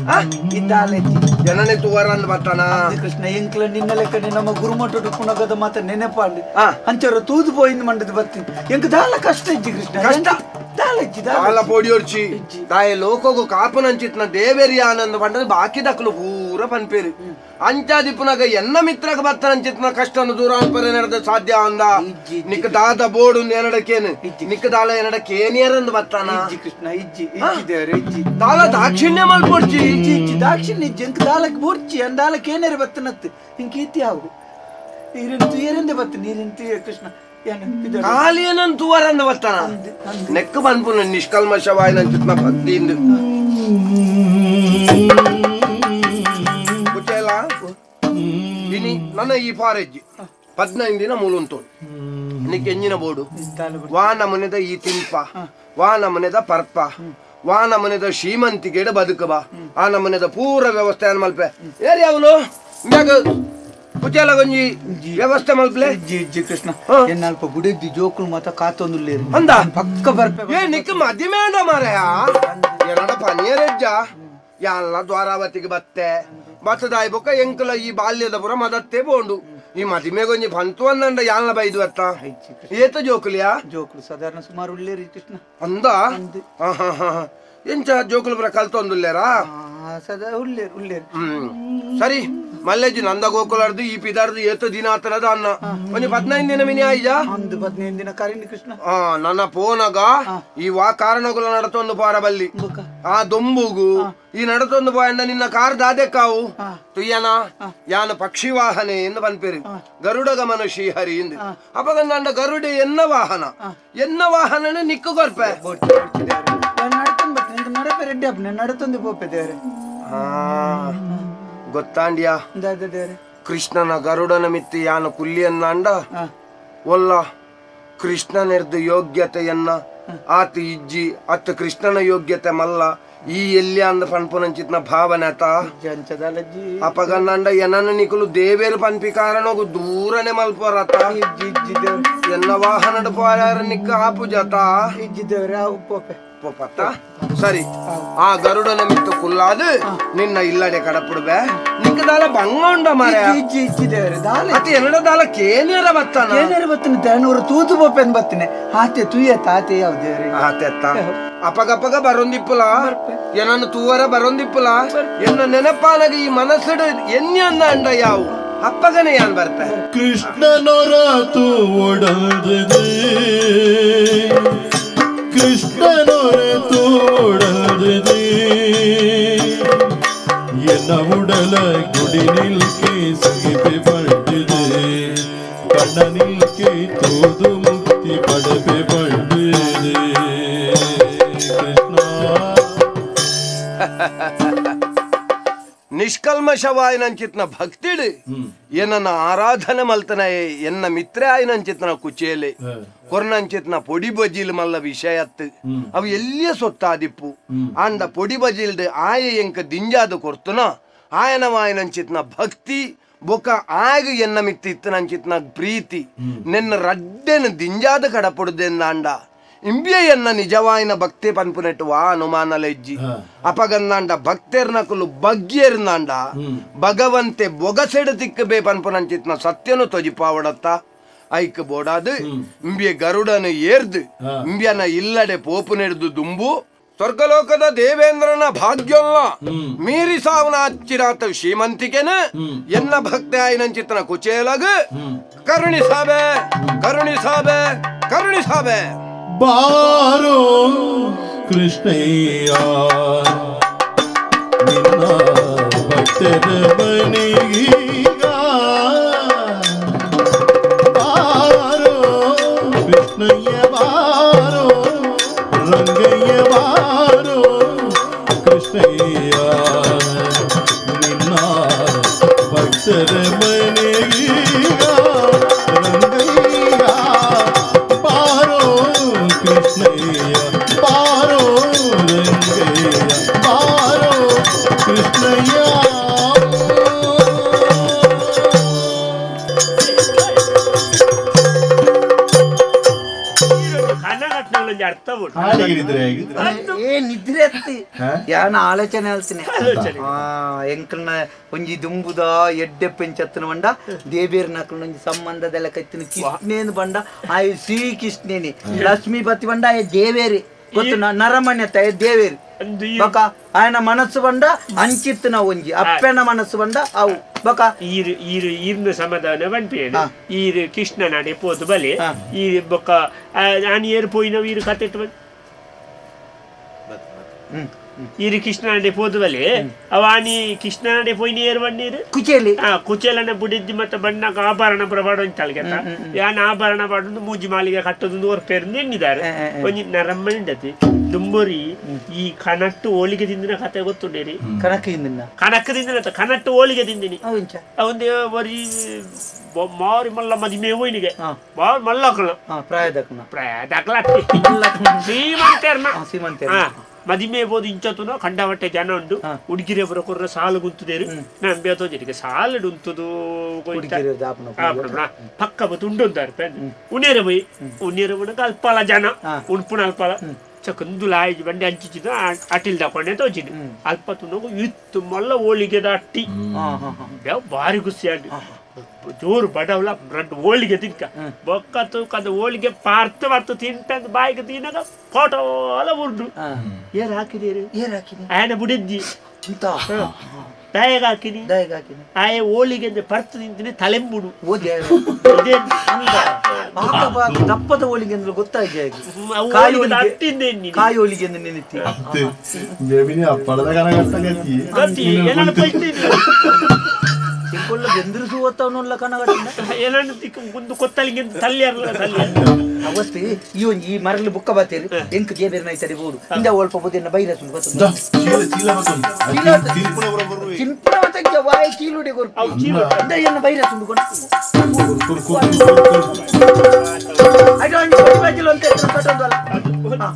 [SPEAKER 2] ಇದ್ದಾಲೆಜ್ಜಿ
[SPEAKER 4] ಜನನೆ ತುವರ ಅಂದ್ ಬತ್ತಾನ
[SPEAKER 2] ಕೃಷ್ಣ ಎಂಕ್ಲ ನಿನ್ನ ಲೆಕ್ಕನೆ ನಮ್ಮ ಗುರುಮಠ ಪುನಗದ ಮಾತ ನೆನಪಾಂಡು ಅಂಚರ ತೂದು ಪೋಯಿಂದ್ ಮಂಡದ ಬತ್ತಿ ಎಂಕ್ ದಾಲ ಕಷ್ಟ ಇಜ್ಜಿ ಕೃಷ್ಣ
[SPEAKER 4] ಕಷ್ಟ
[SPEAKER 2] ದಾಲಜ್ಜಿ
[SPEAKER 4] ದಾಲ ಪೋಡಿಯೋರ್ಚಿ ದಾಯ ಲೋಕಗು ಕಾಪುನಂಚಿತ್ನ ದೇವೇರಿ ಆನಂದ ಪಂಡದ ಬಾಕಿ ದಕ್ಕಲು ಪೂರ ಪನ್ಪೇರು ಅಂಚಾದಿಪ್ಪುನಗ ಎನ್ನ ಮಿತ್ರಗ ಬತ್ತನಂಚಿತ್ನ ಕಷ್ಟನು ದೂರ ಅನ್ಪರೆ ನಡೆದ ಸಾಧ್ಯ ಅಂದ ನಿಕ್ಕ ದಾದ ಬೋಡು ಏನಡಕೇನು ನಿಕ್ಕ ದಾಲ ಏನಡ ಕೇನಿಯರಂದು ಬತ್ತಾನ
[SPEAKER 2] ಇಜ್ಜಿ ಕೃಷ್ಣ ಇಜ್ಜಿ ಇಜ್ಜಿ ದೇವರೇ ಇಜ್ಜಿ
[SPEAKER 4] ದಾಲ ದಾಕ್ಷಿಣ್ಯ ಮಲ್ಪೊಡ್ಚಿ
[SPEAKER 2] ಇಜ್ಜಿ ಇಜ್ಜಿ ದಾಕ್ಷಿಣ್ಯ ಇಜ್ಜಿ ಎಂಕ್ ದಾಲಕ್ ಬೋಡ್ಚಿ ಅಂದಾಲಕ್ಕೆ ಏನೇರು ಬತ್ತನತ್ತು ಇಂಕ ಈತಿ ಆವು ಈರೆಂತು ಏರೆಂದೆ ಬತ್ತ ನೀರೆಂತು ಕೃಷ್ಣ
[SPEAKER 4] ಕಾಲಿಯನನ್ ತುವರಂದ ಬತ್ತಾನ ನೆಕ್ಕ ಪನ್ಪುನ ನಿಷ್ಕಲ್ಮಶವಾಯಿನಂಚಿತ್ನ ಭಕ್ತಿಯಿಂದ ಕುಚೇಲ ಇನಿ ನನ್ನ ಈ ಫಾರೆಜ್ಜಿ 15 ದಿನ ಮೂಲುಂತೋಡು ನಿಕ್ಕೆ ಎಂಜಿನ ಬೋಡು ವಾ ನಮನೆದ ಈ ತಿಂಪ ವಾ ನಮನೆದ ಪರ್ಪ ವಾ ನಮನೆದ ಶ್ರೀಮಂತಿಗೆಡ ಬದುಕಬ ಆ ನಮನೆದ ಪೂರ ವ್ಯವಸ್ಥೆ ಮಲ್ಪೆ ಏರಿ ಅವನು ಕುಚೇಲ ಗೊಂಜಿ ವ್ಯವಸ್ಥೆ ಮಲ್ಪಲೆ
[SPEAKER 2] ಇಜ್ಜಿ ಇಜ್ಜಿ ಕೃಷ್ಣ ಎನ್ನಲ್ಪ ಬುಡಿದ್ದಿ ಜೋಕುಲು ಮಾತ ಕಾತೊಂದುಲ್ಲೇರು
[SPEAKER 4] ಅಂದ
[SPEAKER 2] ಪಕ್ಕ ಬರ್ಪೆ
[SPEAKER 4] ಏ ನಿಕ್ಕ ಮದಿಮೇಂಡ ಮಾರಯ ಏನಡ ಪನಿಯರೆಜ್ಜ ಯಾನ್ಲ ದ್ವಾರಾವತಿಗೆ ಬತ್ತೆ ಬತ್ತದಾಯಿ ಬೊಕ್ಕ ಎಂಕಲ ಈ ಬಾಲ್ಯದ ಪುರ ಮದತ್ತೆ ಬೋಂಡು ಈ ಮದಿಮೆಗೊಂಜಿ ಬಂತು ಅಂದಂಡ ಯಾನ್ಲ ಬೈದು ಅತ್ತ ಏತ ಜೋಕುಲಿಯಾ
[SPEAKER 2] ಜೋಕುಲು ಸಾಧಾರಣ ಸುಮಾರು ಉಳ್ಳೇರಿ ಕೃಷ್ಣ
[SPEAKER 4] ಅಂದ ಎಂಚ ಜೋಕುಲು ಪುರ ಕಲ್ತೊಂದುಲ್ಲೇರಾ
[SPEAKER 2] ಸದಾ ಉಳ್ಳೇರು ಉಳ್ಳೇರು
[SPEAKER 4] ಸರಿ ಮಲ್ಲೇಜಿ ನಂದ ಗೋಕುಲಾರ್ದು ಈ ಪಿದಾರ್ದು ಏತ ದಿನ ಆತನದ ಅನ್ನ ಒಂಜಿ 15 ದಿನ ಮಿನಿ ಆಯ್ಜ
[SPEAKER 2] ಒಂದು 15 ದಿನ ಕರೀನಿ ಕೃಷ್ಣ
[SPEAKER 4] ನನ್ನ ಪೋನಗ ಈ ವಾ ಕಾರಣಗುಲ ನಡತೊಂದು ಪಾರ ಬಲ್ಲಿ ಆ ದೊಂಬುಗು ಈ ನಡತೊಂದು ಪಾಯಂಡ ನಿನ್ನ ಕಾರ್ ದಾದೆಕ್ಕಾವು ತುಯ್ಯನ ಯಾನ ಪಕ್ಷಿ ವಾಹನೆ ಎಂದು ಪನ್ಪೇರು ಗರುಡ ಗಮನ ಶ್ರೀಹರಿ ಎಂದು ಅಪಗಂಡ ಗರುಡೆ ಎನ್ನ ವಾಹನ ಎನ್ನ ವಾಹನನೆ ನಿಕ್ಕು ಕೊರ್ಪೆ
[SPEAKER 2] ನಡತೊಂದು ಪೋಪೆ ದೇವರೇ
[SPEAKER 4] ಗೊತ್ತಾಂಡ್ಯಾ ಕೃಷ್ಣನ ಗರುಡನ ಮಿತ್ತಿ ಯಾನ ಕುಲ್ಲಿಯನ್ನಾಂಡ ಒಲ್ಲ ಕೃಷ್ಣನೆರ್ದು ಯೋಗ್ಯತೆಯನ್ನ ಆತ ಇಜ್ಜಿ ಅತ್ತ ಕೃಷ್ಣನ ಯೋಗ್ಯತೆ ಮಲ್ಲ ಈ ಎಲ್ಲಿ ಅಂದ ಪನ್ಪುನಂಚಿತ್ನ ಭಾವನೆ ಆತ ಅಪಗನ್ನಂಡ ಎನನ ನಿಕುಲು ದೇವೇರು ಪನ್ಪಿ ಕಾರಣಗು ದೂರನೆ ಮಲ್ಪೋರತ ಎನ್ನ ವಾಹನಡು ಪೋಯಾರ ನಿಕ್ಕ ಆಪುಜಾತ ಪೋಪತ್ತ ಸರಿ ಆ ಗರುಡನ ಮಿತ್ತು ಕುಲ್ಲಾದು ನಿನ್ನ ಇಲ್ಲಡೆ ಕಡಪುಡುವೆ ನಿಕ್ಕದಾಲ ಬಂಗ ಉಂಡ ಮಾರ ಅತ್ತೆ ಎನ್ನಡ ದಾಲ ಕೇನೇರ ಬತ್ತಾನ
[SPEAKER 2] ಕೇನೇರ ಬತ್ತನೆ ದೇನೂರು ತೂತು ಬೋಪೆನ್ ಬತ್ತನೆ ಆತೆ ತುಯ್ಯ ತಾತೆ ಯಾವ ದೇವರೇ
[SPEAKER 4] ಆತೆ ಅತ್ತ ಅಪಗಪಗ ಬರೊಂದಿಪ್ಪುಲ ಏನನ್ನು ತೂವರ ಬರೊಂದಿಪ್ಪುಲ ಎನ್ನ ನೆನಪಾನಗ ಈ ಮನಸ್ಸುಡು ಎನ್ನಿ ಅಂದ ಅಂಡ ಯಾವು ಅಪ್ಪಗನೆ ಯಾನ್ ಬರ್ಪೆ
[SPEAKER 1] ಕೃಷ್ಣನೊರತು ಒಡಲ್ದೆ ಕೃಷ್ಣನೊರತು ಒಡಲ್ದೆ ಎನ್ನ ಉಡಲ ಗುಡಿ ನಿಲ್ಕೆ ಸುಗಿಪೆ ಪಡೆದೆ ಕಣ್ಣ ನಿಲ್ಕೆ ತೋದು ಮುಕ್ತಿ ಪಡಪೆ ಪಡೆದೆ ಕೃಷ್ಣ
[SPEAKER 4] ನಿಷ್ಕಲ್ಮಶವಾಯಿನಂಚಿತ್ನ ಭಕ್ತಿಡು ಏನನ್ನ ಆರಾಧನೆ ಮಲ್ತನ ಎನ್ನ ಮಿತ್ರ ಆಯಿನಂಚಿತ್ನ ಕುಚೇಲೆ ಕೊರ್ನಂಚಿತ್ನ ಪೊಡಿ ಬಜಿಲ್ ಮಲ್ಲ ವಿಷಯತ್ತು ಅವು ಎಲ್ಲಿಯ ಸೊತ್ತಾದಿಪ್ಪು ಅಂದ ಪೊಡಿ ಬಜಿಲ್ಡ್ ಆಯ ಎಂಕ ದಿಂಜಾದ ಕೊರ್ತುನ ಆಯನವಾಯಿನಂಚಿತ್ನ ಭಕ್ತಿ ಬೊಕ ಆಗ ಎನ್ನ ಮಿತ್ತ ಇತ್ತನಂಚಿತ್ನ ಪ್ರೀತಿ ನೆನ್ನ ರಡ್ಡೆನ ದಿಂಜಾದ ಕಡಪೊಡುದೆಂದಾಂಡ ಇಂಬಿಯ ಎನ್ನ ನಿಜವಾಯಿನ ಭಕ್ತಿ ಪನ್ಪುನೆಟ್ಟು ವಾ ಅನುಮಾನಲೆಜ್ಜಿ ಅಪಗನ್ನಾಂಡ ಭಕ್ತರ್ನಕುಲು ಬಗ್ಗಿಯರ್ನಾಂಡ ಭಗವಂತೆ ಬೊಗಸೆಡು ತಿಕ್ಕಬೇ ಪನ್ಪುನಂಚಿತ್ನ ಸತ್ಯನು ತೊಜಿಪಾವಡತ್ತ ಐಕ್ ಬೋಡಾದು ಇಂಬಿಯ ಗರುಡನು ಏರ್ದು ಇಂಬಿಯನ ಇಲ್ಲಡೆ ಪೋಪುನೆಡ್ದು ದುಂಬು ಸ್ವರ್ಗಲೋಕದ ದೇವೇಂದ್ರನ ಭಾಗ್ಯಲ್ಲ ಮೀರಿ ಸಾವನ ಅಚ್ಚಿರಾತ ಶ್ರೀಮಂತಿಕೆನ ಎನ್ನ ಭಕ್ತಿ ಆಯಿನಂಚಿತ್ನ ಕುಚೇಲಗ ಕರುಣಿಸಾಬೆ ಕರುಣಿಸಾಬೆ ಕರುಣಿಸಾಬೆ
[SPEAKER 1] ಬಾರೋ ಕೃಷ್ಣಯ್ಯ ನಿನ್ನ ಭಕ್ತರ ಮನೆಗೀಗ ಬಾರೋ ಕೃಷ್ಣಯ್ಯ ಬಾರೋ ರಂಗಯ್ಯ ಬಾರೋ ಕೃಷ್ಣಯ್ಯ ನಿನ್ನ ಭಕ್ತರ ಮನೆಗೀಗ ರಂಗಯ್ಯ ಬಾರೋ ಕೃಷ್ಣಯ್ಯ ಬಾರೋ ರಂಗಯ್ಯ ಬಾರೋ ಕೃಷ್ಣಯ್ಯ
[SPEAKER 2] ಏ ನಿದ್ರೆ ಅತ್ತಿ ಯಾನ ಆಲೋಚನೆ ಅಲ್ತೀನಿ ಎಂಕಲ್ನ ಒಂಜಿ ದುಂಬುದ ಎಡ್ಡೆ ಪೆಂಚತ್ತನ ಬಂಡ ದೇಬೇರ್ ನಕಲ್ನ ಒಂಜಿ ಸಂಬಂಧದೆಲ್ಲ ಕತ್ತಿನ ಕೃಷ್ಣೇನು ಬಂಡ ಆಯ್ ಶ್ರೀ ಕೃಷ್ಣೇನಿ ಲಕ್ಷ್ಮೀಪತಿ ಬಂಡ ಆಯ್ ದೇವೇರಿ ಗೊತ್ತು ನರಮಣ್ಯ ತಾಯ ದೇವೇರಿ ಬಕ ಆಯನ ಮನಸ್ಸು ಬಂಡ ಅಂಚಿತ್ತನ ಒಂಜಿ ಅಪ್ಪನ ಮನಸ್ಸು ಬಂಡ ಅವು ಬಕ
[SPEAKER 6] ಈರು ಈರು ಈರ್ನ ಸಮಾಧಾನ ಬಂಪೇನು ಈರು ಕೃಷ್ಣ ನಾಡೆ ಪೋದು ಬಲೆ ಈರು ಬೊಕ್ಕ ನಾನು ಏರು ಪೋಯಿನವು ಈರು ಕತೆಟ್ಟು ಬಂದು ಈರು ಕೃಷ್ಣನಾಡೆ ಪೋದು ಬಲೆ ಅವಾನಿ ಕೃಷ್ಣನಾಡೆ ಪೋಯಿನ ಏರು ಬಣ್ಣೀರು
[SPEAKER 2] ಕುಚೇಲಿ
[SPEAKER 6] ಕುಚೇಲನ ಬುಡಿದ್ದಿ ಮತ್ತೆ ಬಣ್ಣಕ್ಕೆ ಆಭರಣ ಪ್ರಭಾಡ ಒಂಚಾಲ್ಗೆತ್ತ ಯಾನ್ ಆಭರಣ ಪಾಡೊಂದು ಮೂಜಿ ಮಾಲಿಗೆ ಕಟ್ಟೊಂದು ಒರ್ಪೇರು ಎನ್ನಿದ್ದಾರೆ ಒಂಜಿ ನರಮ್ಮನಿಂಡತಿ ದುಂಬೊರಿ ಈ ಕನಟ್ಟು ಹೋಳಿಗೆ ತಿಂದಿನ ಕತೆ ಗೊತ್ತುಂಡೇರಿ
[SPEAKER 2] ಕನಕ ಹಿಂದಿನ
[SPEAKER 6] ಕನಕ ತಿಂದಿನ ಕನಟ್ಟು ಹೋಳಿಗೆ ತಿಂದಿನಿ ಅವಂದು ಬರೀ ಮಾರಿ ಮಲ್ಲ ಮದಿಮೆ ಹೋಯ್ನಿಗೆ ಮಾರಿ ಮಲ್ಲಕಲ
[SPEAKER 2] ಪ್ರಾಯದಕ್ನ
[SPEAKER 6] ಪ್ರಾಯದಕ್ಲ ಶ್ರೀಮಂತರ್ನ
[SPEAKER 2] ಶ್ರೀಮಂತರ್ನ
[SPEAKER 6] ಮದಿಮೆ ಬೋದು ಇಂಚತುನ ಕಂಡವಟ್ಟೆ ಜನ ಉಂಡು ಉಡುಗಿರೆ ಬರ ಕೊರ್ರ ಸಾಲು ಗುಂತುದೇರು ನಾನು ಬೇತೋಜಿಗೆ ಸಾಲು ಉಂತುದು ಪಕ್ಕ ಬತ್ತು ಉಂಡೊಂದಾರು ಉನೇರ ಬೈ ಉನೇರ ಬುಣಕ ಅಲ್ಪಲ ಜನ ಉಣ್ಪುಣ ಅಲ್ಪಲ ಚಕಂದು ಲಾಯಿಜ್ ಬಂಡೆ ಅಂಚಿಚಿದ ಅಟಿಲ್ ತಕೊಂಡೆ ತೋಚಿನಿ ಅಲ್ಪ ತುನಗು ಇತ್ತು ಮಲ್ಲ ಹೋಳಿಗೆದ ಅಟ್ಟಿ ಭಾರಿ ಖುಷಿ ಆಗಿ ಜೋರು ಬಡವಲ ರಡ್ಡು ಹೋಳಿಗೆ ತಿನ್ಕ ಬೊಕ್ಕತ್ತು ಕಂದ ಹೋಳಿಗೆ ಪಾರ್ತ ಬರ್ತು ತಿಂತ ಬಾಯಿಗೆ ತಿನ್ನಾಗ ಫೋಟೋ ಎಲ್ಲ ಉಂಡು ಏರ್ ಹಾಕಿದೀರಿ
[SPEAKER 2] ಏರ್ ಹಾಕಿನಿ
[SPEAKER 6] ಆಯನ ಬುಡಿದ್ದಿ ದಾಯಗ ಹಾಕಿನಿ
[SPEAKER 2] ದಾಯಗ ಹಾಕಿನಿ
[SPEAKER 6] ಆಯ ಹೋಳಿಗೆ ಅಂದ್ರೆ ಪರ್ತು ತಿಂತೀನಿ ತಲೆಂಬುಡು
[SPEAKER 2] ದಪ್ಪದ ಹೋಳಿಗೆ ಅಂದ್ರೆ ಗೊತ್ತಾಗಿ ಕಾಯಿ ಹೋಳಿಗೆ ಅಂದ್ರೆ ನೆನೆತಿ ಅವಸ್ಥೆ ಈ ಒಂಜಿ ಈ ಮರಳು ಬುಕ್ಕ ಬಾತೇರಿ ಎಂಕ್ ಜೇಬೇರ್ ನೈತರಿ ಬೋಡು ಇಂದ ಒಲ್ಪ ಬುದಿನ ಬೈರಸುಂಡು ಗೊತ್ತು ಚಿಂಪುನ ಮತ್ತಂಚ ವಾಯಿ ಚೀಲುಡೆ ಕೊರ್ಪು ಇಂದ ಎನ್ನ ಬೈರಸುಂಡು ಕೊಟ್ಟು ಅಯ್ಯೋ ಅಂಜಿ ಪೊಡಿ ಬಜ್ಜಿಲು ಅಂತ ಕಟ್ಟೊಂದಲ್ಲ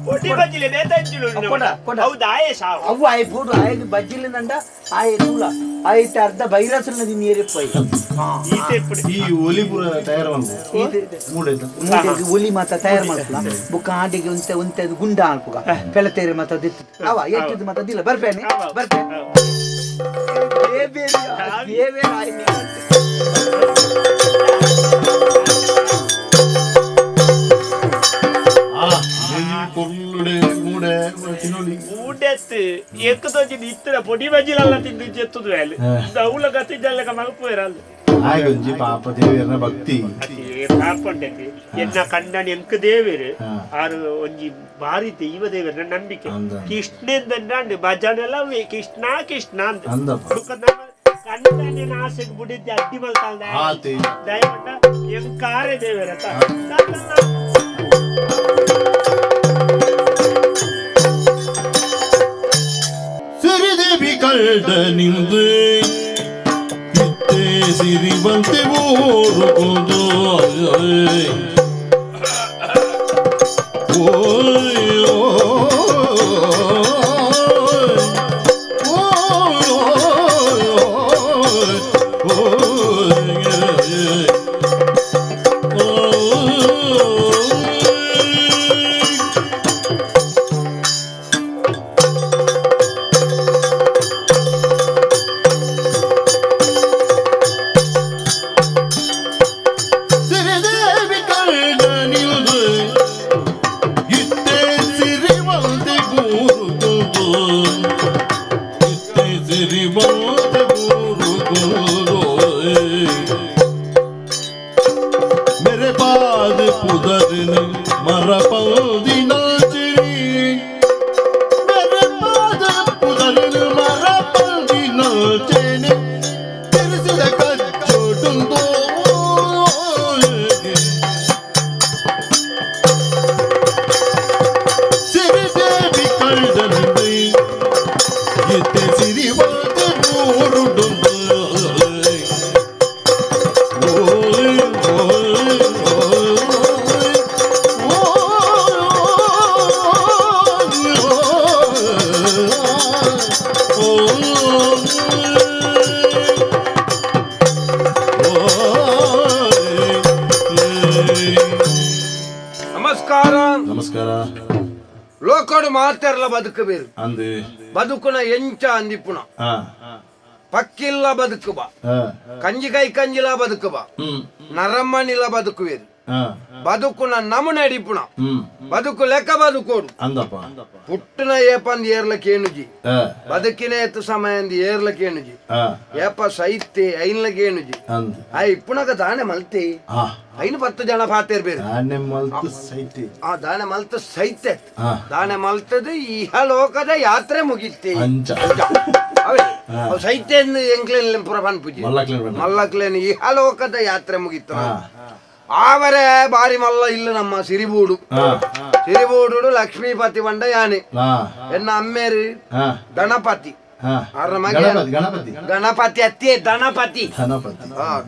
[SPEAKER 6] ಪೊಡಿ ಬಜ್ಜಿಲೆ ಬೇತಂಜಿಲು
[SPEAKER 2] ಕೊಡ ಕೊಡ
[SPEAKER 6] ಹೌದು ಆಯೆ ಸಾವು
[SPEAKER 2] ಅವು ಆಯೆ ಬೋಡು ಆಯೆ ಬಜ್ಜಿಲಿಂದ ಆಯೆ ತೂಲ ಆಯ್ತು ಅರ್ಧ ಬೈರಸನ್ನ ನೀರಿಪ್ಪಾಯಿ
[SPEAKER 1] ಈ ಒಲಿ ಪೂರ ತಯಾರು ಮಾಡ್ಬೋದು
[SPEAKER 2] ಒಲಿ ಮಾತ ತಯಾರು ಮಾಡ್ಪುಲ ಬುಕ್ಕ ಆಟಿಗೆ ಒಂತೆ ಒಂತೆ ಗುಂಡ ಹಾಕುಗ ಪೆಲತೇರಿ ಮಾತ ದಿತ್ತು ಅವ ಎಟ್ಟಿದ್ದು ಮಾತ ದಿಲ್ಲ ಬರ್ಪೇನೆ ಬರ್ಪೆ
[SPEAKER 6] ಎಕ್ಕದೊಂಜಿ ಇತ್ತರ ಪೊಡಿ ಬಜ್ಜಿಲಲ್ಲ ತಿಂದು ಜೆತ್ತುದು ಅಲ್ಲಿ ದೌಲ ಗತಿ ಜಲ್ಲಕ ಮಲ್ಪುವೆರಲ್ಲ.
[SPEAKER 1] ಆಯ್ಗೊಂಜಿ ಪಾಪ ದೇವಿಯರ್ನ ಭಕ್ತಿ
[SPEAKER 6] ಪಾಪಂಡತಿ ಎನ್ನ ಕಂಡನ ಎಂಕ ದೇವರು ಆರು ಒಂಜಿ ಬಾರಿ ದೈವ ದೇವರನ್ನ ನಂಬಿಕೆ ಕೃಷ್ಣಂದ ಭಜನೆಲ್ಲ ಕೃಷ್ಣ ಕೃಷ್ಣ ಅಂತ ಕಂಡನ ಆಸೆಗೆ ಬುಡಿದ್ದೆ ಅಡ್ಡಿ ಮಲ್ತಾಳ್ದ ದಯವಂಡ ಎಂಕಾರೆ ದೇವರ
[SPEAKER 1] ಸಿರಿದೇವಿ ಕಳ್ದ ನಿಂದು ಇತ್ತೆ ಸಿರಿವಂತೆ ಊರುಗೊಂದು
[SPEAKER 4] ಬದುಕಬೇರು ಬದುಕುನ ಎಂಚ ಅಂದಿಪ್ಪುನ ಪಕ್ಕಿಲ್ಲ ಬದುಕುಬ ಕಂಜಿ ಕೈ ಕಂಜಿಲ ಬದುಕುಬ ನರಮ್ಮನಿಲ್ಲ ಬದುಕುವೇರು ಬದುಕುನ ನಮುನ ಅಡಿಪುಣ ಬದುಕು ಲೆಕ್ಕ ಬದುಕೋಡು ಪುಟ್ಟನ ಏಪಂದ್ ಏರ್ಲ ಕೇಣುಜಿ ಬದುಕಿನ ಎತ್ತು ಸಮಯ ಅಂದ್ ಏರ್ಲ ಕೇಣುಜಿ ಏಪ ಸೈತೆ ಐನ್ಲ ಕೇಣುಜಿ ಆ ಇಪ್ಪುನಗ ದಾನೆ ಮಲ್ತೆ ಐನು 10 ಜನ ಪಾತೇರ್ ಬೇರೆ ಆ ದಾನೆ ಮಲ್ತ ಸೈತೆ ದಾನೆ ಮಲ್ತದ ಇಹ ಲೋಕದ ಯಾತ್ರೆ ಮುಗಿತ್ತೆ ಸೈತೆ ಎಂಕ್ಲೇನ್ ಪುರ ಪನ್ಪುಜಿ ಮಲ್ಲಕ್ಲೇನ್ ಇಹ ಲೋಕದ ಯಾತ್ರೆ ಮುಗಿತ್ತ ಆವರೆ ಬಾರಿ ಮಲ್ಲ ಇಲ್ಲ ನಮ್ಮ ಸಿರಿಬೂಡು ಸಿರಿಬೂಡು ಲಕ್ಷ್ಮೀಪತಿ ಬಂಡ ಯಾನೆ ಎನ್ನ ಅಮ್ಮೇರು ಗಣಪತಿ ಗಣಪತಿ ಅತ್ತೆ ಗಣಪತಿ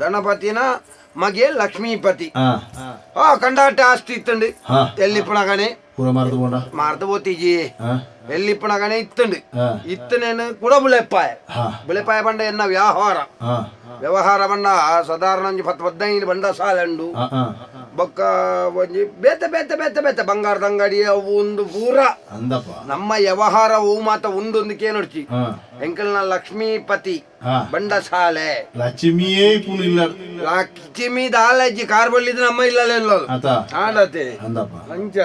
[SPEAKER 4] ಗಣಪತಿನ ಮಗೆ ಲಕ್ಷ್ಮೀಪತಿ ಕಂಡಾಟ ಆಸ್ತಿ ಇತ್ತಂಡು ಎಲ್ಲಿಪ್ಪಣಗಣೆ ಮಾರ್ದು పోತೀಜಿ ಎಲ್ಲಿಪ್ಪಣಗಣೆ ಇತ್ತಂಡು ಇತ್ತನೇನು ಕೂಡ ಬುಳೆಪ್ಪಾಯ ಬುಳೆಪಾಯ ಬಂಡ ಎನ್ನ ವ್ಯವಹಾರ ವ್ಯವಹಾರ ಬಂಡ ಸಾಧಾರಣ ಒಂಜಿ 10 15 ಬಂಡ ಸಾಲಂಡು ಬೊಕ್ಕ ಒಂಜಿ ಬೇತೆ ಬೇತೆ ಬೇತೆ ಬೇತೆ ಬಂಗಾರದ ಅಂಗಡಿ ಅವು ಒಂದು ಪೂರ ನಮ್ಮ ವ್ಯವಹಾರ ಹೂ ಮಾತ ಉಂಡೊಂದು ಕೇನೊಡ್ಚಿ ಎಂಕಲ್ನ ಲಕ್ಷ್ಮೀಪತಿ ಬಂಡಸಾಲೆ
[SPEAKER 1] ಲಕ್ಷ್ಮಿಯೇ
[SPEAKER 4] ಲಕ್ಷ್ಮಿ ದಾಲಜ್ಜಿ ಕಾರ್ ಬಳ್ಳಿದ್ ನಮ್ಮ ಇಲ್ಲ ಆಡತೆ ಅಂಚ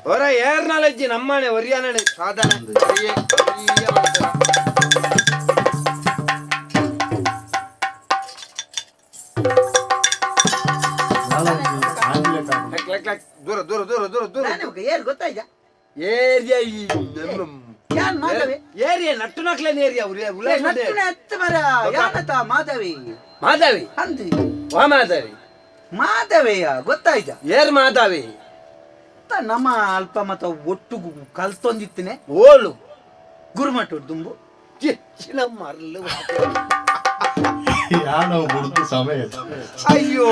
[SPEAKER 4] ಹೊರ ಏರ್ನಲಜ್ಜಿ ನಮ್ಮನೆ ಒರಿಯಾನಡೆ ಸಾಧನೆ ದೂರ ದೂರ ದೂರ ದೂರ ದೂರ
[SPEAKER 2] ಏರ್ ಗೊತ್ತಾಯ್ತಾ
[SPEAKER 4] ಏರಿಯಾ ಏರಿಯಾ ನಟ್ಟು ನಕ್ಲೇನ್ ಏರಿಯಾ
[SPEAKER 2] ಮಾಧವಿ
[SPEAKER 4] ಮಾಧವಿ
[SPEAKER 2] ಅಂದಿ
[SPEAKER 4] ವಾ ಮಾಧವಿ
[SPEAKER 2] ಮಾಧವಿಯ ಗೊತ್ತಾಯ್ತಾ
[SPEAKER 4] ಏರ್ ಮಾಧವಿ
[SPEAKER 2] ನಮ್ಮ ಅಲ್ಪ ಮತ ಒಟ್ಟು ಕಲ್ತೊಂದಿತ್ತನೆ
[SPEAKER 4] ಓಲು
[SPEAKER 2] ಗುರುಮಠ ದುಂಬು
[SPEAKER 4] ಮರಲು
[SPEAKER 1] ಸಮಯ
[SPEAKER 4] ಅಯ್ಯೋ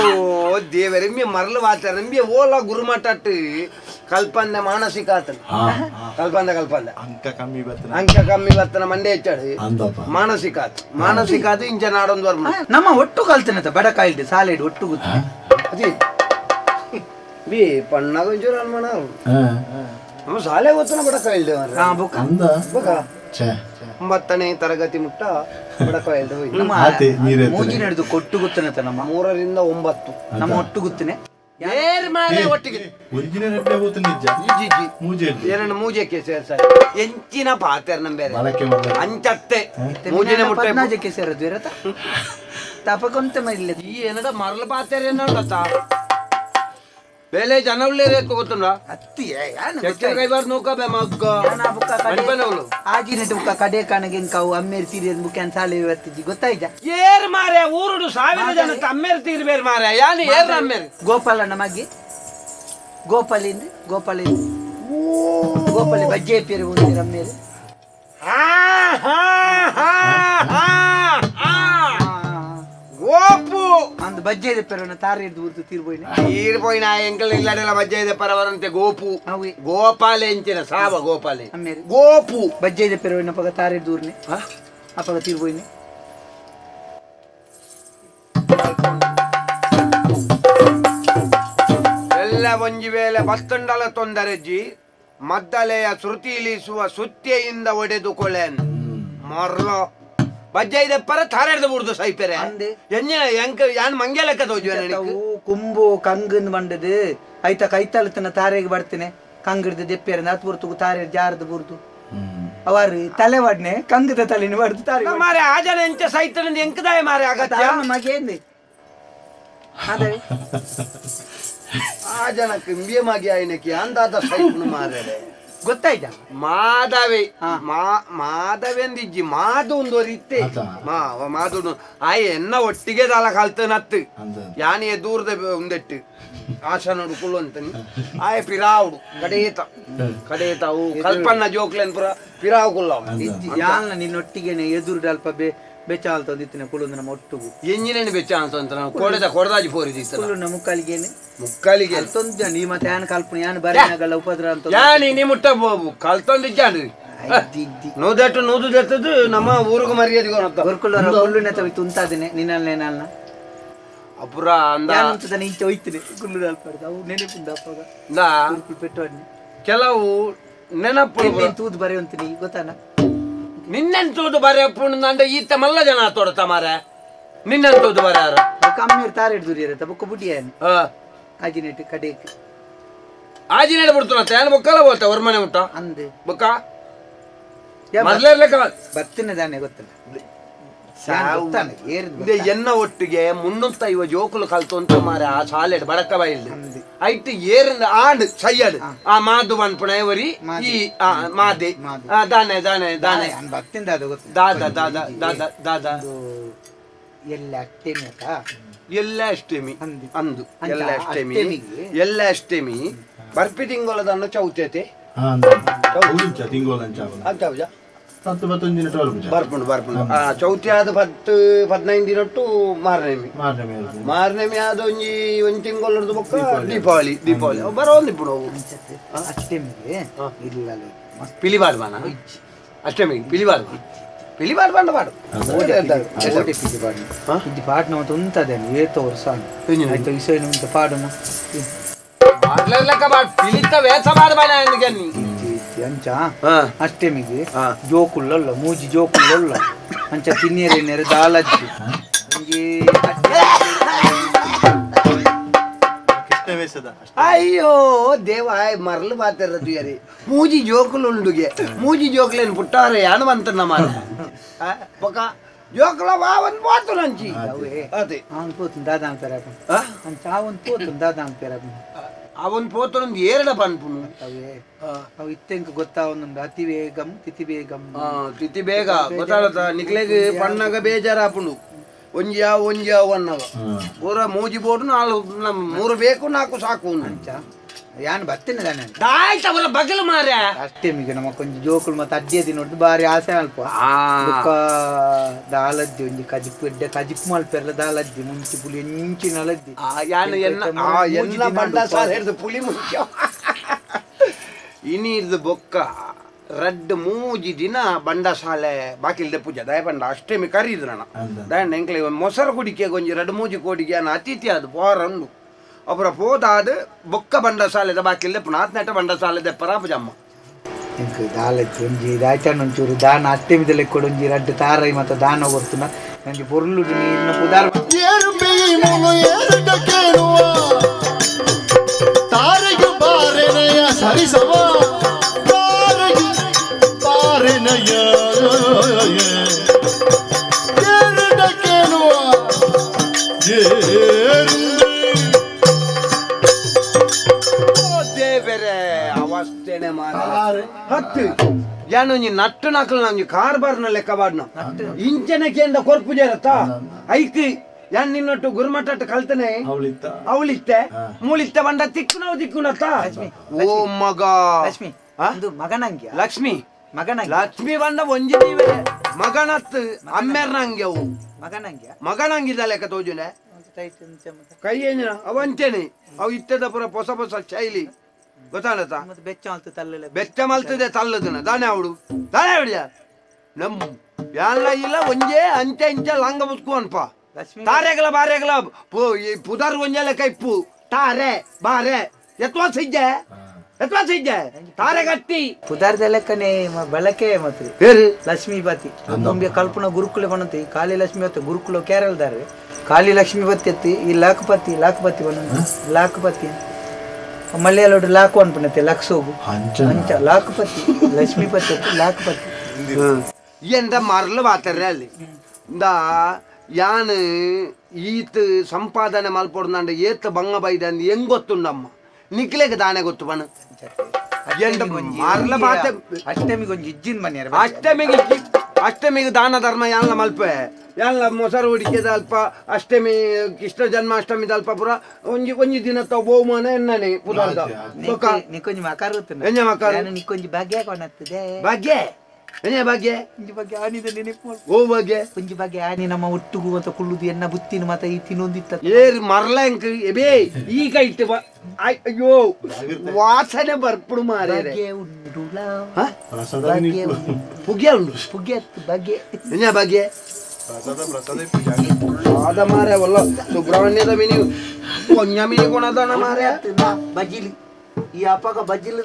[SPEAKER 4] ದೇವರೇ ಮರಳು ವಾತಾರ ಓಲ ಗುರುಮಠ ಕಲ್ಪಂದ ಮಾನಸಿಕ ಆತನ ಕಲ್ಪಂದ ಕಲ್ಪಂದ
[SPEAKER 1] ಅಂಕ ಕಮ್ಮಿ ಬರ್ತನ
[SPEAKER 4] ಅಂಕ ಕಮ್ಮಿ ಬರ್ತನ ಮಂಡೆ ಹೆಚ್ಚಾಡು ಮಾನಸಿಕ ಆತ ಮಾನಸಿಕ ಆತ ಇಂಚ ನಾಡೊಂದು ವರ್ಮ
[SPEAKER 2] ನಮ್ಮ ಒಟ್ಟು ಕಲ್ತನತ ಬಡಕಾಯಿಲ್ಡು ಸಾಲೆಡ್ ಒಟ್ಟು ಗೊತ್ತ
[SPEAKER 4] ಅದೇ ಬಿ ಪಣ್ಣಾಗ ಒಂಚೂರು ಅನುಮಾನ ನಮ್ಮ ಶಾಲೆ ಗೊತ್ತನ ಬಡಕಾಯಿಲ್ಡು 9ನೇ ತರಗತಿ ಮುಟ್ಟ ಬಡಕಾಯಿಲ್ಡು
[SPEAKER 2] ಮೂಜಿ ನಡೆದು ಕೊಟ್ಟು ಗೊತ್ತನತ ನಮ್ಮ
[SPEAKER 4] 3 ರಿಂದ 9
[SPEAKER 2] ನಮ್ಮ ಒಟ್ಟು ಗೊತ್ತನೆ
[SPEAKER 4] ಎಂಚಿನ ಪಾತೆರ್ ನಂಬೇರೆ ಅಂಚತ್ತೆ ಮೂಜಿನ ಮುಟ್ಟ
[SPEAKER 2] ಪದ್ನಾಜಕ್ಕೆ ಸೇರದು ಇರತ್ತ ಅಪ್ಪಕೊಂತ ಇಲ್ಲ
[SPEAKER 4] ಈ ಏನದ ಮರಳು ಪಾತ್ರೆ ಏನೋಡತ್ತ ಬೇಲೆ ಜನವುಳ್ಳೇರೆ ಗೊತ್ತುಂಡ
[SPEAKER 2] ಅತ್ತಿ
[SPEAKER 4] ಕೈಬಾರ್ ನೂಕ ಬೆ ಮಗ್ಗ
[SPEAKER 2] ಆಜಿನಟ ಬುಕ್ಕ ಕಡೆ ಕಾಣಗೆ ಇಂಕಾವು ಅಮ್ಮೇರ್ ತೀರಿಯನ್ ಬುಕ್ಕ ಸಾಲೆ ಇವತ್ತಿಜಿ ಗೊತ್ತಾಯ್ತಾ
[SPEAKER 4] ಏರ್ ಮಾರೆ ಊರುಡು ಸಾವಿರ ಜನ ತಮ್ಮೇರ್ ತೀರ್ಬೇರ್ ಮಾರೆ ಯಾನು ಏರ್ ಅಮ್ಮೇರ್
[SPEAKER 2] ಗೋಪಾಲಣ್ಣ ಮಗ್ಗಿ ಗೋಪಾಲಿಂದ ಗೋಪಾಲಿಂದ ಗೋಪಾಲಿ ಬಜ್ಜೆ ಪೇರು ಒಂದು ಅಮ್ಮೇರು
[SPEAKER 4] ಗೋಪು
[SPEAKER 2] ಅಂದ್ ಬಜ್ಜೆ ಪೆರವನ ತಾರಿ ಹಿಡ್ದು ತೀರ್ಬೋಯ್ನ
[SPEAKER 4] ತೀರ್ಬೋಯ್ನ ಎಂಕಲ್ ಇಲ್ಲಡೆಲ್ಲ ಬಜ್ಜೆ ಇದೆ ಪರವರಂತೆ ಗೋಪು ಗೋಪಾಲೆ ಎಂಚಿನ ಸಾವ ಗೋಪಾಲೆ ಗೋಪು
[SPEAKER 2] ಬಜ್ಜೆ ಇದೆ ಪೆರವನ ಪಗ ತಾರಿ ದೂರ್ನೆ ಅಪಗ ತೀರ್ಬೋಯ್ನ
[SPEAKER 4] ಎಲ್ಲ ಒಂಜಿ ವೇಳೆ ಬತ್ತಂಡಲ ತೊಂದರೆಜ್ಜಿ ಮದ್ದಲೆಯ ಶ್ರುತಿಲಿಸುವ ಸುತ್ತಿಯಿಂದ ಒಡೆದುಕೊಳ್ಳೆನ್ ಮರ್ಲೋ ಬಜ್ಜೆ ಇದೆ ಪರ ತಾರೆಡ್ದು ಬಿಡುದು ಸೈಪೆರೆ ಎಂಜಿನ ಎಂಕ ಯಾನ್ ಮಂಗೆ ಲೆಕ್ಕ ತೋಜುವೆ ನನಗೆ
[SPEAKER 2] ಕುಂಬು ಕಂಗನ್ ಬಂಡದು ಐತ ಕೈತಲತನ ತಾರೆಗೆ ಬರ್ತೇನೆ ಕಂಗಡ್ದು ದೆಪ್ಪೇರ ನಾತ್ ಬುರ್ತು ತಾರೆ ಜಾರದು ಬುರ್ದು ಅವರು ತಲೆ ವಾಡ್ನೆ ಕಂಗದ ತಲೆನ ಬಡ್ದು ತಾರೆ
[SPEAKER 4] ಮಾರೆ ಆ ಜನ ಎಂಚ ಸೈತನ ಎಂಕದಾಯ ಮಾರೆ ಆಗತ್ಯ
[SPEAKER 2] ಮಗೇಂದೆ ಅದೇ
[SPEAKER 4] ಆ ಜನಕ್ಕೆ ಇಂಬಿಯ ಮಗಿ ಆಯ್ನಕ್ಕೆ ಅಂದಾದ ಸೈಪುನು ಮಾರೆ
[SPEAKER 2] ಗೊತ್ತಾಯ್ತಾ
[SPEAKER 4] ಮಾಧವೆ ಮಾಧವೆಂದಿಜ್ಜಿ ಮಾಧು ಒಂದು ಇತ್ತೆ ಮಾ ಮಾಧು ಆಯ್ ಎನ್ನ ಒಟ್ಟಿಗೆ ದಾಲ ಕಲ್ತನತ್ತು ಯಾನೇ ದೂರದ ಒಂದೆಟ್ಟು ಆಶಾ ನೋಡು ಕುಳ್ಳು ಅಂತಾನೆ ಆಯ್ ಪಿರಾವುಡು ಕಡೇತ ಕಡೇತ ಅವು ಕಲ್ಪನ್ನ ಜೋಕ್ಲೇನ್ ಪುರ ಪಿರಾವು ಕುಲ್ಲ
[SPEAKER 2] ಯಾನ ನಿನ್ನೊಟ್ಟಿಗೆನೆ ಎದುರು ಅಲ್ಪ ಬೆಚ್ಚಾಲ್ತೊಂದಿತ್ತಿನ ಕುಳ್ಳು ನಮ್ಮ ಒಟ್ಟುಗು
[SPEAKER 4] ಎಂಜಿನೇನು ಬೆಚ್ಚ ಅಂತ ನಾವು ಕೊಡದ ಕೊಡದಾಜಿ ಫೋರಿದಿತ್ತು
[SPEAKER 2] ಕುಳ್ಳು ನಮ್ಮ ಮುಕ್ಕಾಲಿಗೇನೆ
[SPEAKER 4] ಮುಕ್ಕಾಲಿಗೆ
[SPEAKER 2] ಕಲ್ತೊಂದು ನೀ ಮತ್ತೆ ಯಾನ್ ಕಲ್ಪನೆ ಯಾನ್ ಬರಿನಾಗಲ್ಲ ಉಪದ್ರ ಅಂತ
[SPEAKER 4] ಯಾನಿ ನೀ ಮುಟ್ಟ ಕಲ್ತೊಂದಿದ್ದಾನ್ರಿ ನೂದೆಟ್ಟು ನೂದು ದೆತ್ತದು ನಮ್ಮ ಊರಿಗೆ ಮರ್ಯಾದೆ
[SPEAKER 2] ಗುರುಕುಲ ಕುಳ್ಳುನ ತವಿ ತುಂತಾದಿನಿ ನಿನ್ನಲ್ಲೇನಲ್ಲ
[SPEAKER 4] ಅಪುರ ಅಂದ
[SPEAKER 2] ಅಂತಾನೆ ಇಂಚ ಹೋಯ್ತೀನಿ ಕುಳ್ಳು ಅಲ್ಪ ಅವು ನೆನಪುಂದ ಅಪ್ಪಾಗ ಗುರುಕುಲ್ ಪೆಟ್ಟು
[SPEAKER 4] ಕೆಲವು ನೆನಪು
[SPEAKER 2] ತೂದು ಬರೆಯುವಂತೀನಿ ಗೊತ್ತಾನ
[SPEAKER 4] ನಿನ್ನಂತೂದು ಬರೆಯಪ್ಪು ಅಂಡ ಈತ ಮಲ್ಲ ಜನ ತೋಡತ ಮಾರ ನಿನ್ನಂತೂದು ಬರೆಯಾರ
[SPEAKER 2] ಕಮ್ಮಿ ತಾರೆ ಹಿಡ್ದು ಬೊಕ್ಕ ಬುಡ್ಡಿಯಾನ ಆಜಿನೆಟ್ ಕಡೆಗೆ
[SPEAKER 4] ಆಜಿನೆಟ್ ಬಿಡ್ತು ಏನು ಬೊಕ್ಕಲ್ಲ ಹೋತ ಹೊರ ಮನೆ ಮುಟ್ಟ
[SPEAKER 2] ಅಂದೆ
[SPEAKER 4] ಬೊಕ್ಕ ಮೊದಲೇ
[SPEAKER 2] ಬತ್ತಿನ ದಾನೆ ಗೊತ್ತಿಲ್ಲ
[SPEAKER 4] ಎನ್ನ ಒಟ್ಟಿಗೆ 350 ಜೋಕುಲು ಕಲ್ತೊಂತ ಮಾರೆ ಆ ಸಾಲೆಡ್ ಬಡಕ ಬೈಲ್ ಐಟ್ ಏರಿಂದ ಆಂಡ್ ಸೈಯಡ್ ಆ ಮಾದು ಪನ್ಪುಣ ಒರಿ ಈ ಮಾದೆ ದಾನೆ ದಾನೆ ದಾನೆ
[SPEAKER 2] ಭಕ್ತಿಂದ ಅದು ಗೊತ್ತು
[SPEAKER 4] ದಾದ ದಾದ ದಾದ ದಾದ
[SPEAKER 2] ಎಲ್ಲ ಅಷ್ಟಮಿ
[SPEAKER 4] ಎಲ್ಲ ಅಷ್ಟಮಿ ಅಂದು ಎಲ್ಲ ಅಷ್ಟಮಿ ಎಲ್ಲ ಅಷ್ಟಮಿ ಬರ್ಪಿ ತಿಂಗಳದನ್ನು ಚೌತೇತೆ ಬರ್ಪುಂಡು ಬರ್ಪುಂಡು ಆ ಚೌತಿ ಆದ 10 15 ದಿನಟ್ಟು ಮಾರನೇಮಿ ಮಾರನೇಮಿ ಆದ ಒಂಜಿ ಒಂಜಿ ತಿಂಗಳದ್ದು ಬೊಕ್ಕ ದೀಪಾವಳಿ ದೀಪಾವಳಿ ಬರೋಂದಿಪ್ಪುಡು ಅವು
[SPEAKER 2] ಅಷ್ಟಮಿಗೆ ಇಲ್ಲ
[SPEAKER 4] ಪಿಲಿಬಾಡ್ ಬಾನ ಅಷ್ಟಮಿ ಪಿಲಿಬಾಡ್ ಪಿಲಿಬಾಡ್ ಬಂಡ ಬಾಡು
[SPEAKER 2] ಇದು ಪಾಡ್ನ ಉಂತದೆ ಏತೋ ವರ್ಷ ಆಯ್ತು ಇಸೈನು ಉಂಟು ಪಾಡೋಣ
[SPEAKER 4] ಪಾಡ್ಲೆಕ್ಕ ಬಾಡ್ ಪಿಲಿತ ವೇಸ ಬಾಡ್ ಬಾಣ ఎందుకని
[SPEAKER 2] ಅಂಚ ಅಷ್ಟಮಿಗೆ ಜೋಕುಲ್ಲಲ್ಲ ಮೂಜಿ ಜೋಕುಲ್ಲಲ್ಲ ಅಂಚ ತಿನ್ನಿಯರೇನೇರು ದಾಲಜ್ಜಿ ಒಂಜಿ
[SPEAKER 4] ಅಯ್ಯೋ ದೇವ ಮರಳು ಮಾತಾಡೋದು ಯಾರಿ ಮೂಜಿ ಜೋಕುಲು ಉಂಡುಗೆ ಮೂಜಿ ಜೋಕುಲೇನು ಪುಟ್ಟಾರೆ ಯಾನು ಬಂತನ್ನ ಮಾರ ಪಕ್ಕ ಜೋಕುಲ ವಾ ಒಂದು ಪೋತು ನಂಚಿ ಅದೇ
[SPEAKER 2] ಅವನು ಪೋತು ದಾದಾ ಅಂತಾರೆ ಅಂಚ ಅವನು ಪೋತು ದಾದಾ ಅಂತಾರೆ
[SPEAKER 4] ಅವನ್ ಪೋತನೊಂದು ಏರಡ ಪನ್ಪುನು
[SPEAKER 2] ಅವು ಇತ್ತೆಂಕ ಗೊತ್ತಾವೊಂದುಂಡು ಅತಿ ವೇಗಂ ತಿಥಿ ಬೇಗಂ
[SPEAKER 4] ತಿಥಿ ಬೇಗ ಗೊತ್ತಾಗತ್ತ ನಿಕ್ಲೆಗ್ ಪಣ್ಣಗ ಬೇಜಾರಾಪುಂಡು ಒಂಜಿ ಯಾವ ಒಂಜಿ ಯಾವ ಅನ್ನಾಗ ಪೂರ ಮೂಜಿ ಬೋಡು ನಾಲ್ಕು ಮೂರು ಬೇಕು ನಾಲ್ಕು ಸಾಕು
[SPEAKER 2] ಅಂಚ ಯಾನ್ ಬತ್ತಿನ ದಾನೆ
[SPEAKER 4] ಆಯ್ತು ಅವರ ಬಗಲು ಮಾರ್ಯ
[SPEAKER 2] ಅಷ್ಟೇ ನಮ್ಮ ಕೊಂಚ ಜೋಕುಲು ಮತ್ತೆ ಅಡ್ಡಿ ನೋಡ್ದು ಬಾರಿ ಆಸೆ ಅಲ್ಪ ಬೊಕ್ಕ ದಾಲದ್ದಿ ಒಂಜಿ ಕಜಿಪು ಎಡ್ಡೆ ಕಜಿಪು ಮಲ್ಪೆರ್ಲ ದಾಲದ್ದಿ ಮುಂಚಿ ಪುಲಿ ಎಂಚಿನ ಅಲದ್ದಿ
[SPEAKER 4] ಯಾನ್ ಎನ್ನ ಎನ್ನ ಬಂಡ ಸಾರ್ ಹಿಡ್ದು ಪುಲಿ ಮುಂಚೆ ಇನಿ ಬೊಕ್ಕ ರಡ್ಡ್ ಮೂಜಿ ದಿನ ಬಂಡಸಾಲೆ ಬಾಕಿಲ್ದೆ ಪೂಜೆ ದಯ ಬಂಡ ಅಷ್ಟೇಮಿ ಕರೀದು ನಾನು ದಯಂಡ ಎಂಕ್ಲೆ ಮೊಸರು ಕುಡಿಕೆ ಗೊಂಜಿ ರಡ್ಡ್ ಮೂಜಿ ಕೋಡಿಗೆ ಅತಿಥಿ ಅದು ಪೋರ ಉಂಡು ಅಪರ ಪೋದಾದ ಬೊಕ್ಕ ಬಂಡಸಾಲೆದ ಬಾಕಿಲ್ದೆ ಪುನಾತ್ ನೆಟ ಬಂಡಸಾಲೆದ ಪರಾಪು ಜಮ್ಮ
[SPEAKER 2] ಎಂಕ್ ದಾಲಜ್ಜಿ ಒಂಜಿ ದಾಯ್ತಾನ ಒಂಚೂರು ದಾನ ಅಷ್ಟೇಮಿದ ಲೆಕ್ಕೊಡು ಒಂಜಿ ರಡ್ಡ್ ತಾರೈ ಮತ್ತೆ ದಾನ ಕೊರ್ತುನ ಒಂಜಿ ಪೊರ್ಲು ನೀರಿನ ಪುದಾರ್
[SPEAKER 1] ತಾರೆಗು ಬಾರೆನಯ ಸರಿಸವ ತಾರೆಗು ಬಾರೆನಯ ಏರುಡ ಕೇಳುವ.
[SPEAKER 4] ದೇವರೇ ಅವಸ್ಥೆನೆ ಮಾರ ಹತ್ತು ಯಾನೊಂಜಿ ನಟ್ಟು ನಕಲು ನಂಜಿ ಕಾರ್ಬಾರ್ನ ಲೆಕ್ಕ ಬಾಡ್ನ ಇಂಚನೆ ಕೇಂದ್ರ ಕೊರ್ಪು ಜೇರತ್ತ ಐಕ್ ಯಾನ್ ನಿನ್ನೊಟ್ಟು ಗುರುಮಠ ಕಲ್ತನೆ ಅವಳಿತ್ತೆ ಮೂಳಿತ್ತೆ ಬಂಡ ತಿಕ್ಕು ತಿಕ್ಕುನತ್ತ ಓ ಮಗ
[SPEAKER 2] ಲಕ್ಷ್ಮಿ ಮಗನಂಗೆ
[SPEAKER 4] ಲಕ್ಷ್ಮಿ
[SPEAKER 2] ಮಗನ
[SPEAKER 4] ಲಕ್ಷ್ಮಿ ಬಂಡ ಒಂಜಿ ದೀವೆ ಮಗನತ್ ಅಮ್ಮೆರ್ನಂಗೆ ಅವು
[SPEAKER 2] ಮಗನಂಗೆ
[SPEAKER 4] ಮಗನಂಗಿದ ಲೆಕ್ಕ ತೋಜುನೆ ಕೈ ಏನ ಅವಂಚೇನೆ ಅವು ಇತ್ತದ ಪುರ ಹೊಸ ಹೊಸ ಶೈಲಿ ಗೊತ್ತಾಡತ್ತ
[SPEAKER 2] ಬೆಚ್ಚ ಮಲ್ತು ತಲ್ಲಲೆ
[SPEAKER 4] ಬೆಚ್ಚ ಮಲ್ತದೆ ತಲ್ಲದನ ದಾನೆ ಅವಡು ದಾನೆ ಅವಡಿಯ ನಮ್ ಯಾನ್ಲ ಇಲ್ಲ ಒಂಜೇ ಅಂಚೆ ಇಂಚೆ ಲಂಗ ಮುಸ್ಕು ಅನ್ಪ ತಾರೆಗಳ ಬಾರೆಗಳ ಪುದರ್ ಒಂಜೆ ಲೆಕ್ಕ ಇಪ್ಪು ತಾರೆ ಬಾರೆ ಎತ್ವಾ ಸಿಜ್ಜೆ ಎತ್ವಾ ಸಿಜ್ಜೆ ತಾರೆ ಗಟ್ಟಿ
[SPEAKER 2] ಪುದಾರ್ದ ಲೆಕ್ಕನೆ ಬಳಕೆ ಮತ್ತೆ ಲಕ್ಷ್ಮೀಪತಿ ನಮ್ಗೆ ಕಲ್ಪನಾ ಗುರುಕುಲ ಬಣ್ಣಂತೆ ಈ ಕಾಳಿ ಲಕ್ಷ್ಮಿ ಬತ್ತಿ ಗುರುಕುಲ ಕೇರಳದಾರೆ ಕಾಳಿ ಲಕ್ಷ್ಮಿ ಬತ್ತಿ ಎತ್ತಿ ಈ ಲಾಕ್ಪತಿ ಲಾಕ್ಪತಿ ಬಣ್ಣ ಲಾಕ್ಪತಿ ಮಲಯಾಳೋಡು ಲಾಕು ಅನ್ಪನತ್ತೆ ಲಕ್ಸೋಗು ಅಂಚ ಲಾಕ್ಪತಿ ಲಕ್ಷ್ಮೀಪತಿ ಲಾಕ್ಪತಿ
[SPEAKER 4] ಎಂದ ಮರಳು ಬಾತಾರೆ ಅಲ್ಲಿ ಇಂದ ಯಾನ್ ಈತ್ ಸಂಪಾದನೆ ಮಲ್ಪೊಡ್ದಂಡ ಏತ್ ಬಂಗ ಬೈದ ಅಂದ್ ಹೆಂಗ್ ಗೊತ್ತುಂಡಮ್ಮ ನಿಕ್ಲೆಗ್ ದಾನೆ ಗೊತ್ತು ಬಣ್ಣ ಎಂದ ಮರಳ ಬಾತೆ
[SPEAKER 2] ಅಷ್ಟಮಿಗೊಂಜಿ ಇಜ್ಜಿನ್ ಮನೆಯರ
[SPEAKER 4] ಅಷ್ಟಮಿಗೆ ಅಷ್ಟಮಿಗೆ ದಾನ ಧರ್ಮ ಯಾನ್ಲ ಮಲ್ಪೆ ಯಾನ್ಲ ಮೊಸರು ಹುಡಿಕೆದ ಅಲ್ಪ ಅಷ್ಟಮಿ ಕೃಷ್ಣ ಜನ್ಮಾಷ್ಟಮಿ ಅಲ್ಪ ಪುರ ಒಂಜಿ ಒಂಜಿ ದಿನ ಬಹುಮಾನ ಎನ್ನನೆ ಪುದಾರ್ದ
[SPEAKER 2] ನಿಕೊಂಜಿ ಮಕಾರ
[SPEAKER 4] ಎಂಜ ಮಕಾರ
[SPEAKER 2] ನಿಕೊಂಜಿ ಭಾಗ್ಯ ಕೊಣತ್ತದೆ
[SPEAKER 4] ಭಾಗ್ಯ ಎಂಜ ಭಾಗ್ಯ
[SPEAKER 2] ಒಂಜಿ ಬಗ್ಗೆ ಆನಿದ ನೆನಪು
[SPEAKER 4] ಓ ಭಾಗ್ಯ
[SPEAKER 2] ಒಂಜಿ ಬಗ್ಗೆ ಆನಿ ನಮ್ಮ ಒಟ್ಟುಗು ಅಂತ ಕುಳ್ಳುದು ಎನ್ನ ಬುತ್ತಿನ ಮಾತ ಈ ತಿನ್ನೊಂದಿತ್ತ
[SPEAKER 4] ಏರ್ ಮರಲಂಕ್ ಎಬೇ ಈಗ ಇಟ್ಟು ಅಯ್ಯೋ ವಾಸನೆ ಬರ್ಪುಡು ಮಾರೇ
[SPEAKER 2] ಉಂಡುಲ
[SPEAKER 4] ಪುಗ್ಯ ಉಂಡು
[SPEAKER 2] ಪುಗ್ಯ ಬಗ್ಗೆ
[SPEAKER 4] ಎಂಜ ಭಾಗ್ಯ ಆದ ಮಾರೆ ಒಲ್ಲ ಸುಬ್ರಹ್ಮಣ್ಯದ ಮಿನಿ ಒಂಜ ಮಿನಿ ಕೊಣದನ ಮಾರೆ
[SPEAKER 2] ಬಜಿಲಿ ಈ ಅಪ್ಪಗ ಬಜಿಲಿ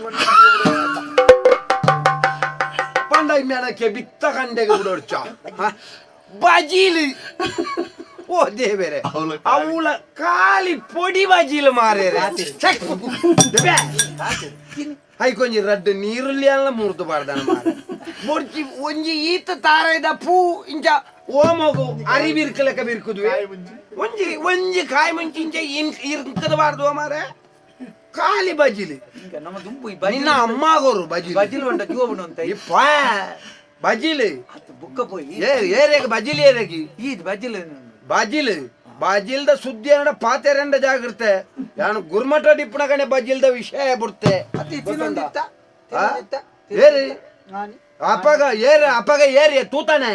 [SPEAKER 4] ಪಂಡ ಮೇಳಕ್ಕೆ ಬಿತ್ತ ಕಂಡೆಗೆ ಬಿಡೋರ್ಚ ಬಜಿಲಿ ಓ ದೇವರೇ ಅವಳ ಖಾಲಿ ಪೊಡಿ ಬಜಿಲು ಮಾರೇ ಹೈಕೊಂಜಿ ರಡ್ಡು ನೀರುಳ್ಳಿ ಅಲ್ಲ ಮೂರ್ತು ಬಾರ್ದನ ಮಾರೆ ಬೊರ್ಚಿ ಒಂಜಿ ಈತ ತಾರೈದ ಪೂ ಇಂಚ ಓಮಗು ಅರಿ ಬಿರ್ಕಲೆಕ್ಕ ಬಿರ್ಕುದ್ವಿ ಒಂಜಿ ಒಂಜಿ ಕಾಯಿ ಮುಂಚಿ ಇಂಚ ಇರ್ಕದ ಬಾರ್ದು ಮಾರೆ ಖಾಲಿ ಬಜಿಲಿ
[SPEAKER 2] ನಮ್ಮ ದುಂಬು
[SPEAKER 4] ನಿನ್ನ ಅಮ್ಮಾಗೋರು ಬಜಿಲಿ
[SPEAKER 2] ಬಜಿಲು ಉಂಟ ಜೀವನ ಅಂತ
[SPEAKER 4] ಬಜಿಲಿ
[SPEAKER 2] ಬುಕ್ಕ ಪೋಯಿ
[SPEAKER 4] ಏರೇಗ ಬಜಿಲಿ ಏರೇಗಿ
[SPEAKER 2] ಈ ಬಜಿಲು
[SPEAKER 4] ಬಜಿಲು ಬಜಿಲ್ದ ಸುದ್ದಿ ಅನ್ನಡ ಪಾತೆರಂಡ ಜಾಗ್ರತೆ ನಾನು ಗುರ್ಮಠ ಡಿಪ್ಪಣ ಕಣೆ ಬಜಿಲ್ದ ವಿಷಯ ಬಿಡ್ತೆ ಏರಿ ಅಪ್ಪಗ ಏರ ಅಪ್ಪಗ ಏರಿ ತೂತಾನೆ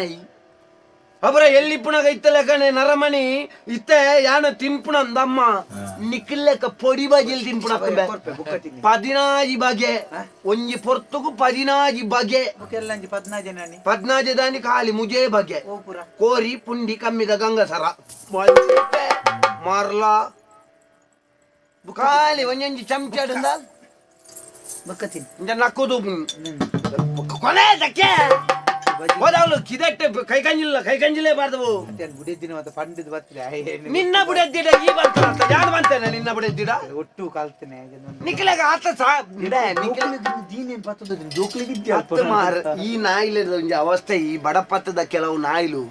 [SPEAKER 4] ಅಬ್ರ ಎಲ್ಲಿ ಇಪ್ಪುಣಗ ಇತ್ತಲೆ ಕಣೆ ನರಮಣಿ ಇತ್ತೆ ಯಾನ ತಿನ್ಪುಣ ಅಂದಮ್ಮ ನಿಕ್ಲೆಕ್ಕ ಪೊಡಿ ಬಜಿಲ್ ತಿನ್ಪುಣ 14 ಬಗೆ ಒಂಜಿ ಪೊರ್ತುಗು 14 ಬಗೆ 14 ದಾನಿ ಖಾಲಿ ಮುಜೆ ಬಗೆ ಕೋರಿ ಪುಂಡಿ ಕಮ್ಮಿದ ಗಂಗಸರ ಮಾರ್ಲ ಖಾಲಿ ಒಂಜೊಂಜಿ ಚಮಚ ನಕ್ಕುದು ಕೊನೆ ದಕ್ಕೆ ಹೋದವಳು ಕಿದಟ್ಟೆ ಕೈ ಕಂಜಿಲ್ಲ ಕೈ ಕಂಜಿಲೇ ಬಾರ್ದವು ನಿನ್ನ ಬುಡದ್ದಿಡ ಈ ಬರ್ತಾರ ಯಾರು ಬಂತೇನೆ ನಿನ್ನ ಬುಡದ್ದಿಡ
[SPEAKER 2] ಒಟ್ಟು ಕಲ್ತೇನೆ
[SPEAKER 4] ನಿಕ್ಲೆಗ ಆತ ಈ ನಾಯಿಲದ ಒಂಜಿ ಅವಸ್ಥೆ ಈ ಬಡಪತ್ತದ ಕೆಲವು ನಾಯಿಲು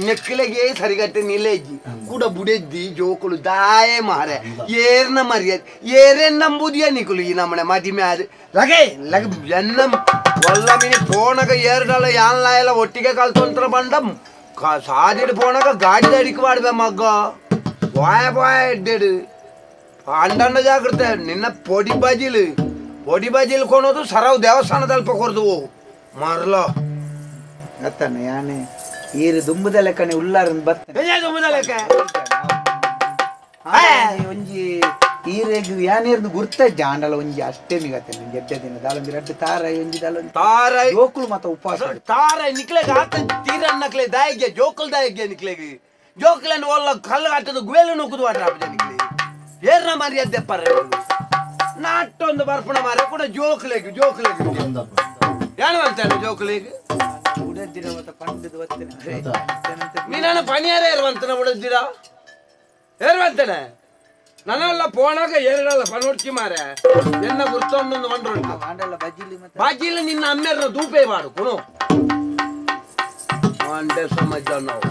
[SPEAKER 4] ನೆಕ್ಲೆಗೆ ಸರಿಗಟ್ಟೆ ನಿಲೇಜಿ ಕೂಡ ಬುಡೆದ್ದಿ ಜೋಕುಲು ದಾಯೆ ಮಾರೆ ಏರ್ನ ಮರ್ಯಾದೆ ಏರೇನ್ ನಂಬುದಿಯ ನಿಕುಲು ಈ ನಮ್ಮನೆ ಮದಿಮೆ ಆದ ಲಗೆ ಲಗ ಎನ್ನ ಒಲ್ಲ ಮಿನಿ ಪೋಣಗ ಏರ್ಡಲ್ಲ ಯಾನ್ಲ ಎಲ್ಲ ಒಟ್ಟಿಗೆ ಕಲ್ತೊಂತರ ಬಂಡಮ್ ಸಾದಿಡು ಪೋಣಗ ಗಾಡಿ ಅಡಿಕೆ ಮಾಡ್ಬೆ ಮಗ್ಗ ಬಾಯ ಬಾಯ ಎಡ್ಡೆಡು ಅಂಡಣ್ಣ ಜಾಗ್ರತೆ ನಿನ್ನ ಪೊಡಿ ಬಜಿಲು ಪೊಡಿ ಬಜಿಲು ಕೊನೋದು ಸರವ್ ದೇವಸ್ಥಾನದಲ್ಲಿ ಪಕೊರ್ದು ಮರ್ಲ
[SPEAKER 2] ಅತ್ತನ ಯಾನೆ ಈರು ದುಂಬುದ ಲೆಕ್ಕನೆ ಉಲ್ಲಾರ ಬರ್ತೇನೆ
[SPEAKER 4] ದುಂಬುದ ಲೆಕ್ಕ
[SPEAKER 2] ಒಂಜಿ ಈರೆಗ್ ಯಾನೇರ್ದು ಗುರ್ತ ಜಾಂಡಲ ಒಂಜಿ ಅಷ್ಟೇ ಮಿಗತ್ತೆ ನಂಗೆ ಎಡ್ಡೆ ದಿನ ದಾಲೊಂಜಿ ರಡ್ಡು ತಾರೈ ಒಂಜಿ ದಾಲೊಂಜಿ
[SPEAKER 4] ತಾರೈ
[SPEAKER 2] ಜೋಕುಲು ಮಾತ ಉಪವಾಸ
[SPEAKER 4] ತಾರೈ ನಿಕ್ಲೆಗ್ ಆತ ತೀರನ್ ನಕ್ಲೆ ದಾಯಿಗೆ ಜೋಕುಲ್ ದಾಯಿಗೆ ನಿಕ್ಲೆಗ್ ಜೋಕುಲನ್ ಒಲ್ಲ ಕಲ್ಲು ಆಟದ ಗುವೆಲು ನೂಕುದು ಆಟ ನಿಕ್ಲೆ ಏರ್ನ ಮರ್ಯಾದೆ ಪರ ನಾಟೊಂದು ಬರ್ಪಣ ಮಾರೆ ಕೂಡ ಜೋಕುಲೆಗ್ ಜೋಕುಲೆಗ್ ಏನು ಅಂತಾನೆ ಜೋಕುಲೆಗ್ ನೀನು ಪಣಿಯಾರೇ ಇರುವಂತನ ಬಿಡದಿರ ಏರುವಂತಾನೆ ನನ್ನೆಲ್ಲ ಪೋಣಾಗ ಏರಲ್ಲ ಪನೋಡ್ಚಿ ಮಾರೆ ಎನ್ನ ಗುರ್ತೊಂದೊಂದು ಬಂದ್ರು ಬಾಜಿಲಿ ನಿನ್ನ ಅಮ್ಮೆರ್ನ ದೂಪೇ ಮಾಡು ಕುಣು ಅಂಡೆ ಸಮಾಜ ನಾವು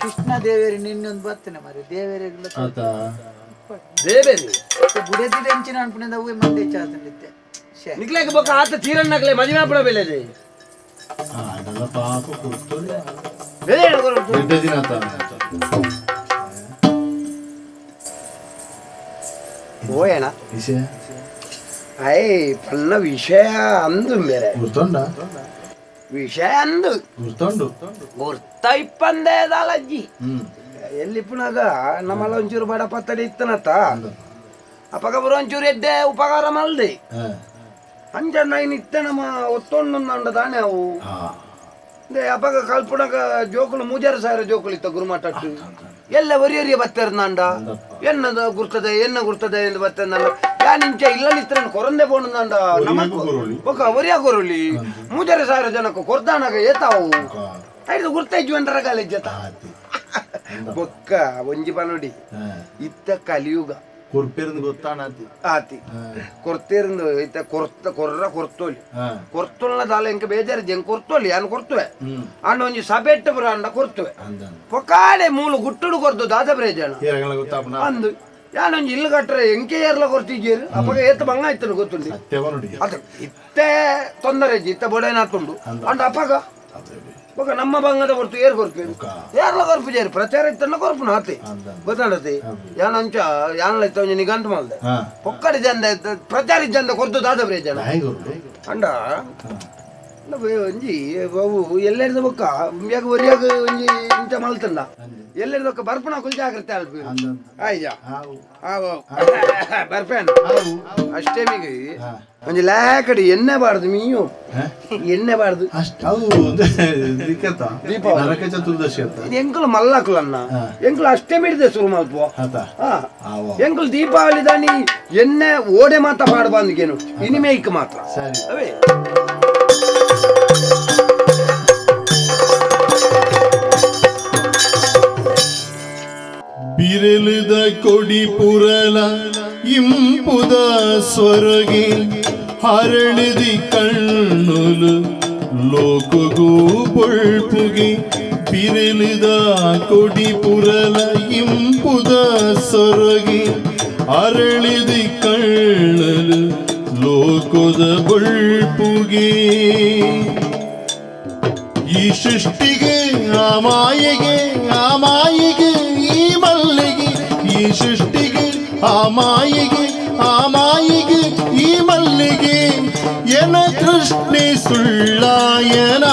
[SPEAKER 2] ಕೃಷ್ಣ ದೇವೇರಿ ನಿನ್ನೊಂದು ಬರ್ತೇನೆ ಮಾರೆ ದೇವೇರಿ
[SPEAKER 4] ದೇವೇರಿ
[SPEAKER 2] ಬುಡದಿದೆ ಅಂಚಿನ ಅನ್ಪುನಿಂದ ಅವೇ ಮಂದೆ ಚಾತಂಡಿತ್ತೆ
[SPEAKER 4] ನಿಕ್ಲೇಕ ಬೊಕ್ಕ ಆತ ತೀರಣ್ಣಕ್ಲೆ ಮದಿಮೆ ಆಪುಣ ಬೆಲೆದೆ
[SPEAKER 1] ಅದೆಲ್ಲ ಪಾಪ ಕೊಡ್ತದೆ
[SPEAKER 4] ಬೇರೆ
[SPEAKER 1] ಎಡ್ಡೆ ದಿನ ಆತ
[SPEAKER 4] ಓಯಣ
[SPEAKER 1] ವಿಷಯ
[SPEAKER 4] I ಪನ್ನ ವಿಷಯ ಅಂದು ಬೇರೆ
[SPEAKER 1] ಗುರ್ತೊಂಡ
[SPEAKER 4] ವಿಷಯ ಅಂದು
[SPEAKER 1] ಗುರ್ತೊಂಡು
[SPEAKER 4] ಗುರ್ತ ಇಪ್ಪಂದೇ ದಾಲಜ್ಜಿ ಎಲ್ಲಿ ಪುನಗ ನಮ್ಮಲ್ಲ ಒಂಚೂರು ಬಡ ಪತ್ತಡಿ ಇತ್ತನತ್ತ ಅಪಗ ಬರೋ ಒಂಚೂರು ಎಡ್ಡೆ ಉಪಕಾರ ಮಲ್ದೆ ಅಂಜ ನೈನ್ ಇತ್ತೆ ನಮ್ಮ ಒತ್ತೊಂಡು ತಾನೆ ಅವು ಅಪಗ ಕಲ್ಪುಣಗ ಜೋಕುಲು ಮೂಜಾರು ಸಾವಿರ ಜೋಕುಲು ಇತ್ತ ಗುರುಮಠಟ್ಟು ಎಲ್ಲ ಒರಿಯರಿಯ ಬತ್ತೇರ್ನಾಂಡ ಎನ್ನದ ಗುರ್ತದೆ ಎನ್ನ ಗುರ್ತದೆ ಎಂದು ಬತ್ತೇರ್ನಾಂಡ ಯಾನಿಂಚ ಇಲ್ಲ ನಿತ್ರ ಕೊರಂದೆ ಪೋಣಂದಾಂಡ ನಮಕ್ ಬೊಕ ಒರಿಯ ಕೊರುಲಿ ಮೂಜಾರು ಸಾವಿರ ಜನಕ್ಕೆ ಕೊರ್ದಾನಾಗ ಏತಾವು ಐದು ಗುರ್ತ ಇಜ್ಜು ಕಾಲೇಜ್ ಬೊಕ್ಕ ಒಂಜಿ ಪನೋಡಿ ಇತ್ತ ಕಲಿಯುಗ
[SPEAKER 1] ಕೊರ್ಪೇರ್ದು ಗೊತ್ತಾಣಾತಿ
[SPEAKER 4] ಆತಿ ಕೊರ್ತಿರ್ದು ಇತ್ತ ಕೊರ್ತ ಕೊರ್ರ ಕೊರ್ತೋಲಿ ಕೊರ್ತೊಲ್ನ ದಾಲ ಎಂಕ ಬೇಜಾರು ಜಂಗ್ ಕೊರ್ತೋಲಿ ಯಾನ್ ಕೊರ್ತುವೆ ಅಂಡ ಒಂಜಿ ಸಬೆಟ್ಟ ಪುರ ಅಂಡ ಕೊರ್ತುವೆ ಪೊಕಾಡೆ ಮೂಲು ಗುಟ್ಟುಡು ಕೊರ್ದು ದಾದ ಪ್ರಯೋಜನ ಅಂದು ಯಾನೊಂಜಿ ಇಲ್ಲು ಕಟ್ಟರೆ ಎಂಕೆ ಏರ್ಲ ಕೊರ್ತಿದ್ದೀರು ಅಪ್ಪಗ ಏತ ಬಂಗ ಆಯ್ತು ಗೊತ್ತುಂಡಿ ಅದು ಇತ್ತೆ ತೊಂದರೆ ಇತ್ತ ಬೊಡೆನಾತುಂಡು ಅಂಡ ಅಪ್ಪಗ ಬೊಕ ನಮ್ಮ ಬಂಗದ ಹೊರತು ಏರ್ ಕೊರ್ಪು ಏರ್ಲ ಕೊರ್ಪು ಜೇರು ಪ್ರಚಾರ ಇತ್ತನ್ನ ಕೊರ್ಪುನ ಆತೆ ಗೊತ್ತಾಡತೆ ಯಾನಂಚ ಯಾನಲ ಇತ್ತ ಒಂಜಿ ನಿಘಂಟು ಮಲ್ದೆ ಪೊಕ್ಕಡಿ ಜಂದ ಪ್ರಚಾರ ಜಂದ ಕೊರ್ದು ದಾದ ಪ್ರಯೋಜನ ಅಂಡ ಒಂಜಿ ಅವು ಎಲ್ಲೆರ್ದ ಬೊಕ್ಕ ಯಾಕ ಒರಿಯಾಗ ಒಂಜಿ ಇಂಚ ಮಲ್ತಂಡ ಎಲ್ಲೆರ್ದ ಬೊಕ್ಕ ಬರ್ಪುನ ಕುಲ್ ಜಾಗ್ರತೆ ಅಲ್ಪ ಆಯ್ಯ ಬರ್ಪೇಣ ಅಷ್ಟೇಮಿಗೆ ಒಂಜಿ ಲೇಕಡಿ ಎಣ್ಣೆ ಬಾರ್ದು ಮೀನು ಎಣ್ಣೆ ಬಾರ್ದು
[SPEAKER 1] ನರಕ ಚತುರ್ದಶಿ ಅಂತ
[SPEAKER 4] ಎಂಕುಲು ಮಲ್ಲಕುಲನ್ನ ಎಂಕುಲು ಅಷ್ಟೇ ಮಿಡಿದೆ ಶುರು ಮಲ್ಪ ಎಂಕುಲು ದೀಪಾವಳಿ ದಾನಿ ಎಣ್ಣೆ ಓಡೆ ಮಾತ ಪಾಡಬಾಂದಿಗೇನು ಇನಿಮೇಕ್ ಮಾತ್ರ ಅವೇ
[SPEAKER 1] ಬಿರಲದ ಕೊಡಿ ಪುರಲ ಇಂಪುದ ಸ್ವರಗೆ ಹರಳಿದಿ ಕಣ್ಣುಲು ಲೋಕಗೂ ಪೊಳ್ಪುಗೆ ಬಿರಲದ ಕೊಡಿ ಪುರಲ ಇಂಪುದ ಸೊರಗೆ ಅರಳಿದಿ ಕಣ್ಣುಲು ಲೋಕದ ಬೊಳ್ಪುಗೆ ಈ ಸೃಷ್ಟಿಗೆ ಆ ಮಾಯೆಗೆ ಆ ಮಾಯೆಗೆ ಈ ಮಲ್ಲಿಗೆ ಈ ಸೃಷ್ಟಿಗೆ ಆ ಮಾಯೆಗೆ ಆ ಮಾಯೆಗೆ ಈ ಮಲ್ಲಿಗೆ ಎನ ಕೃಷ್ಣೆ ಸುಳ್ಳಾಯನ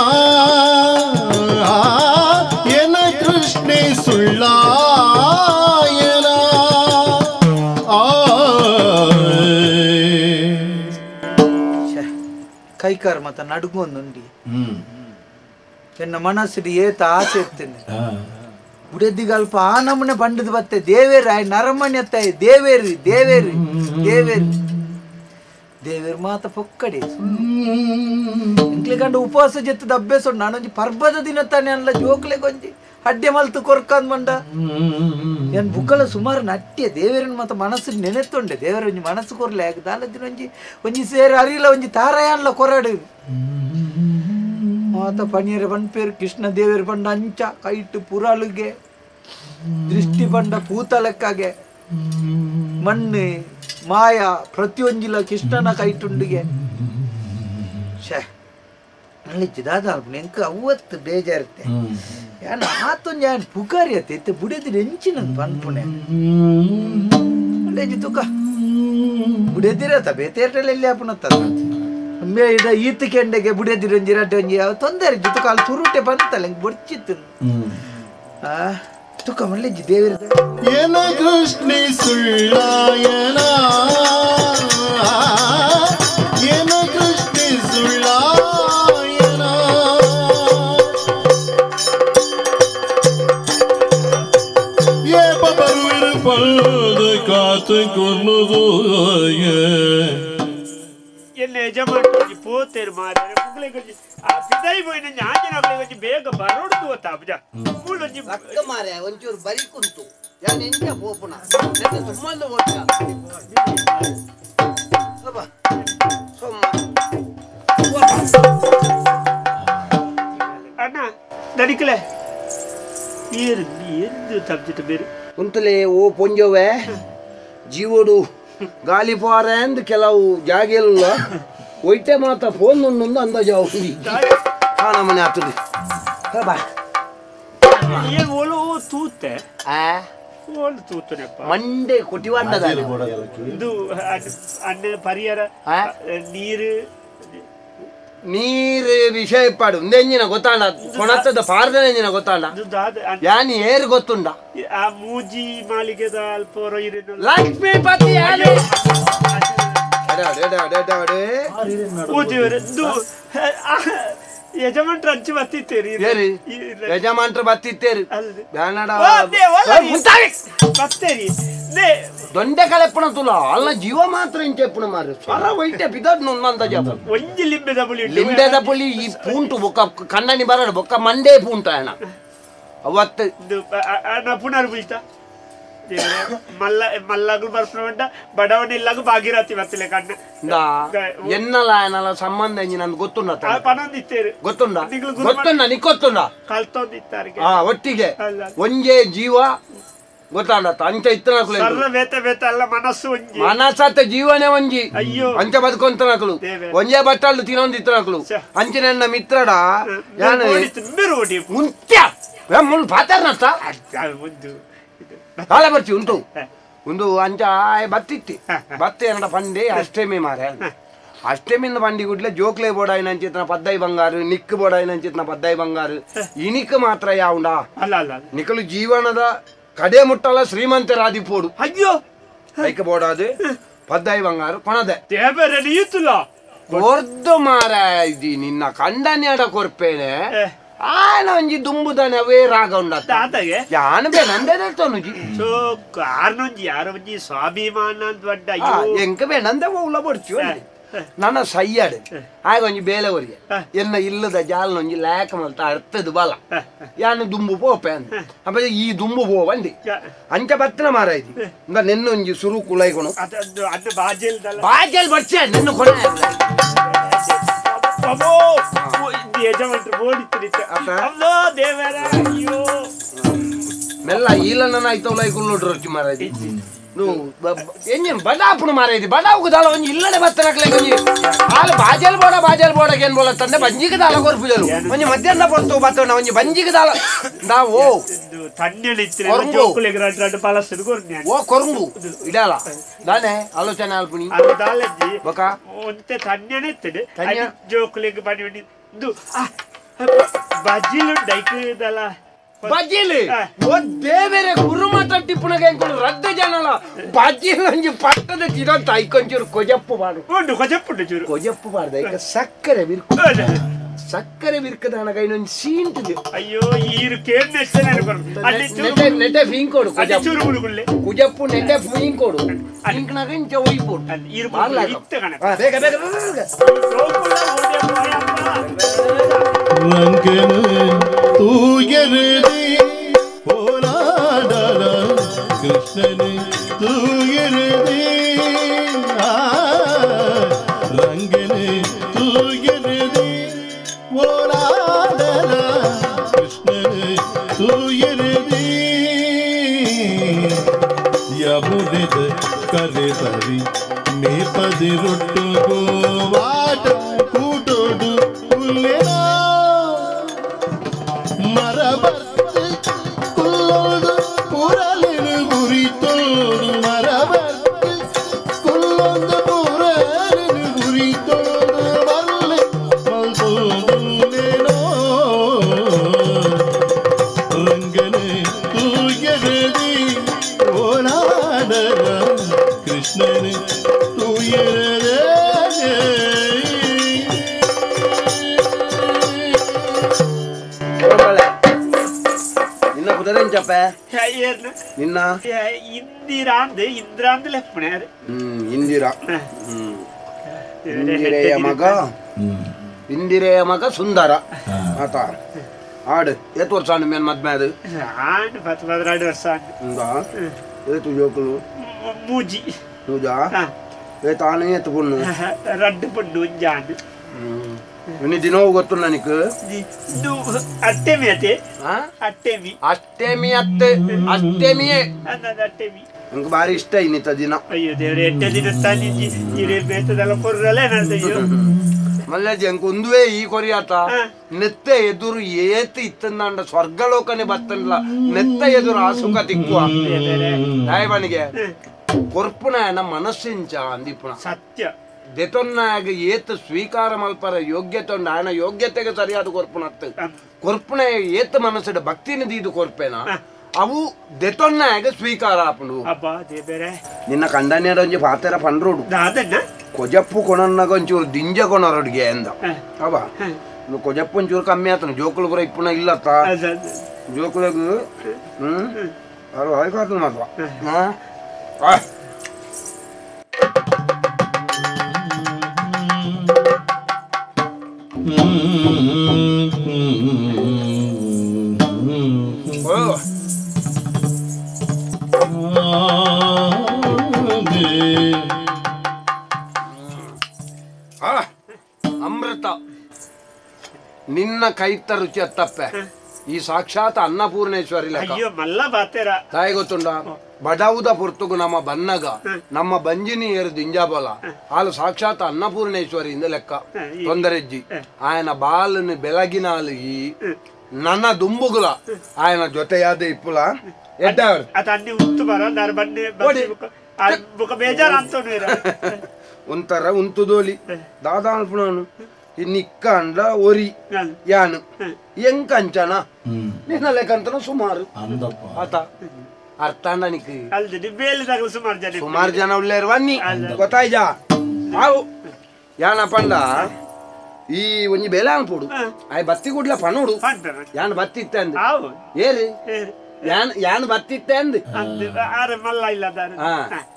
[SPEAKER 1] ಎನ ಕೃಷ್ಣೆ ಸುಳ್ಳಾಯನ ಆ
[SPEAKER 2] ಕೈಕಾರ ಮತ ನಡುಗೊಂದುಂಡಿ ಎನ್ನ ಮನಸ್ಸಿಗೆ ಏತ ಆಸೆ ಇರ್ತೇನೆ ಬುಡದಿಗಲ್ಪ ಆ ನಮೂನೆ ಬಂಡದ ಬತ್ತೆ ದೇವೇರಿ ಆಯ್ ನರಮನೆ ತಾಯಿ ದೇವೇರಿ ದೇವೇರಿ ದೇವೇರಿ ದೇವೇರು ಮಾತ ಪೊಕ್ಕಡಿ ಇಂಕ್ಲೆ ಕಂಡು ಉಪವಾಸ ಜೆತ್ತದ ಅಭ್ಯಾಸ ಉಂಟು ನಾನೊಂಜಿ ಪರ್ಬದ ದಿನ ತಾನೆ ಅಲ್ಲ ಜೋಕ್ಲೆ ಕೊಂಜಿ ಅಡ್ಡೆ ಮಲ್ತು ಕೊರ್ಕಂದ್ ಮಂಡ ಏನ್ ಬುಕ್ಕಲ ಸುಮಾರು ನಟ್ಯ ದೇವೇರನ್ ಮಾತ ಮನಸ್ಸು ನೆನೆತ್ತುಂಡೆ ದೇವರ ಒಂಜಿ ಮನಸ್ಸು ಕೊರ್ಲೆ ಯಾಕೆ ದಾಲದಿನ ಒಂಜಿ ಒಂಜಿ ಸೇರು ಅರಿಲ ಒಂಜಿ ತಾರಯಾನ್ಲ ಕೊರಡು ಮಾತ ಪಣಿಯರ ಪನ್ಪೇರು ಕೃಷ್ಣ ದೇವೇರು ಪಂಡ ಅಂಚ ಕೈಟು ಪುರಾಲುಗೆ ದೃಷ್ಟಿ ಪಂಡ ಪೂತಲೆಕ್ಕಾಗೆ ಮಣ್ಣು ಮಾಯ ಪ್ರತಿಯೊಂಜಿಲ ಕೃಷ್ಣನ ಕೈಟುಂಡಿಗೆ ಶೇ ನಲ್ಲಿಚ್ಚು ದಾದ ನೆಂಕ ಅವತ್ತು ಬೇಜಾರುತ್ತೆ ಯಾನ್ ಆತೊಂಜಿ ಯಾನ್ ಪುಕಾರಿ ಅತ್ತೆ ಇತ್ತೆ ಬುಡೆದಿ ಎಂಚಿನ ಪನ್ಪುಣೆ ಅಲ್ಲೇಜಿ ತುಕ ಬುಡೆದಿರತ್ತ ಬೇತೇಟಲ್ಲಿ ಎಲ್ಲಿ ಆಪುನತ್ತ ಮೇ ಇಡ ಈತ ಕೆಂಡೆಗೆ ಬುಡೆದಿರೊಂಜಿ ರಡ್ಡೆ ಒಂಜಿ ಯಾವ ತೊಂದರೆ ತುಕ ಅಲ್ಲಿ ತುರುಟೆ ಬಂತಲ್ಲ ಹಿಂಗೆ ಬೊಡ್ಚಿತ್ತು ಆ ತುಕ ಮಲ್ಲೆಜ್ಜಿ ದೇವಿರ
[SPEAKER 1] ಎನ ಕೃಷ್ಣೆ ಸುಳ್ಳಾಯನ ಎನ ಕೃಷ್ಣೆ ಸುಳ್ಳಾಯನ ಏ ಬರುವಿರು ಪಲ್ದ ಕಾತು ಕೊಲ್ಲುದು
[SPEAKER 6] ಎನ್ನ ಯಜಮಾನ ಪೋತೇರು ಮಾರ್ರೆ ಮುಗ್ಲೆ ಆ ಪಿದಾಯಿ ಪೋಯಿನ ಞಾಂಜನ ಬೇಗ ಬರೋಡು ತಾಪಜ ಮೂಲೊಂಜಿ
[SPEAKER 4] ಲಕ್ಕ ಮಾರ್ರೆ ಒಂಚೂರು ಬರಿ ಕುಂತು ಯಾನ್ ಎಂಚ ಪೋಪುನ ಸುಮ್ಮಂದು ಓಟ ಸೊಮ್ಮ
[SPEAKER 6] ಅಣ್ಣ ದಡಿಕಲೆ ಏರು ಎಂದು ತಪ್ಪಿಟ್ಟು ಬೇರೆ
[SPEAKER 4] ಉಂತಲೆ ಓ ಪೊಂಜೋವೆ ಜೀವೋಡು ಗಾಲಿ ಪೋರೆ ಅಂದ್ ಕೆಲವು ಜಾಗೆಲ್ಲ ಒಯ್ಟೆ ಮಾತ್ರ ಫೋನ್ ಉಂಡು ಅಂದಾಜು ಹಾ ನಮ್ಮನೆ ಆತದೆ ಬಾ
[SPEAKER 6] ಓಲು ತೂತೆ ಓಲು ತೂತನೆಪ್ಪ
[SPEAKER 4] ಮಂಡೆ ಕೊಟಿವಾಂಡದ
[SPEAKER 6] ಇದು ಅಣ್ಣ ಪರಿಹಾರ ನೀರು
[SPEAKER 4] ನೀರು ವಿಷಯ ಇಪ್ಪಾಡು ಎಂಜಿನ ಗೊತ್ತಾಂಡ ಕೊಣತ್ತದ ಪಾರ್ದನ ಎಂಜಿನ ಗೊತ್ತಾಂಡ ಯಾನಿ ಏರು ಗೊತ್ತುಂಡ
[SPEAKER 6] ಆ ಮೂಜಿ ಮಾಲಿಗೆದ ಅಲ್ಪ
[SPEAKER 4] ಲಕ್ಷ್ಮೀಪತಿ ಯಾನಿ
[SPEAKER 6] ಯಜಮಾನ್ರ ಅಂಚು ಬತ್ತಿತ್ತೇರಿ
[SPEAKER 4] ಯಜಮಾನ್ರ ಬತ್ತಿತ್ತೇರಿ
[SPEAKER 6] ಬತ್ತೇರಿ
[SPEAKER 4] ದೊಂಡೆ ಕಳೆಪ್ಪಣ ತುಲ ಅಲ್ಲ ಜೀವ ಮಾತ್ರ ಇಂಚೆಪ್ಪಣ ಮಾರು ಸ್ವರ ವೈಟೆ ಬಿದಡ್ ನೊಂದಂತ ಜಾಪ
[SPEAKER 6] ಒಂಜಿ ಲಿಂಬೆದ ಪುಳಿ
[SPEAKER 4] ಲಿಂಬೆದ ಪುಳಿ ಈ ಪೂಂಟು ಬೊಕ್ಕ ಕಣ್ಣನಿ ಬರಡು ಬೊಕ್ಕ ಮಂಡೇ ಪೂಂಟು ಅಣ್ಣ ಅವತ್ತು
[SPEAKER 6] ಪುನರ್ ಬೀಳ್ತಾ ಮಲ್ಲ ಮಲ್ಲಗು ಬರ್ಪಣ ಬಡವನಿಲ್ಲಾಗು ಭಾಗೀರಥಿ ಬತ್ತಿಲ್ಲ ಕಣ್ಣ
[SPEAKER 4] ಎನ್ನಲ ಎನ್ನಲ ಸಂಬಂಧ ನನ್ಗೆ ಗೊತ್ತುಂಡ
[SPEAKER 6] ಪನೊಂದಿತ್ತೇರು
[SPEAKER 4] ಗೊತ್ತುಂಡ ಗೊತ್ತುಂಡ ನಿಕ್ಕೊತ್ತುಂಡ
[SPEAKER 6] ಕಲ್ತೊಂದಿತ್ತಾರೆ
[SPEAKER 4] ಹಾ ಒಟ್ಟಿಗೆ ಒಂಜೇ ಜೀವ ಗೊತ್ತಾಂಡತ್ತ ಅಂಚ ಇತ್ತನಕುಲು
[SPEAKER 6] ಬೇತ ಬೇತ ಅಲ್ಲ ಮನಸ್ಸು ಒಂಜಿ
[SPEAKER 4] ಮನಸ್ಸತ್ತ ಜೀವನೇ ಒಂಜಿ
[SPEAKER 6] ಅಯ್ಯೋ
[SPEAKER 4] ಅಂಚ ಬದುಕೊಂತನಕುಲು ಒಂಜೇ ಬಟ್ಟಲು ತಿನ್ನೊಂದು ಇತ್ತನಕುಲು ಅಂಚೆ ನನ್ನ ಮಿತ್ರಡ ಯಾನು ಮುಂತ್ಯ ಮುಳ್ಳು ಪಾತಾರನತ್ತ ಕಾಲ ಬರ್ತಿ ಉಂಟು ಒಂದು ಅಂಚ ಬತ್ತಿತ್ತಿ ಬತ್ತ ಏನಡ ಪಂಡೆ ಅಷ್ಟಮಿ ಮಾರೆ ಅಷ್ಟಮಿಂದ ಬಂಡಿ ಗುಡ್ಲೆ ಜೋಕ್ಲೆ ಬೋಡಾಯಿನ ಅಂಚಿತ್ನ ಪದ್ದೈ ಬಂಗಾರು ನಿಕ್ ಬೋಡಾಯಿನ ಅಂಚಿತ್ನ ಪದ್ದೈ ಬಂಗಾರು ಇನಿಕ್ ಮಾತ್ರ ಯಾವುಂಡ ನಿಕಲು ಜೀವನದ ಕಡೆ ಮುಟ್ಟಲ ಶ್ರೀಮಂತರಾದಿ ಪೋಡು
[SPEAKER 6] ಅಯ್ಯೋ
[SPEAKER 4] ಐಕ ಬೋಡಾದು ಪದ್ದೈ ಬಂಗಾರು ಕೊಣದೆ ಕೊರ್ದು ಮಾರ ಇದಿ ನಿನ್ನ ಕಂಡನ್ಯಾಡ ಕೊರ್ಪೇನೆ ಆನ ಒಂಜಿ ದುಂಬುದಾನೆ ಅವೇ ರಾಗ ಉಂಡ ಯಾನು ಬೇಡಂದೆ ತೋನುಜಿ
[SPEAKER 6] ಸೊ ಕಾರ್ನೊಂಜಿ ಯಾರ ಒಂಜಿ ಸ್ವಾಭಿಮಾನ ದೊಡ್ಡ
[SPEAKER 4] ಎಂಕ ಬೇಡಂದೆ ಉಳ ಬಡ್ಚು ನನ್ನ ಸಯ್ಯಾಡು ಆಗ ಒಂಜಿ ಬೇಲೆ ಅವರಿಗೆ ಎನ್ನ ಇಲ್ಲದ ಜಾಲನೊಂಜಿ ಲೇಕ ಮಲ್ತ ಅರ್ಥದ ಬಲ ಯಾನು ದುಂಬು ಪೋಪೆ ಅಂದ ಅಪ್ಪ ಈ ದುಂಬು ಪೋವಂಡಿ ಅಂಚ ಬತ್ತನ ಮಾರ ಇದಿ ಇಂದ ನೆನ್ನೊಂಜಿ ಸುರು ಕುಲೈಕೊಣು ಬಾಜೆಲ್ ಬರ್ಚೆ ನೆನ್ನು ಕೊಡ ಮೆಲ್ಲ ಈಲನ್ನ ಆಯ್ತವಲ್ಲ ಐకుಲ್ಲೋಡ್ರೊಚ್ಚು ಮಾರ ಇದಿ ಎಂಜಿನ್ ಬಡಾಪುಣ ಮಾರ ಇದಿ ಬಡಾವುಗು ದಾಲ ಒಂಜಿ ಇಲ್ಲಡೆ ಬತ್ತನಕ್ಲೆ ಒಂಜಿ ಆಲು ಬಾಜೆಲ್ ಬೋಡ ಬಾಜೆಲ್ ಬೋಡಕ್ಕೆ ಏನ್ ಬೋಲ ತಂದೆ ಬಂಜಿಗೆ ದಾಲ ಕೊರ್ಪುಜಲು ಒಂಜಿ ಮಧ್ಯಾಹ್ನ ಪೊರ್ತು ಬತ್ತವನ ಒಂಜಿ ಬಂಜಿಗೆ ದಾಲ ದಾ ಓ ಓ ಕೊರಂಗು ಇಡಾಲ ದಾನೆ ಆಲೋಚನೆ ಆಲ್ಪುಣಿ ಬೊಕ
[SPEAKER 6] ಒಂತೆ ತಣ್ಣನೆ ಇತ್ತಡೆ ಜೋಕುಲೆಗ್ ಬನಿ ಬಜಿಲು ಡೈಕ್ ದಲ
[SPEAKER 4] ಬಜಿಲಿ ಓ ದೇವರೇ ಗುರುಮಠ ಟಿಪ್ಪುನಗೆ ಎಂಕುಲು ರದ್ದ ಜನಲ ಬಜಿಲ್ ಒಂಜಿ ಪಟ್ಟದ ತಿರಂತ ಐಕೊಂಚೂರು ಕೊಜಪ್ಪು ಬಾಡು
[SPEAKER 6] ಉಂಡು ಕೊಜಪ್ಪು ಚೂರು
[SPEAKER 4] ಕೊಜಪ್ಪು ಬಾರ್ದ ಐಕ ಸಕ್ಕರೆ ಬಿರ್ಕು ಸಕ್ಕರೆ ಬಿರ್ಕದ ಇನ್ನೊಂದು ಸೀಂಟು
[SPEAKER 6] ಅಯ್ಯೋ ಈರು ಕೇಳ್ನೆ
[SPEAKER 4] ನೆಟೆ ನೆಟೆ ಫೀಂಕೋಡು ಕೊಜಪ್ಪು ಕುಜಪ್ಪು ನೆಟೆ ಫೀಂಕೋಡು ಫೀಂಕ್ನಾಗ ಇಂಚ ಒಯ್ಬೋಡು ಬೇಗ ಬೇಗ ಬೇಗ
[SPEAKER 1] ರಂಗನ ತೂಯರದಿ ಹೋರಾಡಲ ಕೃಷ್ಣನ ತೂಯರದಿ ರಂಗನ ತೂಯರದಿ ಹೋರಾಡಲ ಕೃಷ್ಣನ ತೂಯರದಿ ಯಮುನೆದ ಕರೆತರಿ ಮೇಪದಿ ರೊಟ್ಟು ಗೋವಾಟ ಕೂಟೋಡು ಉಲ್ಲೇನ ಮರಬರ್ತು ಕುಲ್ಲೋದು ಪುರಲಿನು ಗುರಿತೋಡು ಮರಬರ್ತು ಕುಲ್ಲೊಂದು ಪುರಲಿನು ಗುರಿತೋಡು ಮಲ್ಲೆ ಮಲ್ತೋದುಲೇನೋ ರಂಗನೆ ತೂಯರದಿ ಓಲಾಡರ ಕೃಷ್ಣನೆ ತೂಯರದೇ.
[SPEAKER 4] ನಿನ್ನ ಕುದುರೆಂಚಪ್ಪ ನಿನ್ನ
[SPEAKER 6] ಇಂದಿರಾಂದ್ ಇಂದ್ರಾಂದ್ ಲೆಪ್ಪಣೆ
[SPEAKER 4] ಇಂದಿರಾ ಇಂದಿರೆಯ ಮಗ ಇಂದಿರೆಯ ಮಗ ಸುಂದರ ಆತ ಆಡು ಏತು ವರ್ಷ ಮೇನ್ ಮದ್ಮೆ ಅದು
[SPEAKER 6] ಆಂಡ್ 12 ವರ್ಷ
[SPEAKER 4] ಏತು ಜೋಕುಲು
[SPEAKER 6] ಮೂಜಿ
[SPEAKER 4] ಮೂಜಾ ಏತು ಆನೆ ಏತು ಪೊಣ್ಣು
[SPEAKER 6] ರಡ್ಡು ಪೊಣ್ಣು ಒಂಜಾಂಡ್
[SPEAKER 4] ಇನ್ನು ದಿನವೂ ಗೊತ್ತುಲ್ಲ ನಿಕ್
[SPEAKER 6] ಅಟ್ಟೆಮಿ ಅತ್ತೆ ಅಟ್ಟೆಮಿ
[SPEAKER 4] ಅಷ್ಟೆಮಿ ಅತ್ತೆ ಅಷ್ಟೆಮಿಯೇ
[SPEAKER 6] ಅಟ್ಟೆಮಿ
[SPEAKER 4] ನಂಗೆ ಭಾರಿ ಇಷ್ಟ ಇನ್ನಿತ ದಿನ.
[SPEAKER 6] ಅಯ್ಯೋ ದೇವ್ರೆ, ಎಡ್ಡೆ ದಿನ ತಾನಿಜ್ಜಿ ಇರೇ ಬೇತದಲ್ಲ ಕೊರ್ರಲೇ ಅಯ್ಯೋ
[SPEAKER 4] ಮಲ್ಲಜಿ ಅಂಕ ಒಂದುವೇ ಈ ಕೊರಿಯಾತ ನೆತ್ತ ಎದುರು ಏತ್ ಇತ್ತಂದಾಂಡ ಸ್ವರ್ಗಲೋಕನೆ ಬತ್ತನ್ಲ ನೆತ್ತ ಎದುರು ಆ ಸುಖ ತಿಕ್ಕುವ ದಾಯಬನಿಗೆ ಕೊರ್ಪುನ ಮನಸ್ಸಿಂಚ ಅಂದಿಪ್ಪುನ
[SPEAKER 6] ಸತ್ಯ
[SPEAKER 4] ದೆತೊನ್ನಾಗ ಏತ್ ಸ್ವೀಕಾರ ಮಲ್ಪರ ಯೋಗ್ಯತೆ ಉಂಡು ಆಯನ ಯೋಗ್ಯತೆಗೆ ಸರಿಯಾದ ಕೊರ್ಪುನತ್ತು ಕೊರ್ಪುನ ಏತ್ ಮನಸ್ಸಿಡ ಭಕ್ತಿನ ದೀದು ಕೊರ್ಪೇನ ಅವು ದೆತೊನ್ನಾಗ ಸ್ವೀಕಾರ ಆಪುಂಡು. ನಿನ್ನ ಕಂಡನೇಡ ಒಂಜಿ ಪಾತೆರ ಪಂಡ್ರೋಡು ಕೊಜಪ್ಪು ಕೊಣನ್ನಾಗ ಒಂಚೂರು ದಿಂಜ ಕೊಣರೊಡಿಗೆ ಎಂದ ಅವ ಕೊಜಪ್ಪು ಒಂಚೂರು ಕಮ್ಮಿ ಆತನ ಜೋಕುಲು ಪೂರ ಇಪ್ಪುನ ಇಲ್ಲತ್ತ ಜೋಕುಲಗು ಅರು ಆಯ್ತು ಮಾತ್ರ. ಅಮೃತ ನಿನ್ನ ಕೈತ ರುಚಿ ಅತ್ತಪ್ಪೆ ಈ ಸಾಕ್ಷಾತ್ ಅನ್ನಪೂರ್ಣೇಶ್ವರಿ ತಾಯಿ ಗೊತ್ತುಂಡ ಬಡವುದ ಪೊರ್ತುಗು ನಮ್ಮ ಬನ್ನಗ ನಮ್ಮ ಬಂಜಿನಿ ಏರು ದಿಂಜಾಬಲ ಹಾಲು ಸಾಕ್ಷಾತ್ ಅನ್ನಪೂರ್ಣೇಶ್ವರಿಯಿಂದ ಲೆಕ್ಕ ತೊಂದರೆಜ್ಜಿ ಆಯನ ಬಾಲನು ಬೆಳಗಿನಾಲು ಈ ನನ್ನ ದುಂಬುಗುಲ ಆಯನ ಜೊತೆಯಾದ ಇಪ್ಪುಲ ಒಂಥರ ಉಂತುದೋಲಿ ದಾದಾ ಅನ್ಪುಣನು ಇನ್ನಿಕ್ಕ ಅಂಡ ಒರಿ ಯಾನು ಎಂಕ ಅಂಚನ ನಿನ್ನ ಲೆಕ್ಕಂತನ ಸುಮಾರು ಆತ ಅರ್ಥ ನಿಕ್ ಸುಮಾರು ಜನ ಉಳ್ಳೇರು ಬನ್ನಿ ಗೊತ್ತಾಯ್ಜಾ ಆವು ಯಾನ ಪಂಡ ಈ ಒಂಜಿ ಬೇಲೆ ಅನ್ಪುಡು ಆಯ್ ಬತ್ತಿ ಗುಡ್ಲ ಪನೋಡು ಯಾನ್ ಬತ್ತಿತ್ತೆ ಅಂದ್ ಏರಿ ಯಾನ್ ಯಾನ್ ಬತ್ತಿತ್ತೆ ಅಂದ್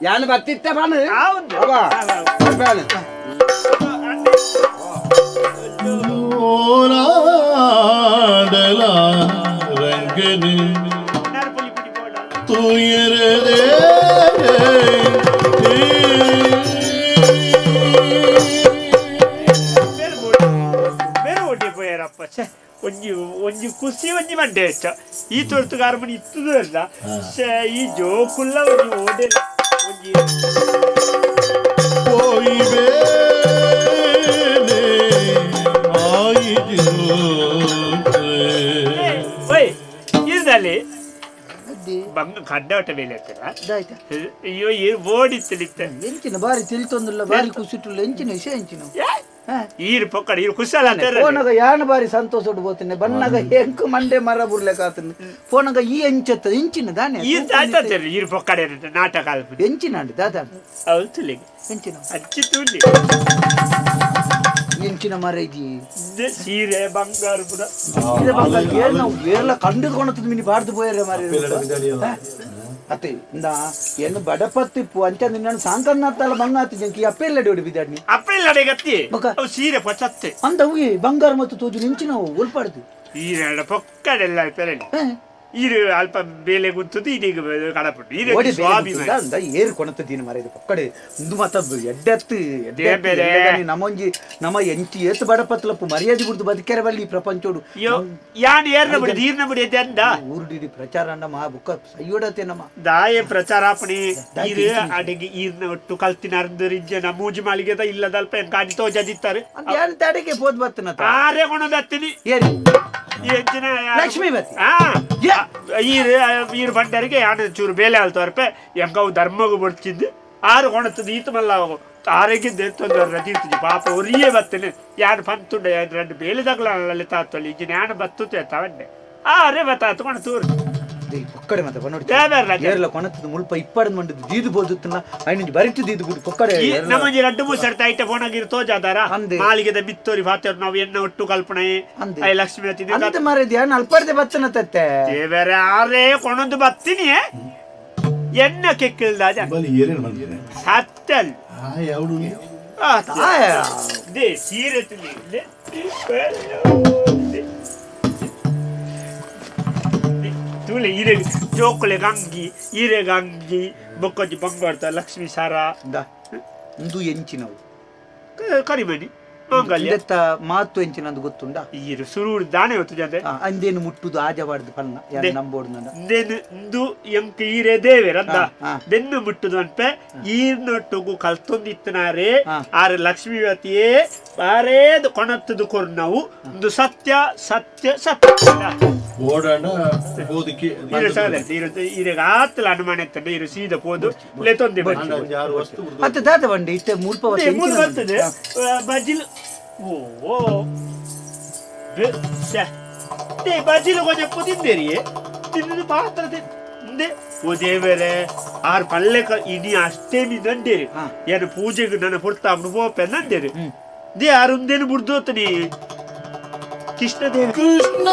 [SPEAKER 4] ಯಾನ್ ಬತ್ತಿತ್ತೆ ಪನು
[SPEAKER 6] ಒಂಜಿ ಒಂಜಿ ಖುಷಿ ಒಂಜಿ ಮಂಡೆ ಹೆಚ್ಚ ಈ ತೊರ್ತುಗಾರ ಮನಿ ಇತ್ತದು ಅಲ್ಲ ಈ ಜೋಕುಲ್ಲ ಒಂಜಿ ಓಡೆ ಒಂಜಿ ಇರ್ದಲ್ಲಿ ಬಂಗ ಕಡ್ಡಾಟ ಮೇಲೆ ಅಯ್ಯೋ ಓಡಿತ್ತಲಿತ್ತ
[SPEAKER 2] ಎಂಚಿನ ಬಾರಿ ತಿಳ್ತೊಂದಿಲ್ಲ ಬಾರಿ ಖುಷಿಟ್ಟುಲ್ಲ ಎಂಚಿನ ವಿಷಯ ಎಂಚಿನ
[SPEAKER 6] ಈರು ಪೊಕ್ಕಡ ಈರು ಕುಶಲ
[SPEAKER 2] ಫೋನಾಗ ಯಾನ ಬಾರಿ ಸಂತೋಷ ಹೋಗ್ತೀನಿ ಬಣ್ಣಾಗ ಹೆಂಕು ಮಂಡೆ ಮರ ಬುರ್ಲೆಕಾತನ ಫೋನಾಗ ಈ ಎಂಚತ್ತ ಎಂಚಿನ ದಾನೆ
[SPEAKER 6] ಈರು ಪೊಕ್ಕಡೆ ನಾಟಕ
[SPEAKER 2] ಎಂಚಿನ ಅಂడి ದಾದಾ
[SPEAKER 6] ಹೌದು
[SPEAKER 2] ಎಂಚಿನ
[SPEAKER 6] ಅಚ್ಚಿ ತುಲಿ
[SPEAKER 2] ಎಂಚಿನ ಮರ ಇದಿ
[SPEAKER 6] ಸೀರೆ ಬಂಗಾರ ಕೂಡ
[SPEAKER 2] ಸೀರೆ ಬಂಗಾರ ಏರ್ ನಾವು ಏರ್ಲ ಕಂಡುಕೊಣತದ ಮಿನಿ ಬಾರ್ದು ಪೋಯರೆ ಮಾರಿ ಅತ್ತೆ ಇಂದ ಏನು ಬಡಪತ್ತಿಪ್ಪು ಅಂಚ ನಿನ್ನ ಸಾಂಕನ್ನತ್ತಲ್ಲ ಬಂಗಾತಿ ಜಂಕಿ ಅಪ್ಪೆಲ್ಲಡೆ ಹೊಡಿ ಬಿದ್ದಾಡ್ನಿ
[SPEAKER 6] ಅಪ್ಪೆಲ್ಲಡೆ ಗತ್ತಿ ಅವು ಸೀರೆ ಪಚತ್ತೆ
[SPEAKER 2] ಅಂದ ಅವು ಬಂಗಾರ ಮತ್ತು ತೋಜು ನಿಂಚಿನ ಉಲ್ಪಾಡ್ದು
[SPEAKER 6] ಈರೆಲ್ಲ ಪೊಕ್ಕಡೆಲ್ಲ ಪೆರಳಿ ಈರು ಅಲ್ಪ ಬೇಲೆ ಗುಂತದ್ದು ಇದೀಗ ಕಡಪಟ್ಟು ಈರೆ
[SPEAKER 2] ಸ್ವಾಭಿಮಾನ ಏರು ಕೊಣತದೀನಿ ಮರ ಇದು ಪೊಕ್ಕಡೆ ಇಂದು ಮತ್ತ ಎಡ್ಡೆತ್ತು ನಮ್ಮೊಂಜಿ ನಮ್ಮ ಎಂಚಿ ಏತು ಬಡಪತ್ತಲಪ್ಪು ಮರ್ಯಾದೆ ಬಿಡ್ದು ಬದುಕೆರೆ ಬಲ್ಲಿ ಈ ಪ್ರಪಂಚೋಡು
[SPEAKER 6] ಯಾನ್ ಏರ್ನ ಬಿಡಿ ಈರ್ನ ಬಿಡಿ ಅಂದ
[SPEAKER 2] ಊರುಡಿ ಪ್ರಚಾರ ನಮ್ಮ ಬುಕ್ಕ ಸೈಯೋಡತೆ ನಮ್ಮ
[SPEAKER 6] ದಾಯೆ ಪ್ರಚಾರಾಪಣಿ ಈರು ಅಡಿಗೆ ಈರ್ನ ಒಟ್ಟು ಕಲ್ತಿನ ಅರ್ಧ ಮೂಜಿ ಮಾಳಿಗೆದ ಇಲ್ಲದಲ್ಪ ಕಾಣಿ ತೋಜದಿತ್ತಾರೆ
[SPEAKER 2] ಯಾನ್ ತಡೆಗೆ ಪೋದ್ ಬತ್ತನ
[SPEAKER 6] ಆರೇ ಕೊಣದತ್ತಿನಿ
[SPEAKER 2] ಏರಿ ಲಕ್ಷ್ಮೀಪತಿ
[SPEAKER 6] ಈರು ಈರು ಬಂಡರಿಗೆ ಯಾನ ಚೂರು ಬೇಲೆ ಆಲ್ತವರ್ಪೆ ಎಂಕವು ಧರ್ಮಗೂ ಬಡ್ತಿದ್ದು ಆರು ಕೊಣತದ ಈತ ಮಲ್ಲ ಆರೋಗ್ಯ ತೊಂದರೆ ತೀರ್ತಿದ್ವಿ ಪಾಪ ಒರಿಯೇ ಬತ್ತನೆ ಯಾನು ಪಂತುಂಡ ಯಾನು రెండు ಬೇಲೆ ತಗಲ ತಾತೊಲಿ ಇಂಜಿನ ಯಾನು ಬತ್ತುತ್ತೆ ತವಂಡೆ ಆರೇ ಬತ್ತ ಕೊಣ ತೂರು
[SPEAKER 2] ಪೊಕ್ಕಡೆ ಮತ್ತೆ ಬನ್ನೋಡಿ ಏರ್ಲ ಕೊಣತದ ಮುಲ್ಪ ಇಪ್ಪಡದ ಮಂಡದ ದೀದು ಬೋದುತ್ತನ ಐನಂಜಿ ಬರಿಟ್ಟು ದೀದು ಬಿಡು ಪೊಕ್ಕಡೆ
[SPEAKER 6] ನಮ್ಮಂಜಿ ರಡ್ಡು ಮೂಸರ್ತ ಐಟ ಫೋನಾಗಿರು ತೋಜಾದಾರ ಮಾಳಿಗೆದ ಬಿತ್ತೋರಿ ಫಾತೇರು ನಾವು ಎನ್ನ ಒಟ್ಟು ಕಲ್ಪನೆ I Lakshmi
[SPEAKER 2] ಅಂತ ಮಾರಿದ್ಯಾ ಅಲ್ಪರ್ದೆ ಬತ್ತನ ತತ್ತೆ
[SPEAKER 6] ಬೇರೆ ಆರೇ ಕೊಣೊಂದು ಬತ್ತೀನಿ ಎನ್ನ ಕೆಕ್ಕಿಲ್ದ ಸತ್ಯ ಸೀರೆ ತೂಲೆ ಈರೆ ಜೋಕುಲೆ ಗಂಗಿ ಈರೆ ಗಂಗಿ ಬೊಕ್ಕೊಂಜಿ ಬಂಗಾರ್ದ ಲಕ್ಷ್ಮೀ ಸಾರ
[SPEAKER 2] ಇಂದು ಎಂಚಿನವು
[SPEAKER 6] ಕರಿಮಣಿ ಮಾಂಗಲ್ಯ
[SPEAKER 2] ಮಾತು ಎಂಚಿನಂದು ಗೊತ್ತುಂಡ
[SPEAKER 6] ಈರು ಸುರೂರು ದಾನೆ ಹೊತ್ತು ಜಂದೆ
[SPEAKER 2] ಅಂದೇನು ಮುಟ್ಟುದು ಆಜವಾಡ್ದು ಪನ್ನ ಯಾರು ನಂಬೋಡು ನನ್ನ
[SPEAKER 6] ಇಂದೇನು ಇಂದು ಎಂಕ್ ಈರೇ ದೇವೇರಂದ ದೆನ್ನು ಮುಟ್ಟುದು ಅನ್ಪೆ ಈರ್ನೊಟ್ಟುಗು ಕಲ್ತೊಂದಿತ್ತನಾರೇ ಆರೆ ಲಕ್ಷ್ಮೀವತಿಯೇ ಬಾರೇದು ಕೊಣತ್ತದು ಕೊರ್ನವು ಒಂದು ಸತ್ಯ ಸತ್ಯ ಸತ್ಯ
[SPEAKER 1] ಓಡಾಡ ಬೋದಿಕೆ
[SPEAKER 6] ಈರೆಗ ಆತಲ ಅನುಮಾನ ಇತ್ತಂಡೆ ಇರು ಸೀದ ಪೋದು ಲೆತೊಂದಿ
[SPEAKER 2] ಅತ್ತ ದಾದ ಬಂಡೆ ಇತ್ತೆ ಮೂಲ್ಪ
[SPEAKER 6] ಮೂರು ಬರ್ತದೆ ಬಜಿಲ್ ಓ ಬಜಿಲು ಕೊಂಚ ತಿಂದೇರಿ ತಿಂದು ಪಾತ್ರ ತಿಂದೆ ಓ ದೇವರೇ ಆರು ಪಲ್ಲೆ ಇನಿ ಅಷ್ಟೇ ದಂಡೇರಿ ಏನು ಪೂಜೆಗೆ ನನ್ನ ಪುರ್ತ ಪೋಪೆ ನಂಡೇರಿ they ಆರುಂದೇನು ಬುಡ್ದೋತನಿ ಕೃಷ್ಣ ದೇವ
[SPEAKER 1] ಕೃಷ್ಣ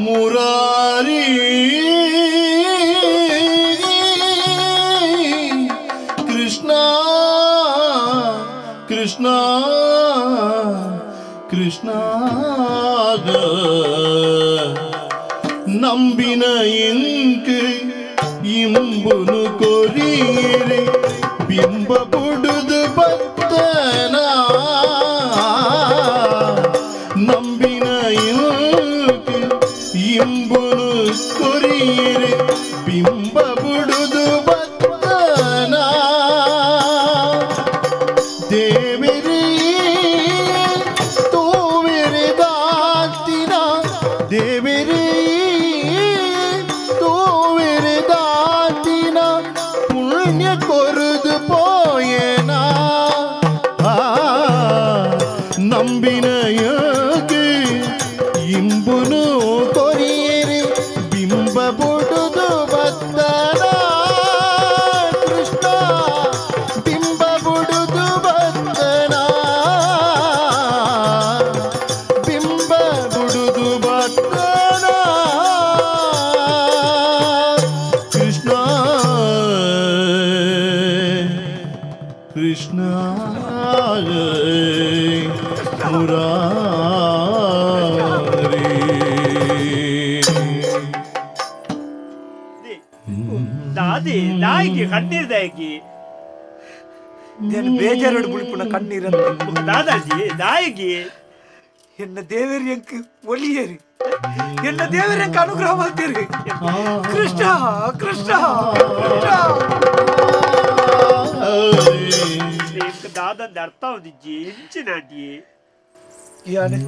[SPEAKER 1] ಮುರಾರಿ ಕೃಷ್ಣ ಕೃಷ್ಣ ಕೃಷ್ಣ ನಂಬಿನ ಇಂಕ್ ಇಂಬುನು ಕೊರೀರೆ ಬಿಂಬ ಬುಡುದು ಭಕ್ತನ ನಂಬಿನ ಇಂಕ್ ಇಂಬುನು ಕೊರೀರೆ ಬಿಂಬ ಬುಡುದು ಭಕ್ತನ ದೇವಿರಿ ತೂವಿರಿ ದಾತಿನ ದೇವಿರಿ ಪುಣ್ಯ ಕೊರುದು ಪೋಯೇನಾ ನಂಬಿನ ಇಂಬುನು ಕೊರಿಯರಿ ಬಿಂಬ ಬುಡುದು ಬತ್ತನ ಕೃಷ್ಣ ಬಿಂಬ ಬುಡುದು ಬತ್ತನ ಬಿಂಬ ಬುಡುದು ಬತ್ತನ ಕೃಷ್ಣ ಕೃಷ್ಣ ಮುರಾರಿ
[SPEAKER 6] ದಾದಿ ದಾಯಿಗೆ ಕಣ್ಣೀರ್ ದಾಯಿಗೆ
[SPEAKER 2] ಬೇಜಾರೋಡು ಬುಳಿಪುನ ಕಣ್ಣೀರ
[SPEAKER 6] ದಾದಾಜಿ ದಾಯಿಗೆ
[SPEAKER 2] ಎನ್ನ ದೇವರಿಯಂಕ್ ಒಲಿಯರಿ ಎನ್ನ ದೇವರಿಯಂಕ್ ಅನುಗ್ರಹ ಮಾಡ್ತೀರಿ ಕೃಷ್ಣ ಕೃಷ್ಣ ಕೃಷ್ಣ
[SPEAKER 6] ದಾದಂದ ಅರ್ಥ ಒಂದಿಜ್ಜಿ ಇಂಚಿನಾಟಿ
[SPEAKER 2] ಯಾನೆ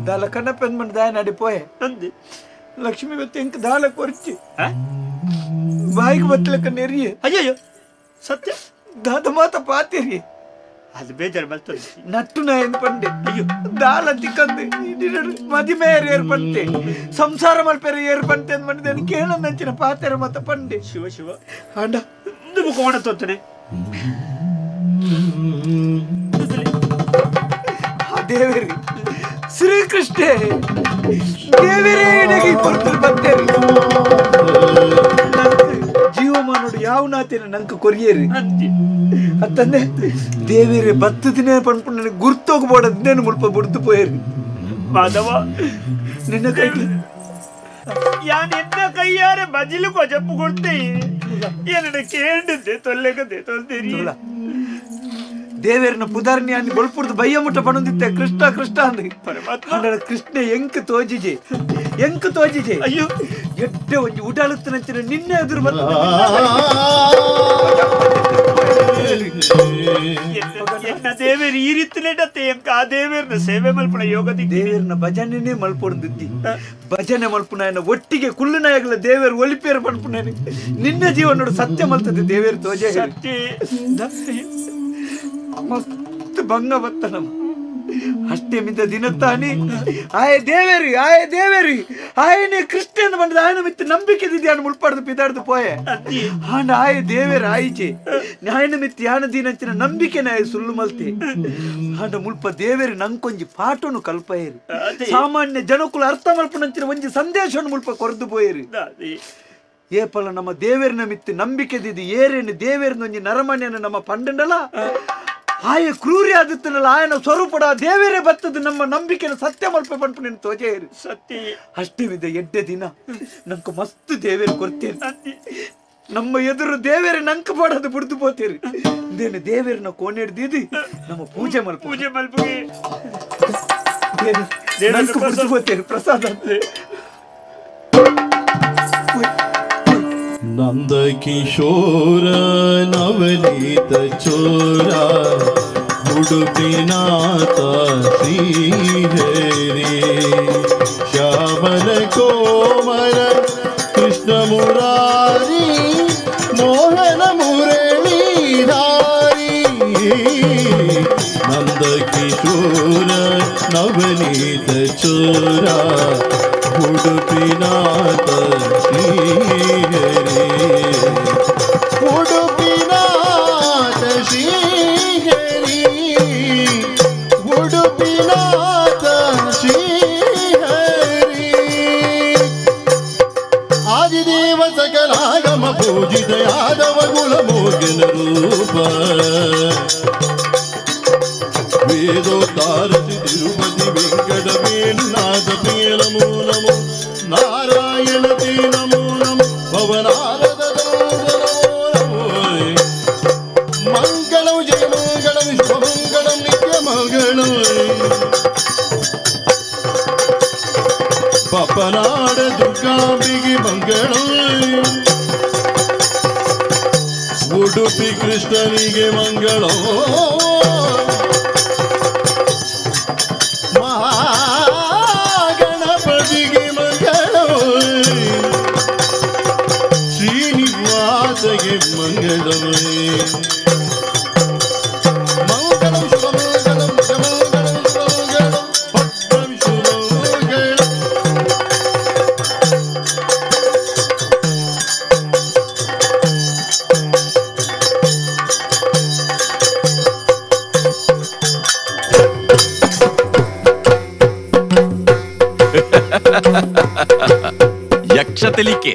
[SPEAKER 2] ದಾಲ ಕಣ್ಣಪ್ಪನ್ ಮಂಡ ದಾಯನಾಡಿ ಪೋಯೆ
[SPEAKER 6] ಅಂದೆ
[SPEAKER 2] ಲಕ್ಷ್ಮೀ ಬತ್ತಿ ಎಂಕ್ ದಾಲ ಕೊರ್ಚಿ ಬಾಯಿಗೆ ಬತ್ತಲಕ್ಕ ನೆರಿಯೆ
[SPEAKER 6] ಅಯ್ಯಯ್ಯೋ ಸತ್ಯ
[SPEAKER 2] ದಾದ ಮಾತ ಪಾತಿರಿ
[SPEAKER 6] ಅದು ಬೇಜಾರು ಬರ್ತದೆ
[SPEAKER 2] ನಟ್ಟು ನಾಯನ್ ಪಂಡೆ ಅಯ್ಯೋ ದಾಲ ತಿಕ್ಕಂದು ಮದಿಮೇರ್ ಏರ್ಪಂತೆ ಸಂಸಾರ ಮಲ್ಪೆರೆ ಏರ್ಪಂತೆ ಅಂದ್ ಮಂಡೆ ಕೇಳಂದಂಚಿನ ಪಾತೆರ ಮತ ಪಂಡೆ
[SPEAKER 6] ಶಿವ ಶಿವ
[SPEAKER 2] ಅಂಡ
[SPEAKER 6] ಕೋಣ ತೋತನೆ
[SPEAKER 2] ಆ ದೇವರಿ ಶ್ರೀಕೃಷ್ಣ ದೇವರೇ ಇಡಗಿ ಪೊರ್ತರು ಬರ್ತೇರಿ ಜೀವಮಾನೋಡು ಯಾವ ನಾತೇನೆ ನಂಗೆ ಕೊರಿಯೇರಿ ಅತ್ತಂದೆ ದೇವೇರಿ ಬತ್ತು ದಿನ ಪಣ್ಪು ನನಗೆ ಗುರ್ತೋಗ್ಬೋಡ ದಿನೇನು ಮುಲ್ಪ ಬುಡ್ದು ಪೋಯೇರಿ
[SPEAKER 6] ಮಾಧವ
[SPEAKER 2] ನಿನ್ನ ಕೈ
[SPEAKER 6] ಯಾನ್ ಎನ್ನ ಕೈಯಾರೆ ಬಜಿಲು ಕೊಜಪ್ಪು ಕೊಡ್ತೇ ಏನಡ ಕೇಂಡಿದ್ದೆ ತೊಲ್ಲೆಗದೆ ತೊಲ್ದೇರಿ
[SPEAKER 2] ದೇವೇರ್ನ ಪುದಾರ್ನಿ ಅన్ని ಬೊಳ್ಪುರ್ದು ಬಯ್ಯ ಮುಟ್ಟ ಪಣಂದಿತ್ತೆ ಕೃಷ್ಣ ಕೃಷ್ಣ ಅಂದು
[SPEAKER 6] ಪರಮಾತ್ಮ
[SPEAKER 2] ಕೃಷ್ಣ ಎಂಕ್ ತೋಜಿಜೆ ಎಂಕ್ ತೋಜಿಜೆ
[SPEAKER 6] ಅಯ್ಯೋ
[SPEAKER 2] ಎಟ್ಟೆ ಒಂಜಿ ಉಡಾಳುತ್ತನಂಚಿನ ನಿನ್ನೆ ಎದುರು ಬಂದ
[SPEAKER 6] ಎನ್ನ ದೇವೇರು ಈ ರೀತಿಲೇಟತ್ತೆ ಎಂಕ ಆ ದೇವೇರ್ನ ಸೇವೆ ಮಲ್ಪುಣ ಯೋಗದಿ
[SPEAKER 2] ದೇವೇರ್ನ ಭಜನೆನೇ ಮಲ್ಪೊಡ್ದಿದ್ದಿ ಭಜನೆ ಮಲ್ಪುನ ಒಟ್ಟಿಗೆ ಕುಳ್ಳು ನಾಯಕಲ ದೇವೇರು ಒಲಿಪೇರು ಪನ್ಪುನ ನಿನ್ನ ಜೀವನೋಡು ಸತ್ಯ ಮಲ್ತದೆ ದೇವೇರು ತೋಜೆ
[SPEAKER 6] ಸತ್ಯ
[SPEAKER 2] ಮಸ್ತ್ ಭಂಗ ಬತ್ತ ನಮ್ಮ ಅಷ್ಟೇ ಮಿದ್ದ ದಿನತ್ತಾನಿ ಆಯೆ ದೇವೇರಿ ಆಯೆ ದೇವೇರಿ ಆಯನೇ ಕೃಷ್ಣನ ಬಂದ ಆಯನ ಮಿತ್ತ ನಂಬಿಕೆ ದಿದ್ಯಾನ ಮುಳ್ಪಾಡ್ದು ಪಿದಾಡ್ದು ಪೋಯೆ ಆಂಡ ಆಯೆ ದೇವೇರ ಆಯಿಚೆ ನ್ಯಾಯನ ಮಿತ್ತ ಯಾನ ದಿನಂಚಿನ ನಂಬಿಕೆ ನಾಯ ಸುಳ್ಳು ಮಲ್ತೆ ಆಂಡ ಮುಲ್ಪ ದೇವೇರಿ ನಂಕೊಂಜಿ ಪಾಠನು ಕಲ್ಪಯೇರಿ ಸಾಮಾನ್ಯ ಜನಕುಲ ಅರ್ಥ ಮಲ್ಪನಂಚಿನ ಒಂಜಿ ಸಂದೇಶವನ್ನು ಮುಲ್ಪ ಕೊರ್ದು ಪೋಯೇರಿ ಏಪಲ ನಮ್ಮ ದೇವೇರಿನ ಮಿತ್ತು ನಂಬಿಕೆ ದಿದ್ದು ಏರೇನು ದೇವೇರಿನ ಒಂಜಿ ನರಮಣ್ಯನ ನಮ್ಮ ಪಂಡಂಡಲ ಆಯೆ ಕ್ರೂರಿ ಆದಿತ್ತನಲ್ಲ ಆಯನ ಸ್ವರೂಪಡ ದೇವರೇ ಬತ್ತದ ನಮ್ಮ ನಂಬಿಕೆನ ಸತ್ಯ ಮಲ್ಪೆ ಪಂಪು ನಿನ್ನ ತೋಜೇರು
[SPEAKER 6] ಸತ್ಯ
[SPEAKER 2] ಅಷ್ಟೇವಿದೆ ಎಡ್ಡೆ ದಿನ ನಂಗೆ ಮಸ್ತ್ ದೇವೇರು ಕೊಡ್ತೇನೆ ನಮ್ಮ ಎದುರು ದೇವೇರು ನಂಕ ಪಾಡೋದು ಬಿಡ್ದು ಪೋತೇರಿ ಇದೇನು ದೇವೇರನ್ನ ಕೋಣೆ ಹಿಡ್ದಿದ್ದು ನಮ್ಮ ಪೂಜೆ ಮಲ್ಪ
[SPEAKER 6] ಪೂಜೆ ಮಲ್ಪುಗೆ
[SPEAKER 2] ನಂಕ ಬಿಡ್ದು ಪೋತೇರಿ ಪ್ರಸಾದ
[SPEAKER 1] ನಂದ ಕಿಶೋರ ನವನೀತ ಚೋರ ಉಡುಪಿನಾಥ ಶ್ರೀಹರಿ ಶ್ಯಾಮಲ ಕೋಮಲ ಕೃಷ್ಣ ಮುರಾರಿ ಮೋಹನ ಮುರಳೀಧಾರಿ ನಂದ ಕಿಶೋರ ನವನೀತ ಚೋರ ಉಡುಪಿನಾಥ ಶ್ರೀಹರಿ ಉಡುಪಿನಾಥ ಶ್ರೀಹರಿ ಉಡುಪಿನಾಥ ಶ್ರೀಹರಿ ಆದಿದೇವ ಸಕಲಾಗಮ ಪೂಜಿತ ಯಾದವ ಕುಲ ಮೋಗಿನ ರೂಪ ವೇದೋತ್ತಾರಸಿ ತಿರುಪತಿ ವೆಂಕಟ ವೇಣುನಾಥ ಪ್ರಿಯ ನಮೋ ನಮೋ ನಾರಾಯಣ ತೇ ನಮೋ ನಮೋ ಭವನಾರದ ನಮೋ ನಮೋ ಮಂಗಳಂ ಜಯ ಮಂಗಳಂ ಶುಭಮಂಗಳಂ ನಿತ್ಯ ಮಂಗಳಂ ಪಪನಾಡ ದುರ್ಗಾಂಬಿಗೆ ಮಂಗಳಂ ಉಡುಪಿ ಕೃಷ್ಣನಿಗೆ ಮಂಗಳೋ ಮಹಾಗಣಪತಿಗೆ ಮಂಗಳೋ ಶ್ರೀನಿವಾಸಗೆ ಮಂಗಳವೇ ಮಂಗಳಂ ಶುಭಮಂಗಳಂ ಮಂಗಳಂ ಶುಭಮಂಗಳಂ ಪಟ್ಟಂ ಶುಭಮಂಗಳಂ.
[SPEAKER 7] ಯಕ್ಷ ತೆಲಿಕೆ.